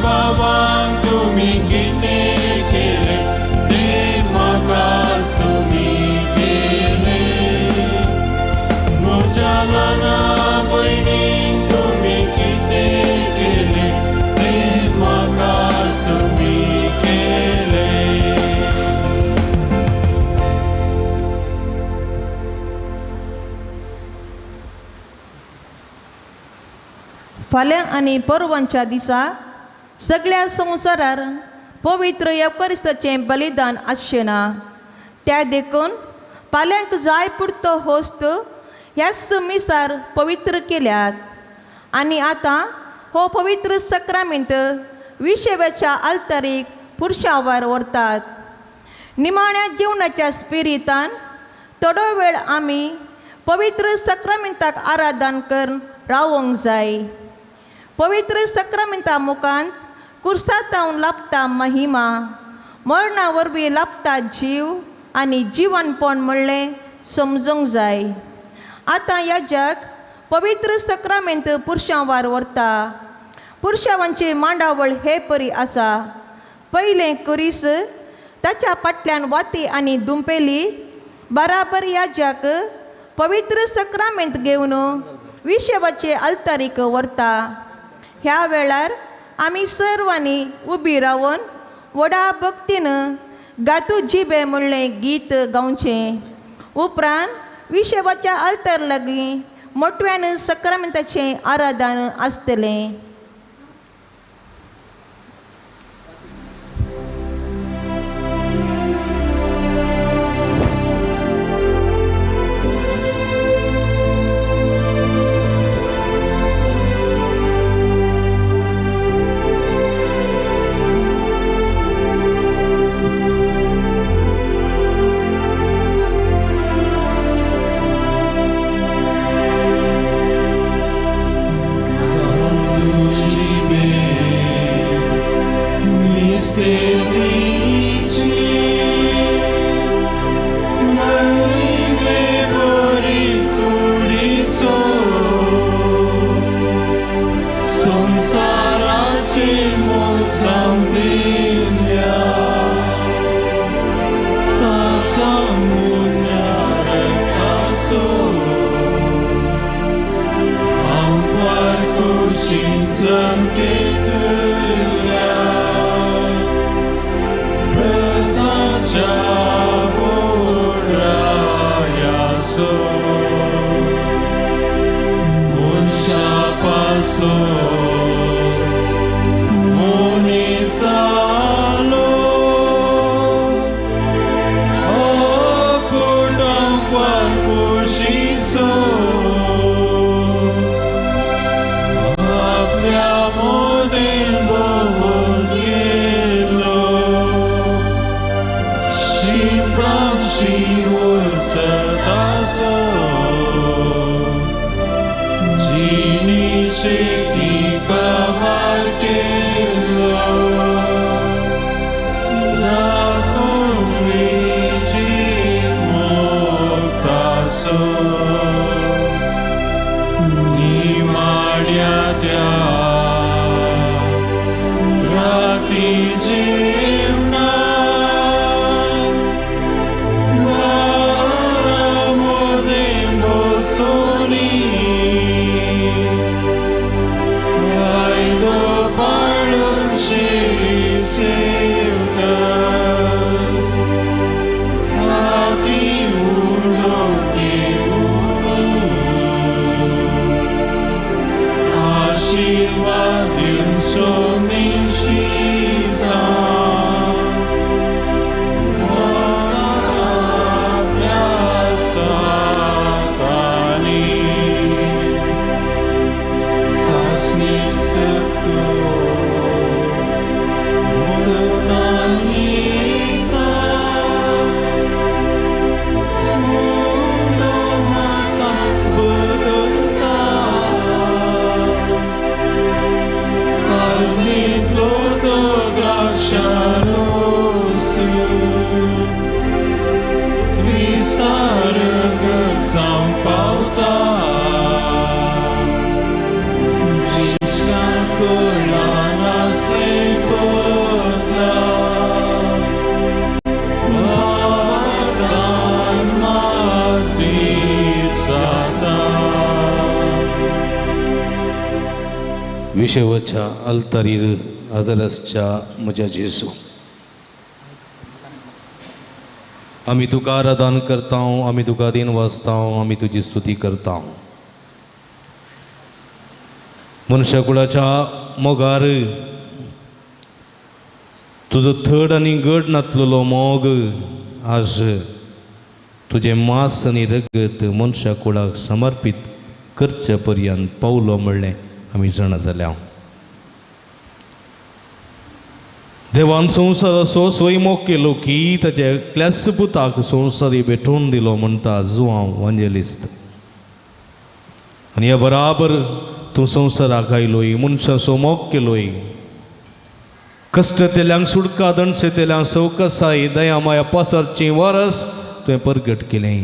बाबांक तुमी कितें केलें तें म्हाकाच तुमी केलें. म्हज्या ल्हाना भयणीक तुमी कितें केलें तें म्हाकाच तुमी केलें. फाल्यां आनी परवांच्या दिसा सगळ्या संवसारार पवित्र येवकरिस्ताचें बलिदान आसचें ना. त्या देखून पाल्यांक जाय पुरतो होस्त ह्याच मिसार पवित्र केल्यात आनी आतां हो पवित्र सक्रामेंत विशेव्याच्या आल्तारीक पुरशावार व्हरतात. निमाण्या जेवणाच्या स्पिरितान थोडो वेळ आमी पवित्र सक्रामेंताक आराधन करून रावोंक जाय. पवित्र सक्रामेंता मुखान कुर्सातावन लाभता महिमा, मरणा वरवीं लाभता जीव आनी जिवनपण म्हणलें समजूंक जाय. आतां याजक पवित्र सक्रामेंत पुरशांवार व्हरता. पुरशावांची मांडावळ हे परी आसा. पयलें कुरीस, ताच्या फाटल्यान वाती आनी दुंपेली. बराबर याजक पवित्र सक्रामेंत घेवन विशेवाचे आल्तारीक व्हरता. ह्या वेळार आमी सर्वांनी उबी रावन व्हडा भक्तीन गातू जिबे म्हणलें गीत गावचें. उपरांत विशेवाच्या आल्तार लागीं मोटव्यान सक्रामेंताचें आराधन आसतलें. Mode विशेवाच्या अल्तारीर हजर आसच्या म्हज्या जेजू, आमी तुका आराधन करता, आमी तुका दिन वाचता, आमी तुजी स्तुती करता. मनशा कुळाच्या मोगार तुजो थड आनी गड नातलेलो मोग आज तुजें मांस आनी रगत मनशा कुळाक समर्पीत करचे पर्यंत पावलो म्हणलें आमी जाणा जाल्या. देवान संवसाराचो सोय मोग केलो की ताच्या एकल्याच पुताक संवसारी भेटोवन दिलो म्हणटा जुआंव वांजेलिस्त. आनी ह्या बराबर तूं संवसाराक आयलोय, मनशाचो मोग केलोय, कश्ट तेल्यांक सुटका, दणशे तेल्यांक सवकसाय, दया माया पासरची वरस तुवें परगट केलें.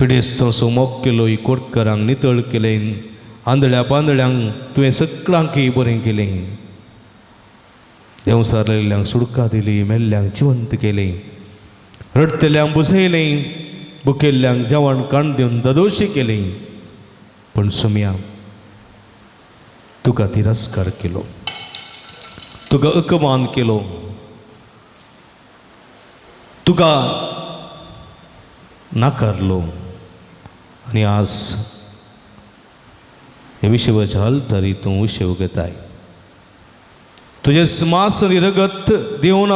पिडेस्तांचो मोग केलोय, कोटकरांक नितळ केलें, आंधळ्या पांदळ्यांक तुवें सगळ्यांकय बरें केलें, देंवसारलेल्यांक सुटका दिली, मेल्ल्यांक जिवंत केलें, रडटल्यांक बुजयलें, बुकेल्ल्यांक जेवण काण दिवन ददोशी केलें. पूण सोम्या, तुका तिरस्कार केलो, तुका अपमान केलो, तुका नाकारलो. आनी आज हे विशेवाच्या अल्तारी तूं विशेव घेताय, तुजें मांस आनी रगत दिवन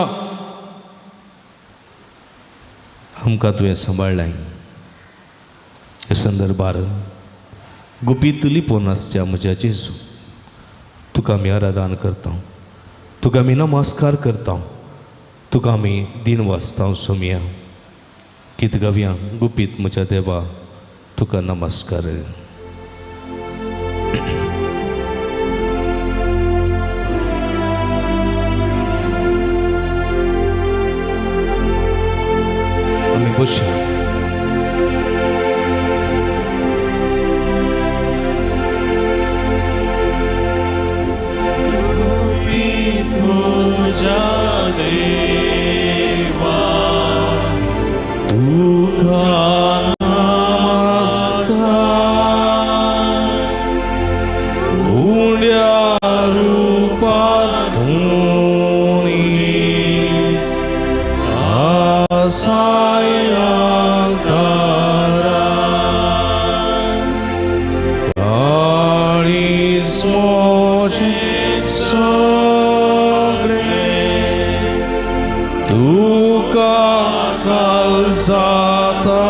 आमकां तुवें सांबाळ्ळें. हे संदर्भार गुपीत लिपोवन आसच्या म्हज्या जेजू, तुका आमी आराधन करता, तुका आमी नमस्कार करता, तुका आमी दिन वाचता. सोमया गीत गावया गुपीत म्हज्या देवा तुका नमस्कार. आमी बसया. देवा तुका नमस्कार, उण्या रुपार धुनीस आसाया दारा काळीज म्हजें सगळें तुका कालजाता,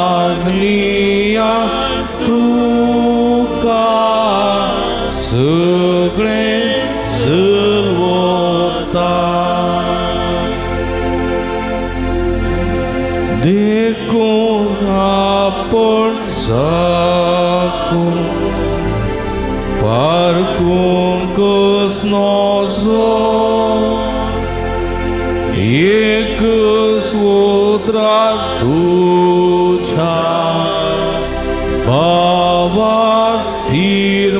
इत्याग्निया तुका सगळें चलवता. देखून आपण जाकून पारकूंकच नजो, एक स्वोत्रा तुझ्या भावार्थीर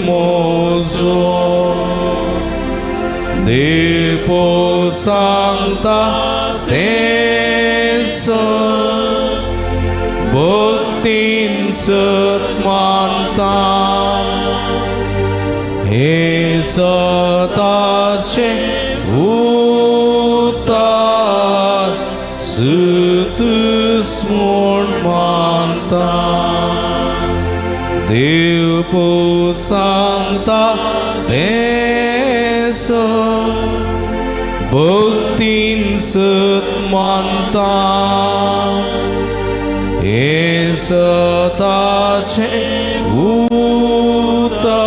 म्हजो. देपो सांगता तें सत भक्तीन सत मानता, हे सताचें उतार सतस म्हूण मानता. देव सांगता तें सत भक्तीन सत मानता, हे सताचें उतार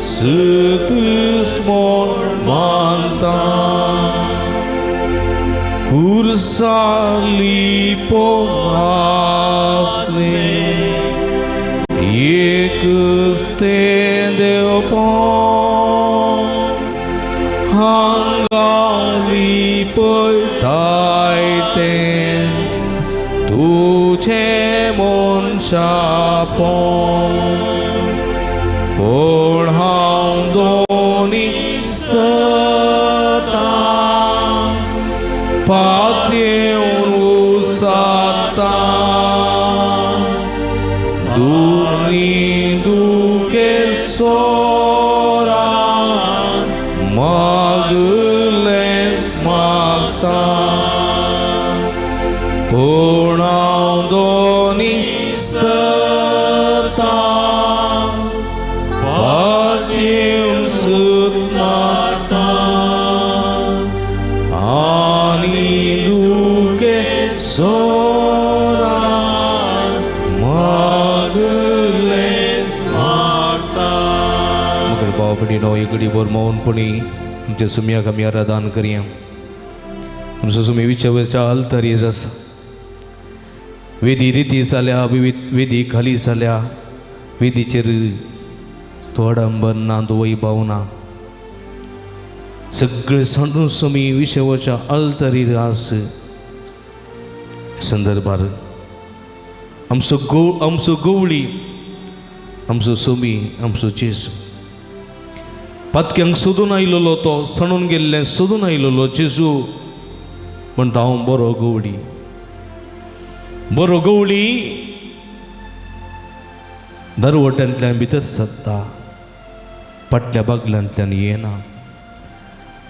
सतस म्हूण मानता. कुर्साली पोआसले एकच तें देवपण, हांगा लिपयताय तें तुजें मनशापण. पूण हांव दोनी सतां पातयेवन उसातां, सोरान मागलेंच मागता पूण हांव दोनी सतां पातयेवन सूत मारता आनी दुखे सोरान मागलेंच मागता. मगर भाव भयणीनो एक घडीभर मौनपणी आमच्या सुमयाक आमी आराधन करया. आमचो सुमी विचारच्या अल्तरीर आसा. वेदी रिती जाल्या, वेदी खाली जाल्या, वेदीचेर तो आडंबर ना, तो वैभव ना, सगळे सांडून सुमी विशवाच्या अल्तरीर आस. संदर्भार आमचो गवळी, आमचो सुमी, आमचो जेजू पातक्यांक सोदून आयलेलो, तो सणून गेल्लें सोदून आयलेलो जेजू म्हणटा हांव बरो गवळी. बरो गवळी दरवट्यांतल्यान भितर सरता, फाटल्या बागल्यांतल्यान येना.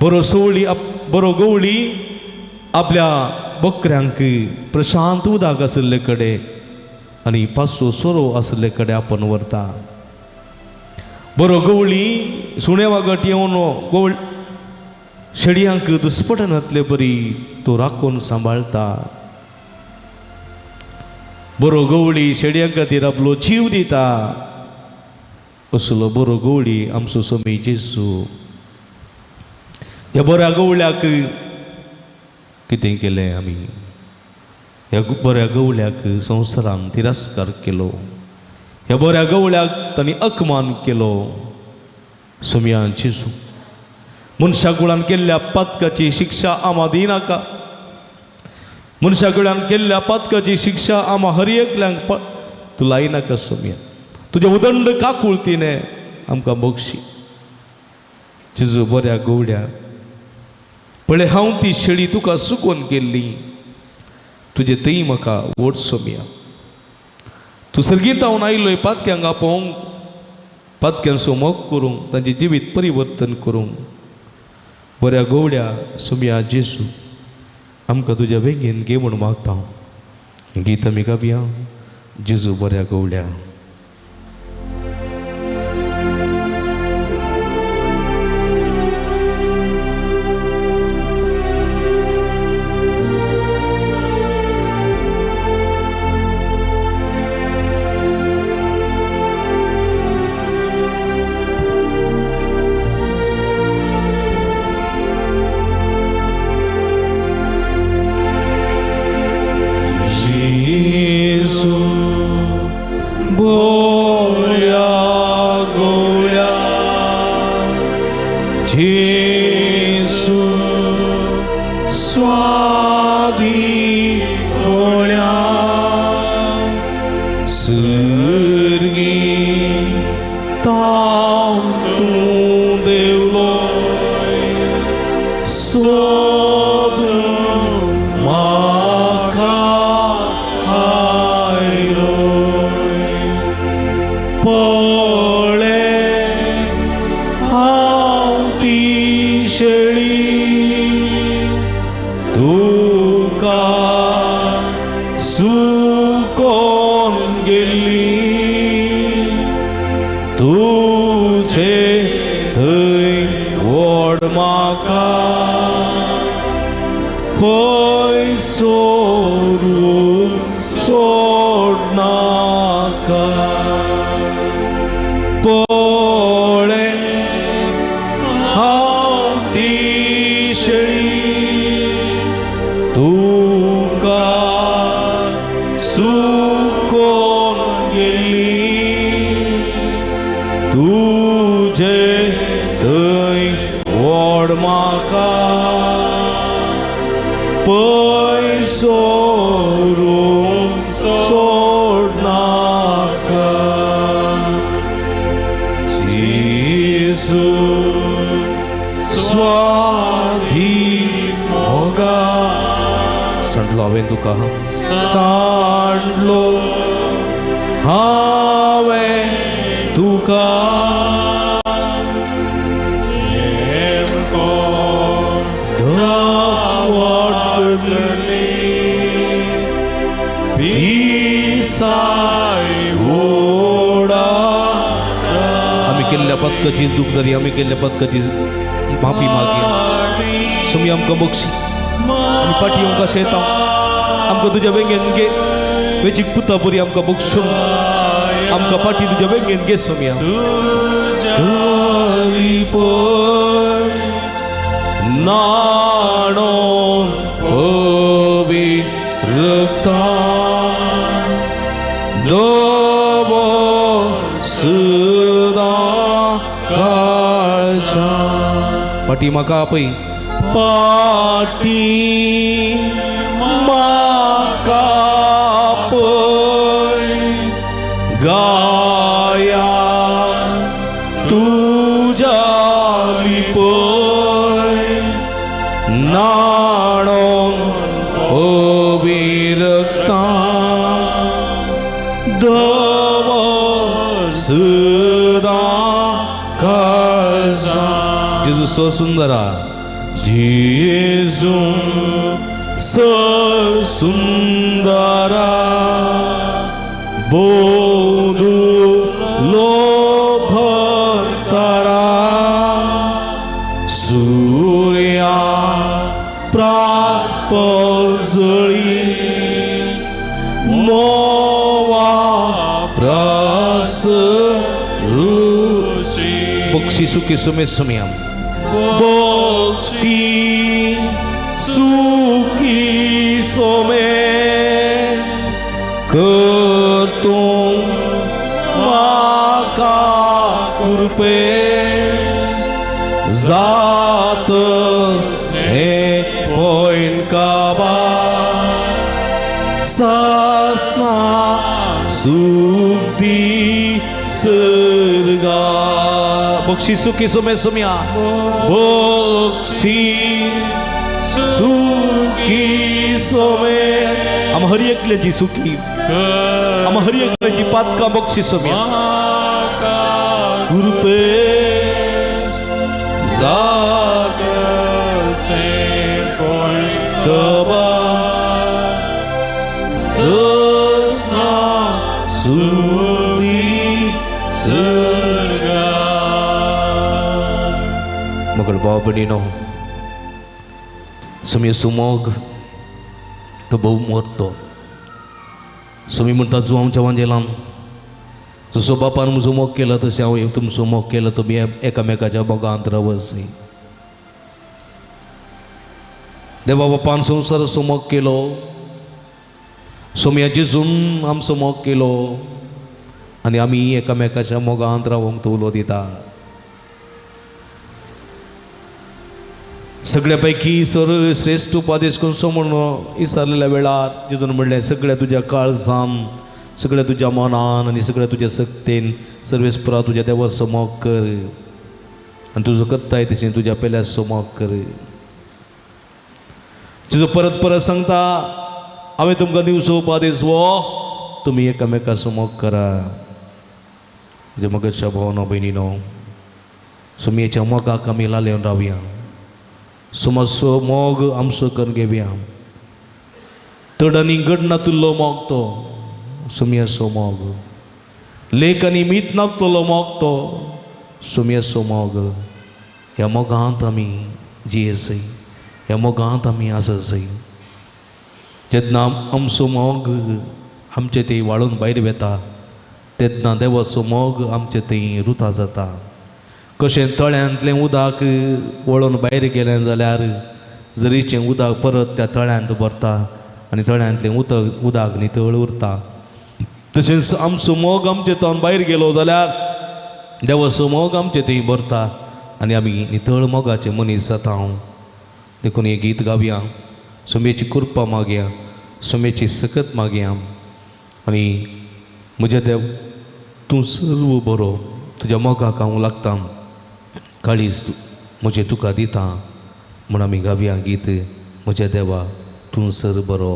बरो सवळी बरो गवळी आपल्या बकऱ्यांक प्रशांत उदक आशिल्ले कडेन आनी पासो सोरो आशिल्ले कडेन आपोवन व्हरता. बरो गवळी सुण्या वागट येवन गवळ शेडयांक दुस्पटनांतले बरी तो राखून सांबाळटा. बरो गवळी शेडयां खातीर आपलो जीव दिता. असलो बरो गवळी आमचो स्वामी जेजू. ह्या बऱ्या गवळ्याक कितें केलें आमी? ह्या बऱ्या गवळ्याक संवसारान तिरस्कार केलो, ह्या बऱ्या गवळ्याक तांणी अपमान केलो. सोमयान जेजू मनशा कुळान केल्ल्या पातकाची शिक्षा आमा दिनाका. मनशा कुळान केल्ल्या पातकाची शिक्षा आमा हर एकल्यांक तूं लायनाका सोमया. तुज्या उदंड काकुळतीने आमकां बक्षी. जेजू बऱ्या गवळ्या, पळय हांव ती शेळी तुका सुकोवन गेल्ली, तुजे थंय म्हाका वोट सोमया. तूं सर्गीतावन आयलोय पातक्यांक आपोवंक, पातक्यांचो मोग करूंक, तांचें जिवीत परिवर्तन करूंक. बऱ्या गवळ्या सोमया जेजू आमकां तुज्या वेगेन घे म्हूण मागता हांव. गीत आमी गावया जेजू बऱ्या गवळ्या. तुका आमी केल्ल्या पदकाची दूख धरी, आमी केल्ल्या पदकाची माफी मागया. सुमी आमकां बक्षी, आमी फाटी येवंक अशें येता, आमकां तुज्या वेंगेन घे. वेचीक पुता बरी आमकां बक्षून आमकां फाटी तुज्या वेंगेन घे सोमया. नाणोन पवित्रता दवो सदां काळजा. पाटी म्हाका आपय, पाटी म्हाका आपय, गाया तुज्या लिपय, नाणोन पवित्रता दवो सदां काळजा. जेजू सर सुंदरा, जेजू सर सुंदरा, बोधू लोभतारा, सूर्या प्रास पजळी, मोवा प्रास रुची. बक्षी सुखी सुमे सुमया, बक्षी सुखी सोमेस, कर तूं म्हाका कृपेस, जातस हे पॉयंट काबार, सासना सुख दी सर्गा. बक्षी सुखी सोमे सोम्या, बक्षी सुखी सोमे. आम हर एकल्याची सुखी, आम हर एकल्याची पातकां बक्षी सोम्या. कृपेस जातस हे पॉयंट काबार, सासना सुख दी सर्गा. मगळ भाव भयणीनो, सुमी सुमोग तो भोव मोरतो. सुमी म्हणटा जुआंव आमच्या वांजेलान जसो बापान म्हजो मोग केला तशें हांव तुमचो मोग केला, तुमी एकामेकाच्या मोगांत रावसी. देवा बापान संवसाराचो मोग केलो, सोमया जेजून आमचो मोग केलो, आनी आमी एकामेकाच्या मोगांत रावंक तो उलो दिता. सगळ्या पैकी सर श्रेश्ठ उपादेश खंयचो म्हणून विचारलेल्या वेळार जेजून म्हणलें, सगळ्या तुज्या काळजान, सगळ्या तुज्या मनान आनी सगळ्या तुज्या सक्तेन सर्वेस्परा तुज्या देवाचो मोग कर, आनी तुजो करताय तशें तुज्या पेल्याचो मोग कर. जेजू परत परत सांगता, हांवें तुमकां दिवचो उपादेश हो, तुमी एकामेकाचो मोग करा. म्हज्या मगच्या भावनो भयणीनो, सुमयेच्या मोगाक आमी लालेवन रावया, सुमाचो मोग आमचो करून घेवया. तड आनी घडनातुल्लो मोग तो सुमयाचो मोग, लेख आनी मीत नातलो मोग तो सुमयाचो मोग. ह्या मोगांत आमी जियेसय, ह्या मोगांत आमी आससय. जेन्ना आमचो मोग आमचे थंय वाळून भायर वेता, तेन्ना देवाचो मोग आमचे थंय रुता जाता. कशें तळ्यांतलें उदक वळून भायर गेलें जाल्यार जरीचें उदक परत त्या तळ्यांत भरता आनी तळ्यांतलें उदक उदक नितळ उरता, तशेंच आमचो मोग आमचे तोंड भायर गेलो जाल्यार देवाचो मोग आमचे थंय भरता आनी आमी नितळ मोगाचे मनीस जाता. हांव देखून हें गीत गावया, सुमेची कृपा मागया, सुमेची सकत मागया. आनी म्हज्या देव तूं सर्व बरो, तुज्या मोगाक हांव लागता, काळीज म्हजें तुका दिता म्हूण आमी गावया गीत, म्हज्या देवा तूं सर बरो.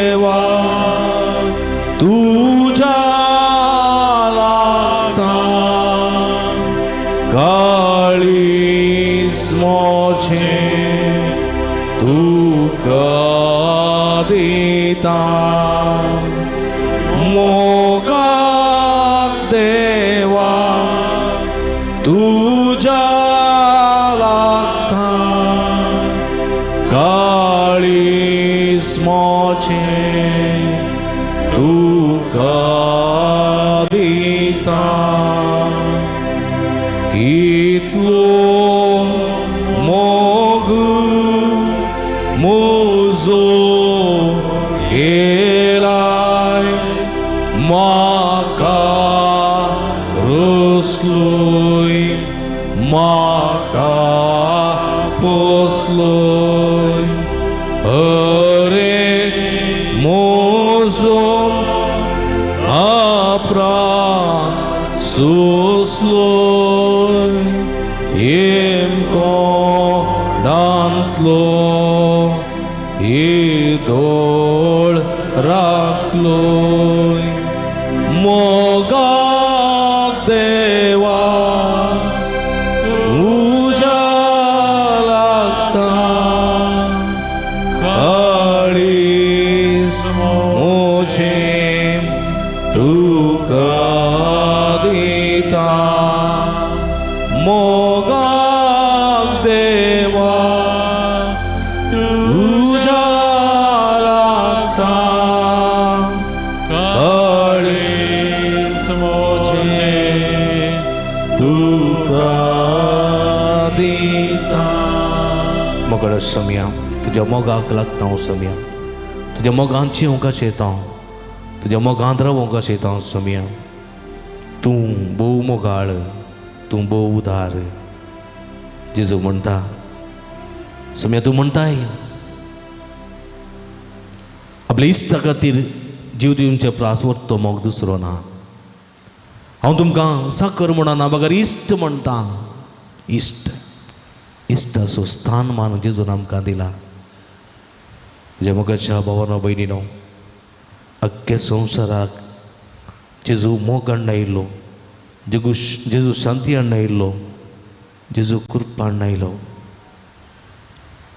देवा तुज्या लागता काळीज म्हजें तुका दिता मोगाक देवा तुज्या लागता काळीज म्हजें तुका दिता कितलो मोग म्हजो केलाय म्हाका रोसलोय म्हाका पोसलोय अरे म्हजो आपरात सोसलोय हेमकोंडांतलो येदोळ राखलोय मोगाक देवा तुज्या लागता काळीज म्हजें तुका दिता मोगाक देवा तुज्या लागता काळीज म्हजें तुका दिता. मोगाळ सोम्या तुज्या मोगाक लागता हांव सोम्या तुज्या मोगान चिवंक येता तुज्या मोगांत रावोंक येता हांव सोम्या. तूं भोव मोगाळ तूं भोव उदार जेजू म्हणटा सोम्या तूं म्हणटाय आपल्या इश्टा खातीर जीव दिवचे प्रास वरतो मोग दुसरो ना. हांव तुमकां साकर म्हणना बगर इश्ट म्हणटा. इश्ट इश्टाचो स्थान मान जेजून आमकां दिला. म्हज्या मोगाच्या भावानो भयणीनो अख्ख्या संवसाराक जेजू मोग हाडून आयिल्लो जेजू शांती हाडून आयिल्लो जेजू कृपा हाडून आयलो.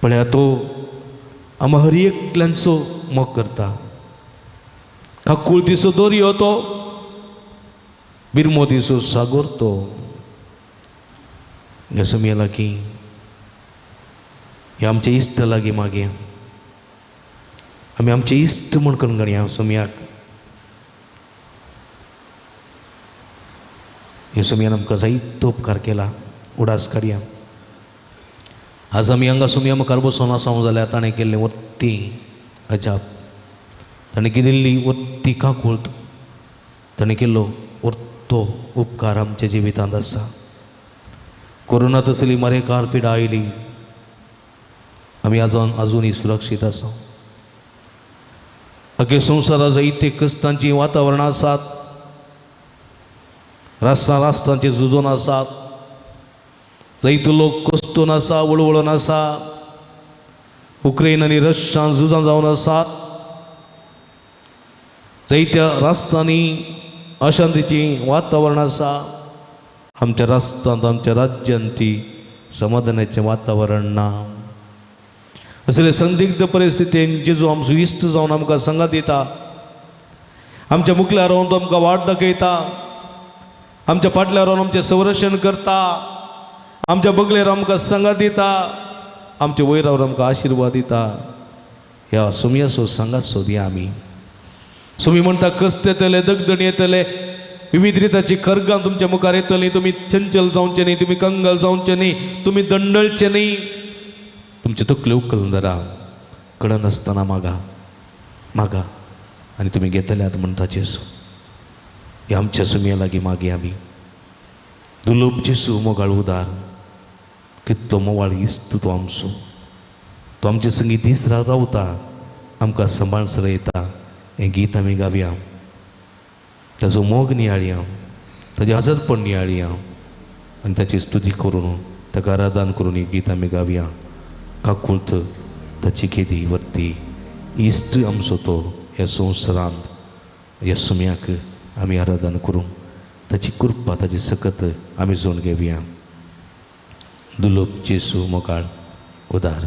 पळया तो आमकां हर एकल्यांचो मोग करता. काकुळतीचो दर्यो तो बिरमोतीचो सागोर तो. ह्या सोमया लागीं ह्या आमच्या इश्ट लागीं मागीर आमी आमचे इश्ट म्हूण कणकणया सोमयाक. ह्या सोमयान आमकां जायतो उपकार केला उडास काडया. आज आमी हांगा सोमया मुखार बसून आसा जाल्यार ताणें केल्लें वत्ती अजाप ताणें केल्ली वत्ती काकूळत ताणें केल्लो वत्तो उपकार आमच्या जिवितांत आसा. कोरोना तसली मरेकार पिडा आयली आमी आजुनूय सुरक्षीत आसा. अख्या संवसारा जायते क्रिस्तांचीं वातावरणां आसात राष्ट्रां राष्ट्रांचे झुजोन आसात जायतो लोक कस्तून आसा वळवळून आसा. उक्रेन आनी रशियान झुजां जावन आसात. जायत्या राष्ट्रांनी अशांतीचीं वातावरण आसा. आमच्या राष्ट्रांत आमच्या राज्यांत ती समाधानाचें वातावरण ना. असले संदिग्ध परिस्थितीन जेजू आमचो इश्ट जावन आमकां सांगात दिता. आमच्या मुखल्यार रावन तो आमकां वाट दाखयता. आमच्या फाटल्यार रावन आमचें संरक्षण करता. आमच्या बगलेर आमकां सांगात दिता. आमच्या वयर रावन आमकां आशिर्वाद दिता. ह्या सोमयाचो सांगात सोदया आमी. सोमी म्हणटा कश्ट येतले दगदणी येतले विविध रिताची खरगां तुमच्या मुखार येतली. तुमी चंचल जावचे न्ही तुमी कंगल जावचे न्ही तुमी दंडळचे न्ही. तुमचे तकले उखलून धरा कळनासतना मागा मागा आनी तुमी घेतल्यात म्हणटा जेजू. ह्या आमच्या सोमया लागीं मागी आमी. दुर्लभ जेजू मोगाळ उदार कितलो मोवाळ इश्ट तो आमचो. तो आमचे संगी दीस रात रावता आमकां सांबाळसर येता. हें गीत आमी गावया ताजो मोग नियाळया ताजें आजादपण नियाळया आनी ताची स्तुती करून ताका आराधन करून हें गीत आमी गावया. काकुळत ताची केदी वरती इश्ट आमचो तो ह्या संवसारांत ह्या सुम्याक आमी आराधन करूंक ताची कृपा ताची सकत आमी जोड घेवया. दुलोब जेसू मोगाळ उदार.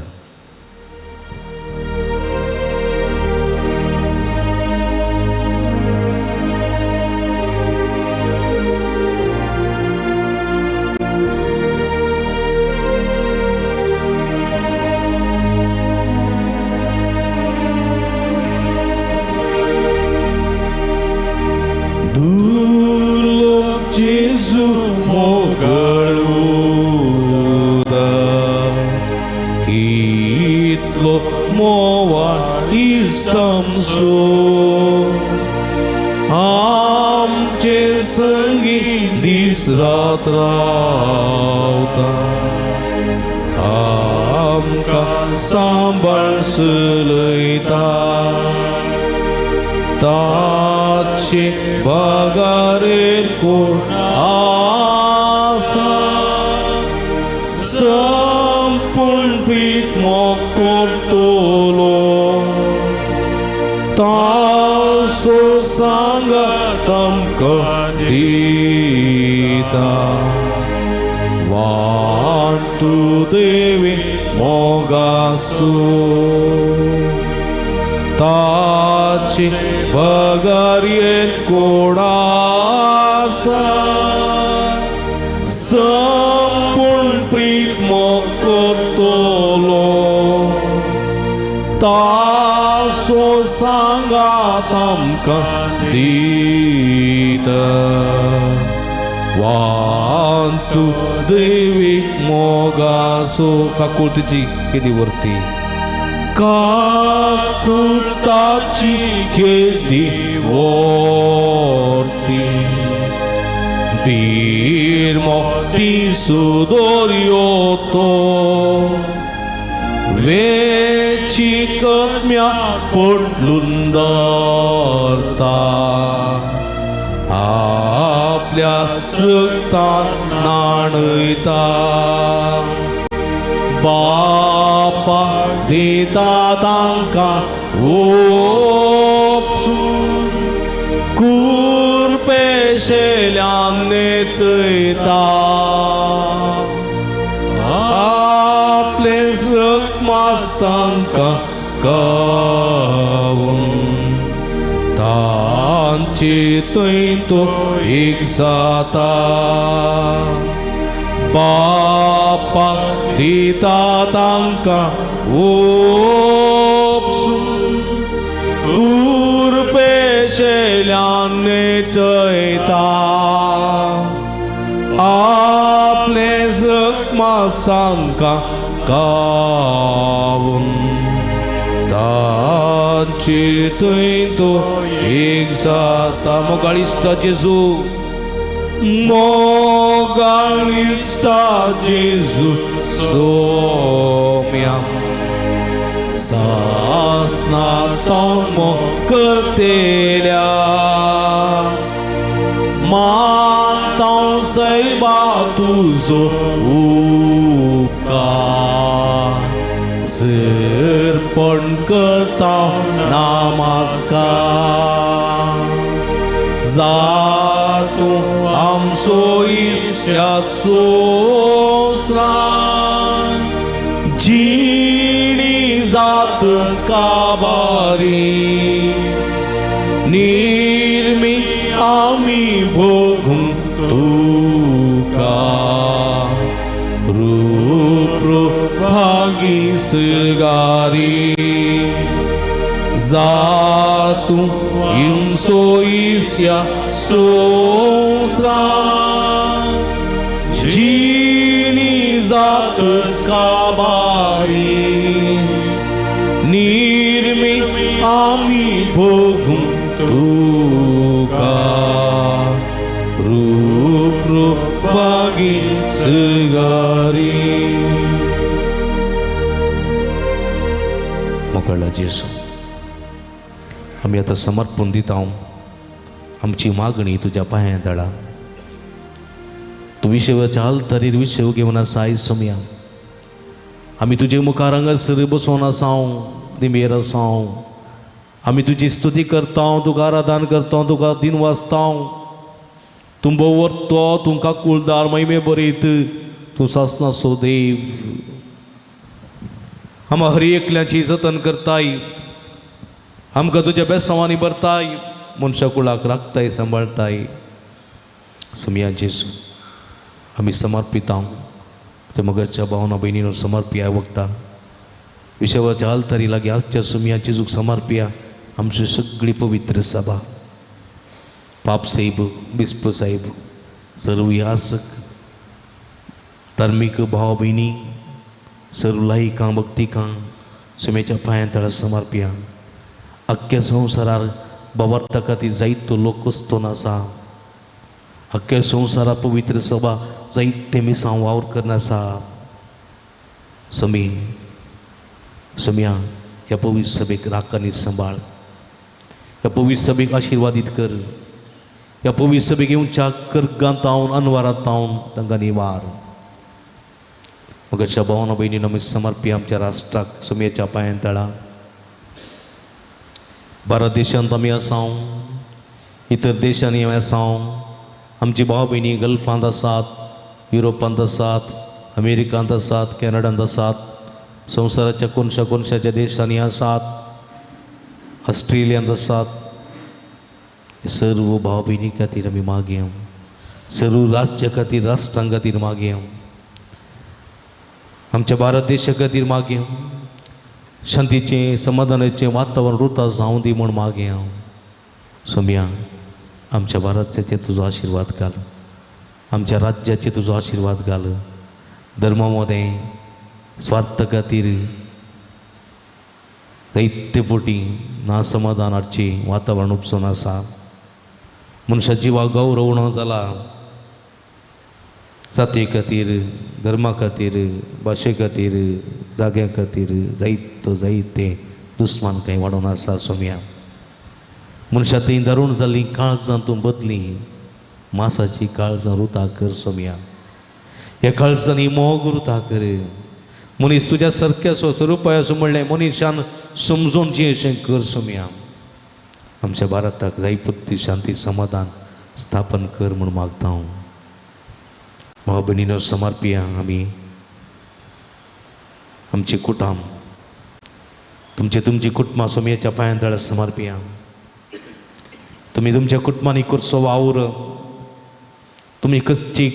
आमचे संगी दीस रात रावता आमकां सांबाळ चलयता ताचे बगारेर कोण आसा संपूर्ण पीक मोग करतलो तासो सांगात आमकां दिता वांटू देवी मोगासो ताचे बगारयेर कोण आसा संपूर्ण प्रीत मोग करतलो तासो सांगात आमकां दिता वांटू देवीक मोगासो. काकुळतीची केदी वर्ती काकुळताची केदी वर्ती बीर सुदोर्यो तो वेची कम्या पडलून दवरता आपल्या रक्तान न्हाणयता बापा दिता तांकां ओपसून कुरपेशेल्यान नेटयता आपलें रक्त तांकां गावन तांचे थंय तो एक जाता बापा दिता तांकां ओपसून कुरपेशेल्यान नेटयता आपलें रक्त तांकां गावन तांचे थंय तो एक जाता. मोगाळ इश्टा जेजू मोगाळ इश्टा जेजू सोम्या सासना तो मोग करतेल्या मानता सैबा तुजो उपकार सिरपण करता नमस्कार जातूं आमचो इश्टा सोंसरान जिणी जात काबारी निर्मी आमी भोगूंक तुका रूप भागी सिगारी जातूं आमचो इश्टा सोंसरान जिणी जात काबारी निर्मी आमी भोगूंक तुका रूप भागी सिगारी. मोकळा जेजू आमी आतां समर्पण दिता आमची मागणी तुज्या पांयां तळा. तूं विशेवाच्या आल्तारीर विशेव घेवन आसाय सोम्या आमी तुजे मुखार हांगासर बसोन आसाव दिमेर आसाव आमी तुजी स्तुती करता, तुका आराधन करता, तुका दिन वाचता. तूं भोवरतो, तुमकां कुळदार महिमे बरीत तूं सासनासो देव. आमकां हर एकल्याची जतन करताय, आमकां तुज्या बेसांवांनी भरताय, मनशा कुळाक राखताय, सांबाळताय. सोमया जेजू आमी समर्पिता त्या मगरच्या भावना भयणीनो समर्पिया वखता विशवाच्या आलतारी लागीं आसच्या सोमया जेजूक समर्पिया आमची सगळी पवित्र सभा. पाप साहेब, बिस्प साहेब, सर्व यासक, धार्मीक भाव भयणी, सर्व लायिकां भक्तिकां सुमेच्या पांयां तळा समर्पिया. अख्ख्या संवसारार बावर्ता खातीर जायतो लोक कोसतोन आसा. अख्ख्या संवसारार पवित्र सभा जायते मिसांव वावर करून आसा. समी सोमया ह्या पवित्र सभेक राख आनी सांबाळ, ह्या पवित्र सभेक आशिर्वादीत कर, ह्या पवित्र सभेक येवच्या कर्गांत तावन अनवारांत तावन तांकां निवार. मगच्या भावना भयणीन आमी समर्पी आमच्या राष्ट्राक सोमयेच्या पांयां तळा. भारत देशांत आमी आसाव, इतर देशांनी आमी आसाव. आमची भाव भयणी गल्फांत आसात, युरोपांत आसात, अमेरिकांत आसात, कॅनडांत आसात, संवसाराच्या कोनशा कोनशाच्या देशांनी आसात, ऑस्ट्रेलियांत आसात. सर्व भाव भयणी खातीर आमी मागया, सर्व राज्या खातीर, राष्ट्रां खातीर मागया, आमच्या भारत देशा खातीर मागया. शांतीचें समाधानाचें वातावरण रुता जावं दी म्हूण मागया. सोमया आमच्या भारताचेर तुजो आशिर्वाद घाल, आमच्या राज्याचेर तुजो आशिर्वाद घाल. धर्मा मदें स्वार्थ खातीर जायते फावटी ना समाधान हाडचें वातावरण उपसून आसा. मनशा जिवाक गौरव ना जाला, जाती खातीर, धर्मा खातीर, भाशे खातीर, जाग्या खातीर जायतो जायते दुस्मान कांय वाडोवन आसा. सोमया मनशां थंय दारूण जालीं, काळजां तूं बदली, मासाची काळजां रुता कर. सोमया ह्या काळजांनी मोग रुता कर. मनीस तुज्या सारक्या स्वरुपाय असो म्हणलें मनीशान समजून जी अशें कर. सोमया आमच्या भारताक जाय पुरती शांती समाधान स्थापन कर म्हूण मागता हांव. भाव भयणीनो समर्पिया आमी आमची कुटुंब, तुमचे तुमची कुटुंबां सोमयेच्या पांयां तळा समर्पिया. तुमी तुमच्या कुटुंबांनी करचो वावर, तुमी कसची,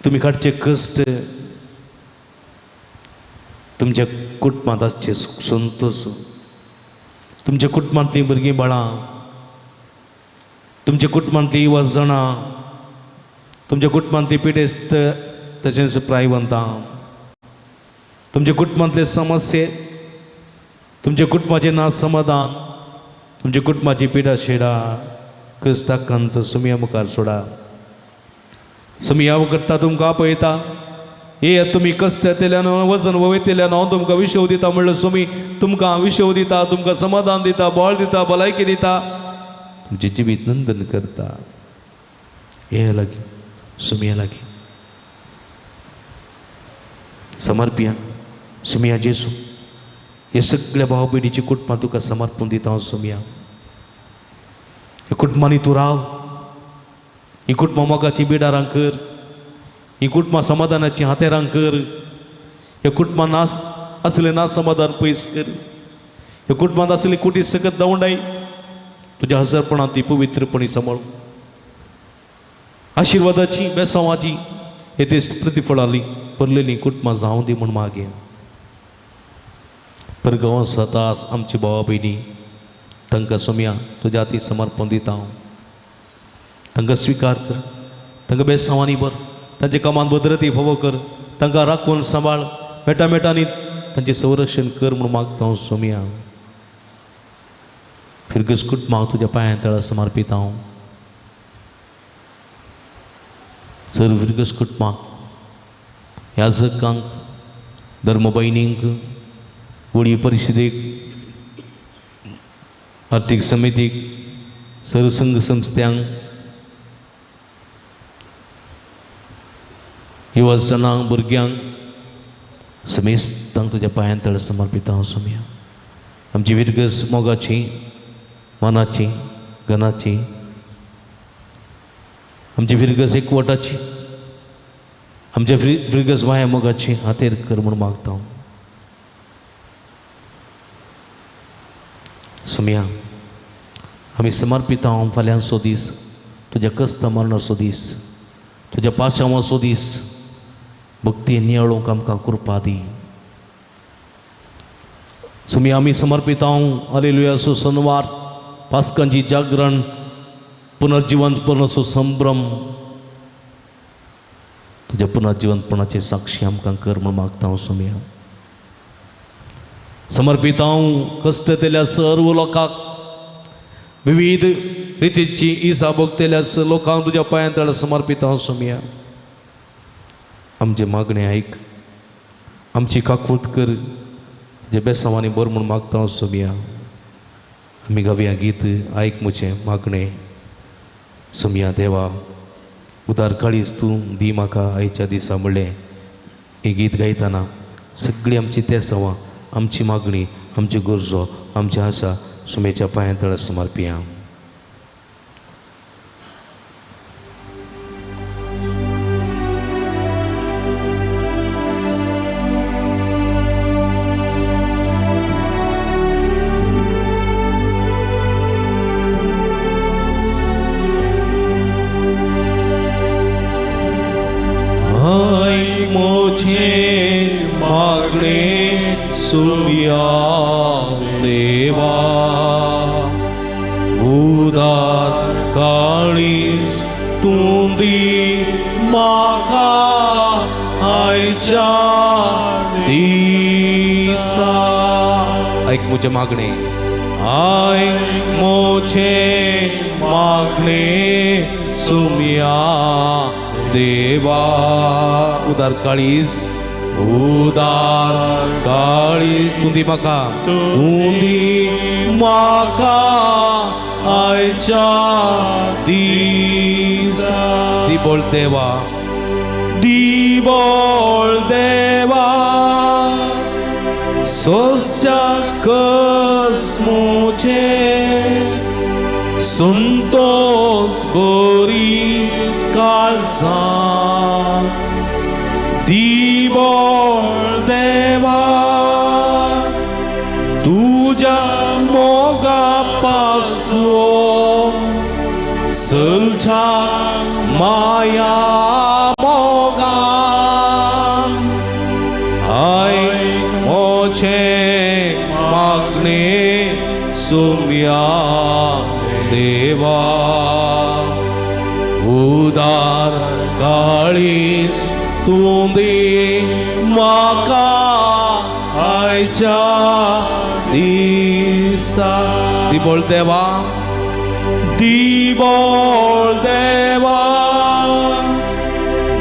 तुमी काडचे कश्ट, तुमच्या कुटुंबांत आसचे संतोश, तुमच्या कुटुंबांतलीं भुरगीं बाळां, तुमच्या कुटुंबांतलीं युवा जाणां, तुमच्या कुटुंबांतली पिडेस्त तशेंच प्रायवंतां, तुमच्या कुटुंबांतले समस्ये, तुमच्या कुटुंबाचें ना समाधान, तुमच्या कुटुंबाची पिडा शेडा क्रिस्ताकांत सुमया मुखार सोडा. सुमया करता तुमकां आपयता, येयात तुमी कश्ट येतल्यान वजन वयतल्यान हांव तुमकां विशव दिता म्हणल्यार सुमी तुमकां विशव दिता, तुमकां समाधान दिता, बळ दिता, भलायकी दिता, तुमचें जिवीत नंदन करता. येया लागीं, सुमया लागीं समर्पिया. सुमया जेजू हे सगळ्या भाव भयणीची कुटुंबां तुका समर्पून दिता हांव. सुमया ह्या कुटुंबांनी तूं राव, ही कुटुंबां मोगाची बिडारां कर, ही कुटुंबां समाधानाची हातेरां कर, ह्या कुटुंबां नास आसलें ना समाधान पयस कर, ह्या कुटुंबांत आसली कुटी सकत दवंडाय तुज्या हजरपणांत ती पवित्रपणी सांबाळ. आशिर्वादाची बेसांवाची हे देश प्रतिफळाली पडलेली कुटुंबां जावं दी म्हूण मागया. परगांव स्वता आमची भावा भयणी तांकां सोमया तुज्या हाती समर्पण दिता हांव. तांकां स्विकार कर, तांकां बेसांवांनी भर, तांच्या कामांत भद्रती फावो कर, तांकां राखून सांबाळ, मेटा मेटांनी तांचें संरक्षण कर म्हूण मागता हांव. सोमया फिरगस कुटुंबां तुज्या पांयां तळा समर्पिता हांव. सर्व फिरगस कुटुंबांक, याजकांक, धर्मभयणींक, होळी परिशदेक, आर्थीक समितीक, सर्व संघ संस्थ्यांक, युवा जाणांक, भुरग्यांक, समेस्तांक तुज्या पांयां तळ समर्पिता हांव. सोमया आमची विरगस मोगाची, मनाची, गणाची, आमची फिरगस एकवटाची, आमच्या फिरगस माया मोगाची हातेर कर म्हूण मागता. सोमया आमी समर्पिता फाल्यांचो दीस, तुज्या कस्त मरणाचो दीस, तुज्या पाशांवाचो दीस भक्ती नियाळूंक आमकां कृपा दी. सोमया आमी समर्पिता हालेलुयाचो सनवार, पास्कांची जागरण, पुनर्जिवंतपणाचो संभ्रम, तुज्या पुनर्जिवंतपणाचे साक्षी आमकां कर म्हूण मागता हांव. सोमया समर्पिता कश्ट दिल्या सर्व लोकांक, विविध रितीची इसा भोगतल्या लोकांक तुज्या पांयां समर्पिता हांव. सोमया आमचे मागणें आयक, आमची काकूत कर, तुज्या बेसांवांनी बर म्हूण मागता हांव. सोमया आमी गावया गीत आयक म्हजें मागणें. सोमया देवा उदार काळीज तूं दी म्हाका आयच्या दिसा म्हणलें हें गीत गायतना सगळीं आमची तेसांवां, आमची मागणी, आमच्यो गरजो, आमची आशा सुमेच्या पांयां तळा समर्पिया. म्हजें मागणें आयक म्हजें मागणें सुमया देवा, उदार काळीज, उदार काळीज तूं दी म्हाका, तूं दी म्हाका आयच्या दिसा. दिबोळ देवा, दिबोळ देवा, सोसच्या कसमुचे संतोस बरी काळजां. दिबोळ देवा तुज्या मोगा पासून सलच्या माया मोगान आयक म्हजें मागणें सुमया देवा, उदार काळीज तूं दी म्हाका आयच्या दिसा. दिबोळ देवा, दिबोळ देवा,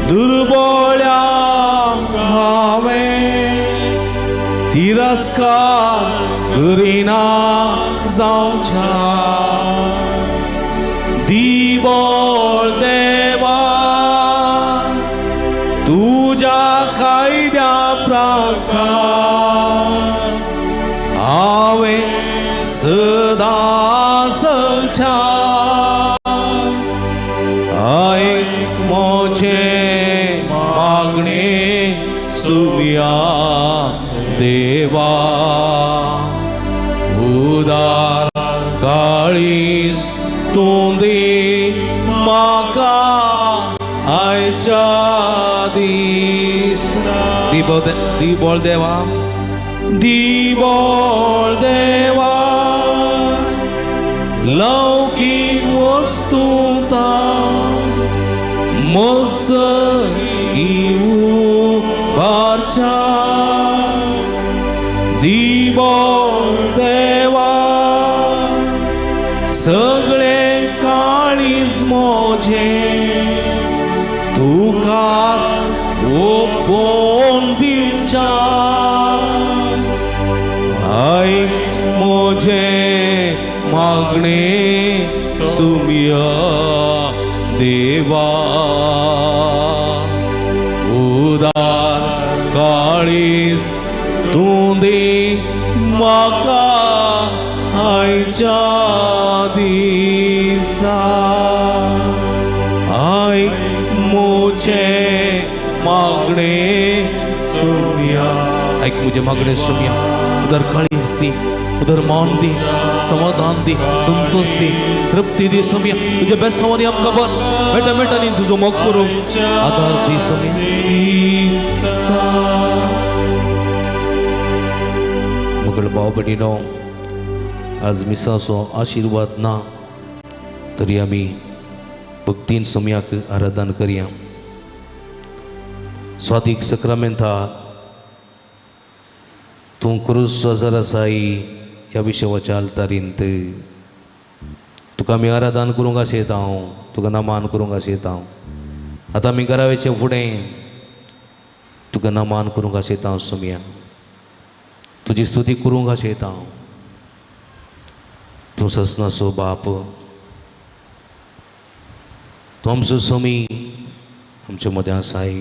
दुर्बोळ्यांक हांवें तिरस्कार करिना जावच्या. दिबोळ देवा तुज्या कायद्या प्रकार हांवें सदां चलच्या. आयक म्हजें मागणें सुमया देवा, उदार काळीज तूं दी म्हाका आयच्या दिसा. दिबोळ देवा, दिबोळ देवा, लौकीक वस्तुता मस उबारच्या. दिबोळ देवा सगळें काळीज म्हजें तुकाच ओपोवन दिवच्या. आयक म्हजें मागणें सुमया देवा, उदार काळीज तूं दी म्हाका काळीच्या दिसा आयक मुझे मागणे सुमिया, आयक मुझे मागणे सुमिया। उदर काळीज दी, उदर मान दी, समाधान दी, संतोष दी, तृप्ती दी सुमिया। तुझ्या बेसावानी आमकां बर मेटा मेटांनी तुजो मोग करूंक आदार दी सुमिया। मगळ भाव भयणीनो, आज मिसाचो आशिर्वाद ना तरी आमी भक्तीन सुमयाक आराधन करया। स्वादीक सक्रामेंता तूं क्रूस आजार आसाय ह्या विशयाच्या आल्तारींत तुका आमी आराधन करूंक आशेता हांव, तुका नमान करूंक आशेता हांव। आतां आमी घरा वयचे फुडें तुका नमान करूंक आशेता हांव सुमया, तुजी स्तुती करूंक आशेता हांव। तूं ससनाचो बाप, तूं आमचो स्वामी आमच्या मदें आसाय।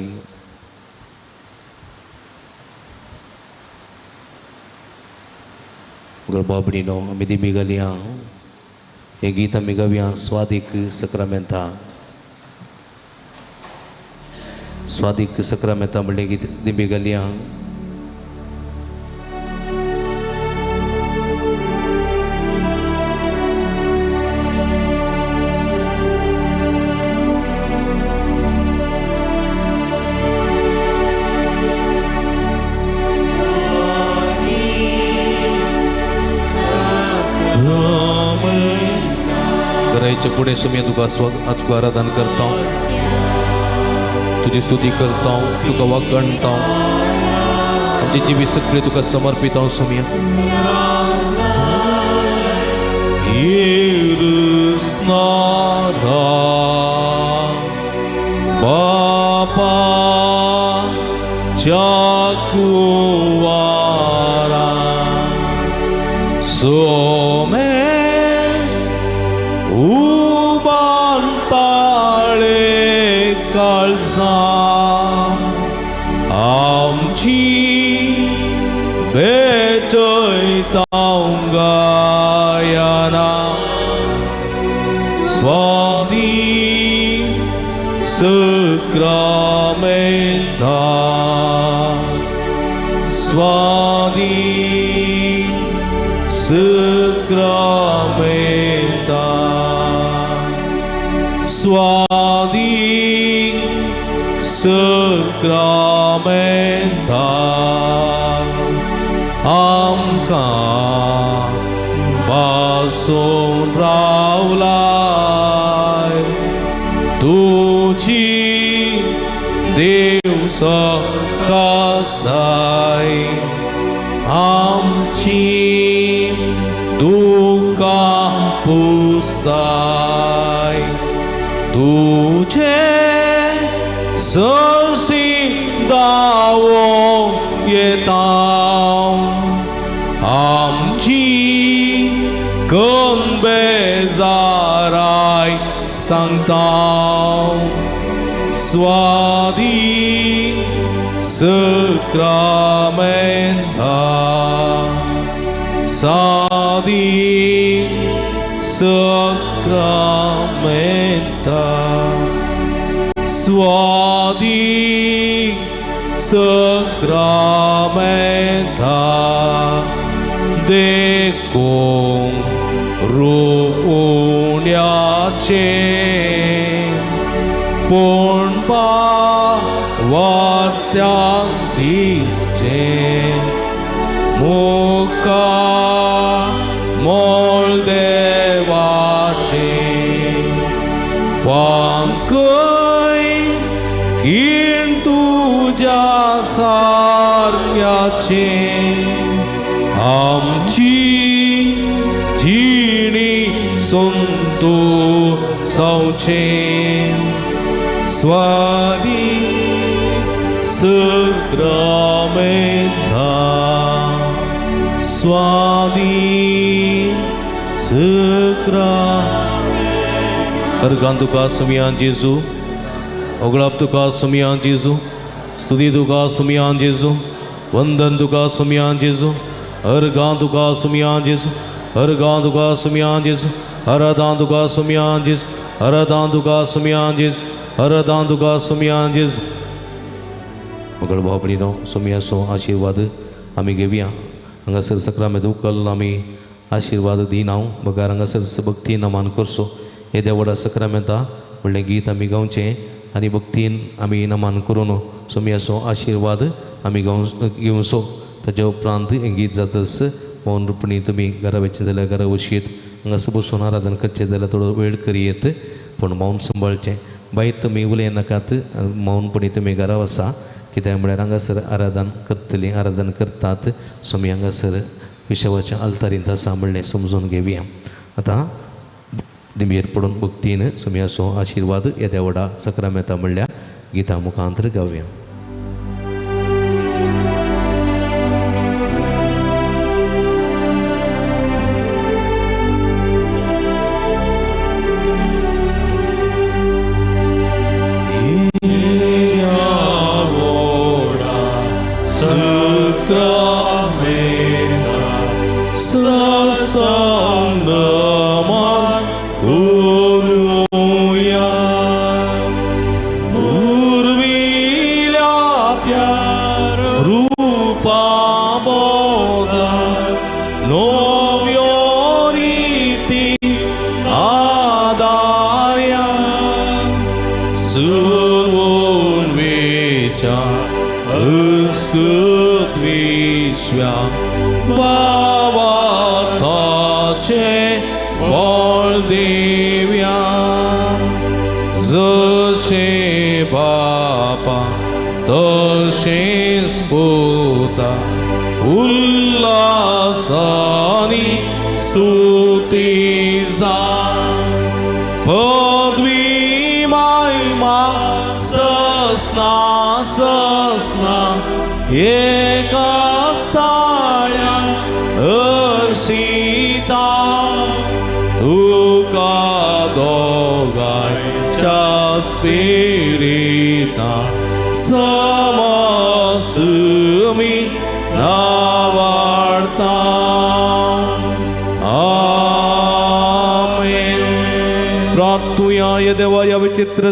बाबडीनो आमी दिमी घालया, हें गीत आमी गावया स्वादीक सक्रामेंता। स्वादीक सक्रामेंता म्हणलें गीत दिमी घालया। पुणे सुमिया तुका तुका आराधन करता, तुजी स्तुती करता, तुका वागणता, आमची जिवीत सगळी तुका समर्पित हांव सुमिया। बापा कुवारा सोमेस उबांताळे काळसा आमची भेटयता गायना स्वादी सक्रामेंता स्वादी सक्रामेंता स्वादी सक्रामेंता आमकां बासून रावलाय तुजी देव सकासाय आमची दुकां पुसताय तुझे सरसी दावो येता आमची कन बेजाराय सांगता स्वादी सक्रामेंता सादी सक्रामेंता स्वादी सक्रामेंता देखूं रूप उण्याचें पूण वार्त्याक दिसचें मुका मोल देवाचें फांकय किण तुज्या सारक्याचें आमची जिणी संतोषावचें स्वादी सक्रामेंता स्वादी सक्रा अर्गान तुका सुमियान जेजू, ओगळाप तुका सुमियान जेजू, स्तुती तुका सुमियान जेजू, वंदन तुका सुमियान जेजू, अर्गान तुका सुमियान जेजू। अर्गां तुका सुमया जेजू, आराधां तुका सुमया जेजू, आराधां तुका सुमया जेजू, आराधां तुका सुमया जेजू. मगळ भाव भयणीनो, सुमयाचो आशिर्वाद आमी घेवया. हांगासर सक्रामेंत उकल आमी आशिर्वाद दिना बगार हांगासर भक्तीन मान करचो. येद्या व्हडा सक्रामेंता म्हणलें गीत आमी गावचें आनी भक्तीन आमी नमान करून सोमयाचो आशिर्वाद आमी घेवचो. ताच्या उपरांत हें गीत जातच मौन रुपणी तुमी घरा वचचें जाल्यार घरा वशीत, हांगासर बसून आराधन करचें जाल्यार थोडो वेळ करयेत, पूण मौन सांबाळचें. बाय तुमी उलयनाकात, मौनपणी तुमी घरा वसा. कित्याक म्हळ्यार हांगासर आराधन करतलीं, आराधन करतात सोमी हांगासर विशवाच्या आल्तारींत आसा म्हणलें समजून घेवया. आतां दिंबेर पडून भक्तीन सोमयाचो आशिर्वाद येद्या व्हडा सक्रामेंता म्हणल्या गीता मुखांतर गावया.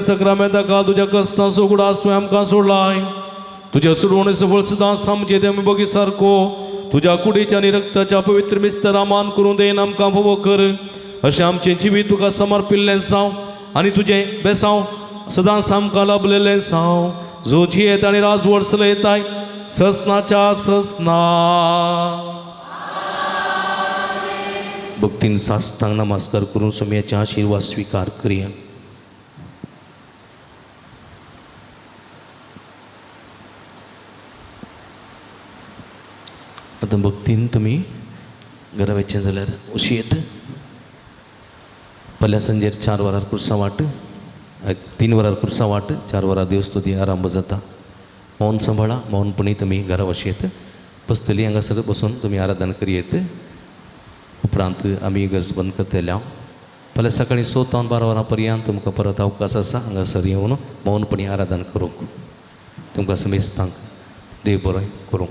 सक्रामेंता तुज्या कस्तां उगडास तुवें आमकां सोडलाय. तुज्या सोडवणे सफळ सदां आमचे देव बगी सारको तुज्या कुडीच्या आनी रक्ताच्या पवित्र मिस्तरा मान करून देन आमकां फावो कर. अशें आमचें जिवीत तुका समर्पिल्लें जावं आनी तुजें बेसांव सदांच आमकां लाभलेलें जावं. जो जियेत आनी राजवट चलयताय ससनाच्या ससना. भक्तीन साष्टांग नमस्कार करून सोमयाचे आशिर्वाद स्विकार करया. आतां भक्तीन तुमी घरा वचचें जाल्यार वशीत. फाल्यां सांजेर 4 वरार कुर्सा वाट, 3 वरार कुर्सा वाट, 4 वरार देवस्तुती आरंभ जाता. मौन सांबाळा, मौनपणी तुमी घरा वशीत. बसतली हांगासर बसून तुमी आराधन करयेत. उपरांत आमी गरज बंद करतले. फाल्यां सकाळीं 6 ते 12 वरां पर्यंत तुमकां परत अवकाश आसा हांगासर येवन मौनपणी आराधन करूंक. तुमकां समेस्तांक देव बरें करूंक.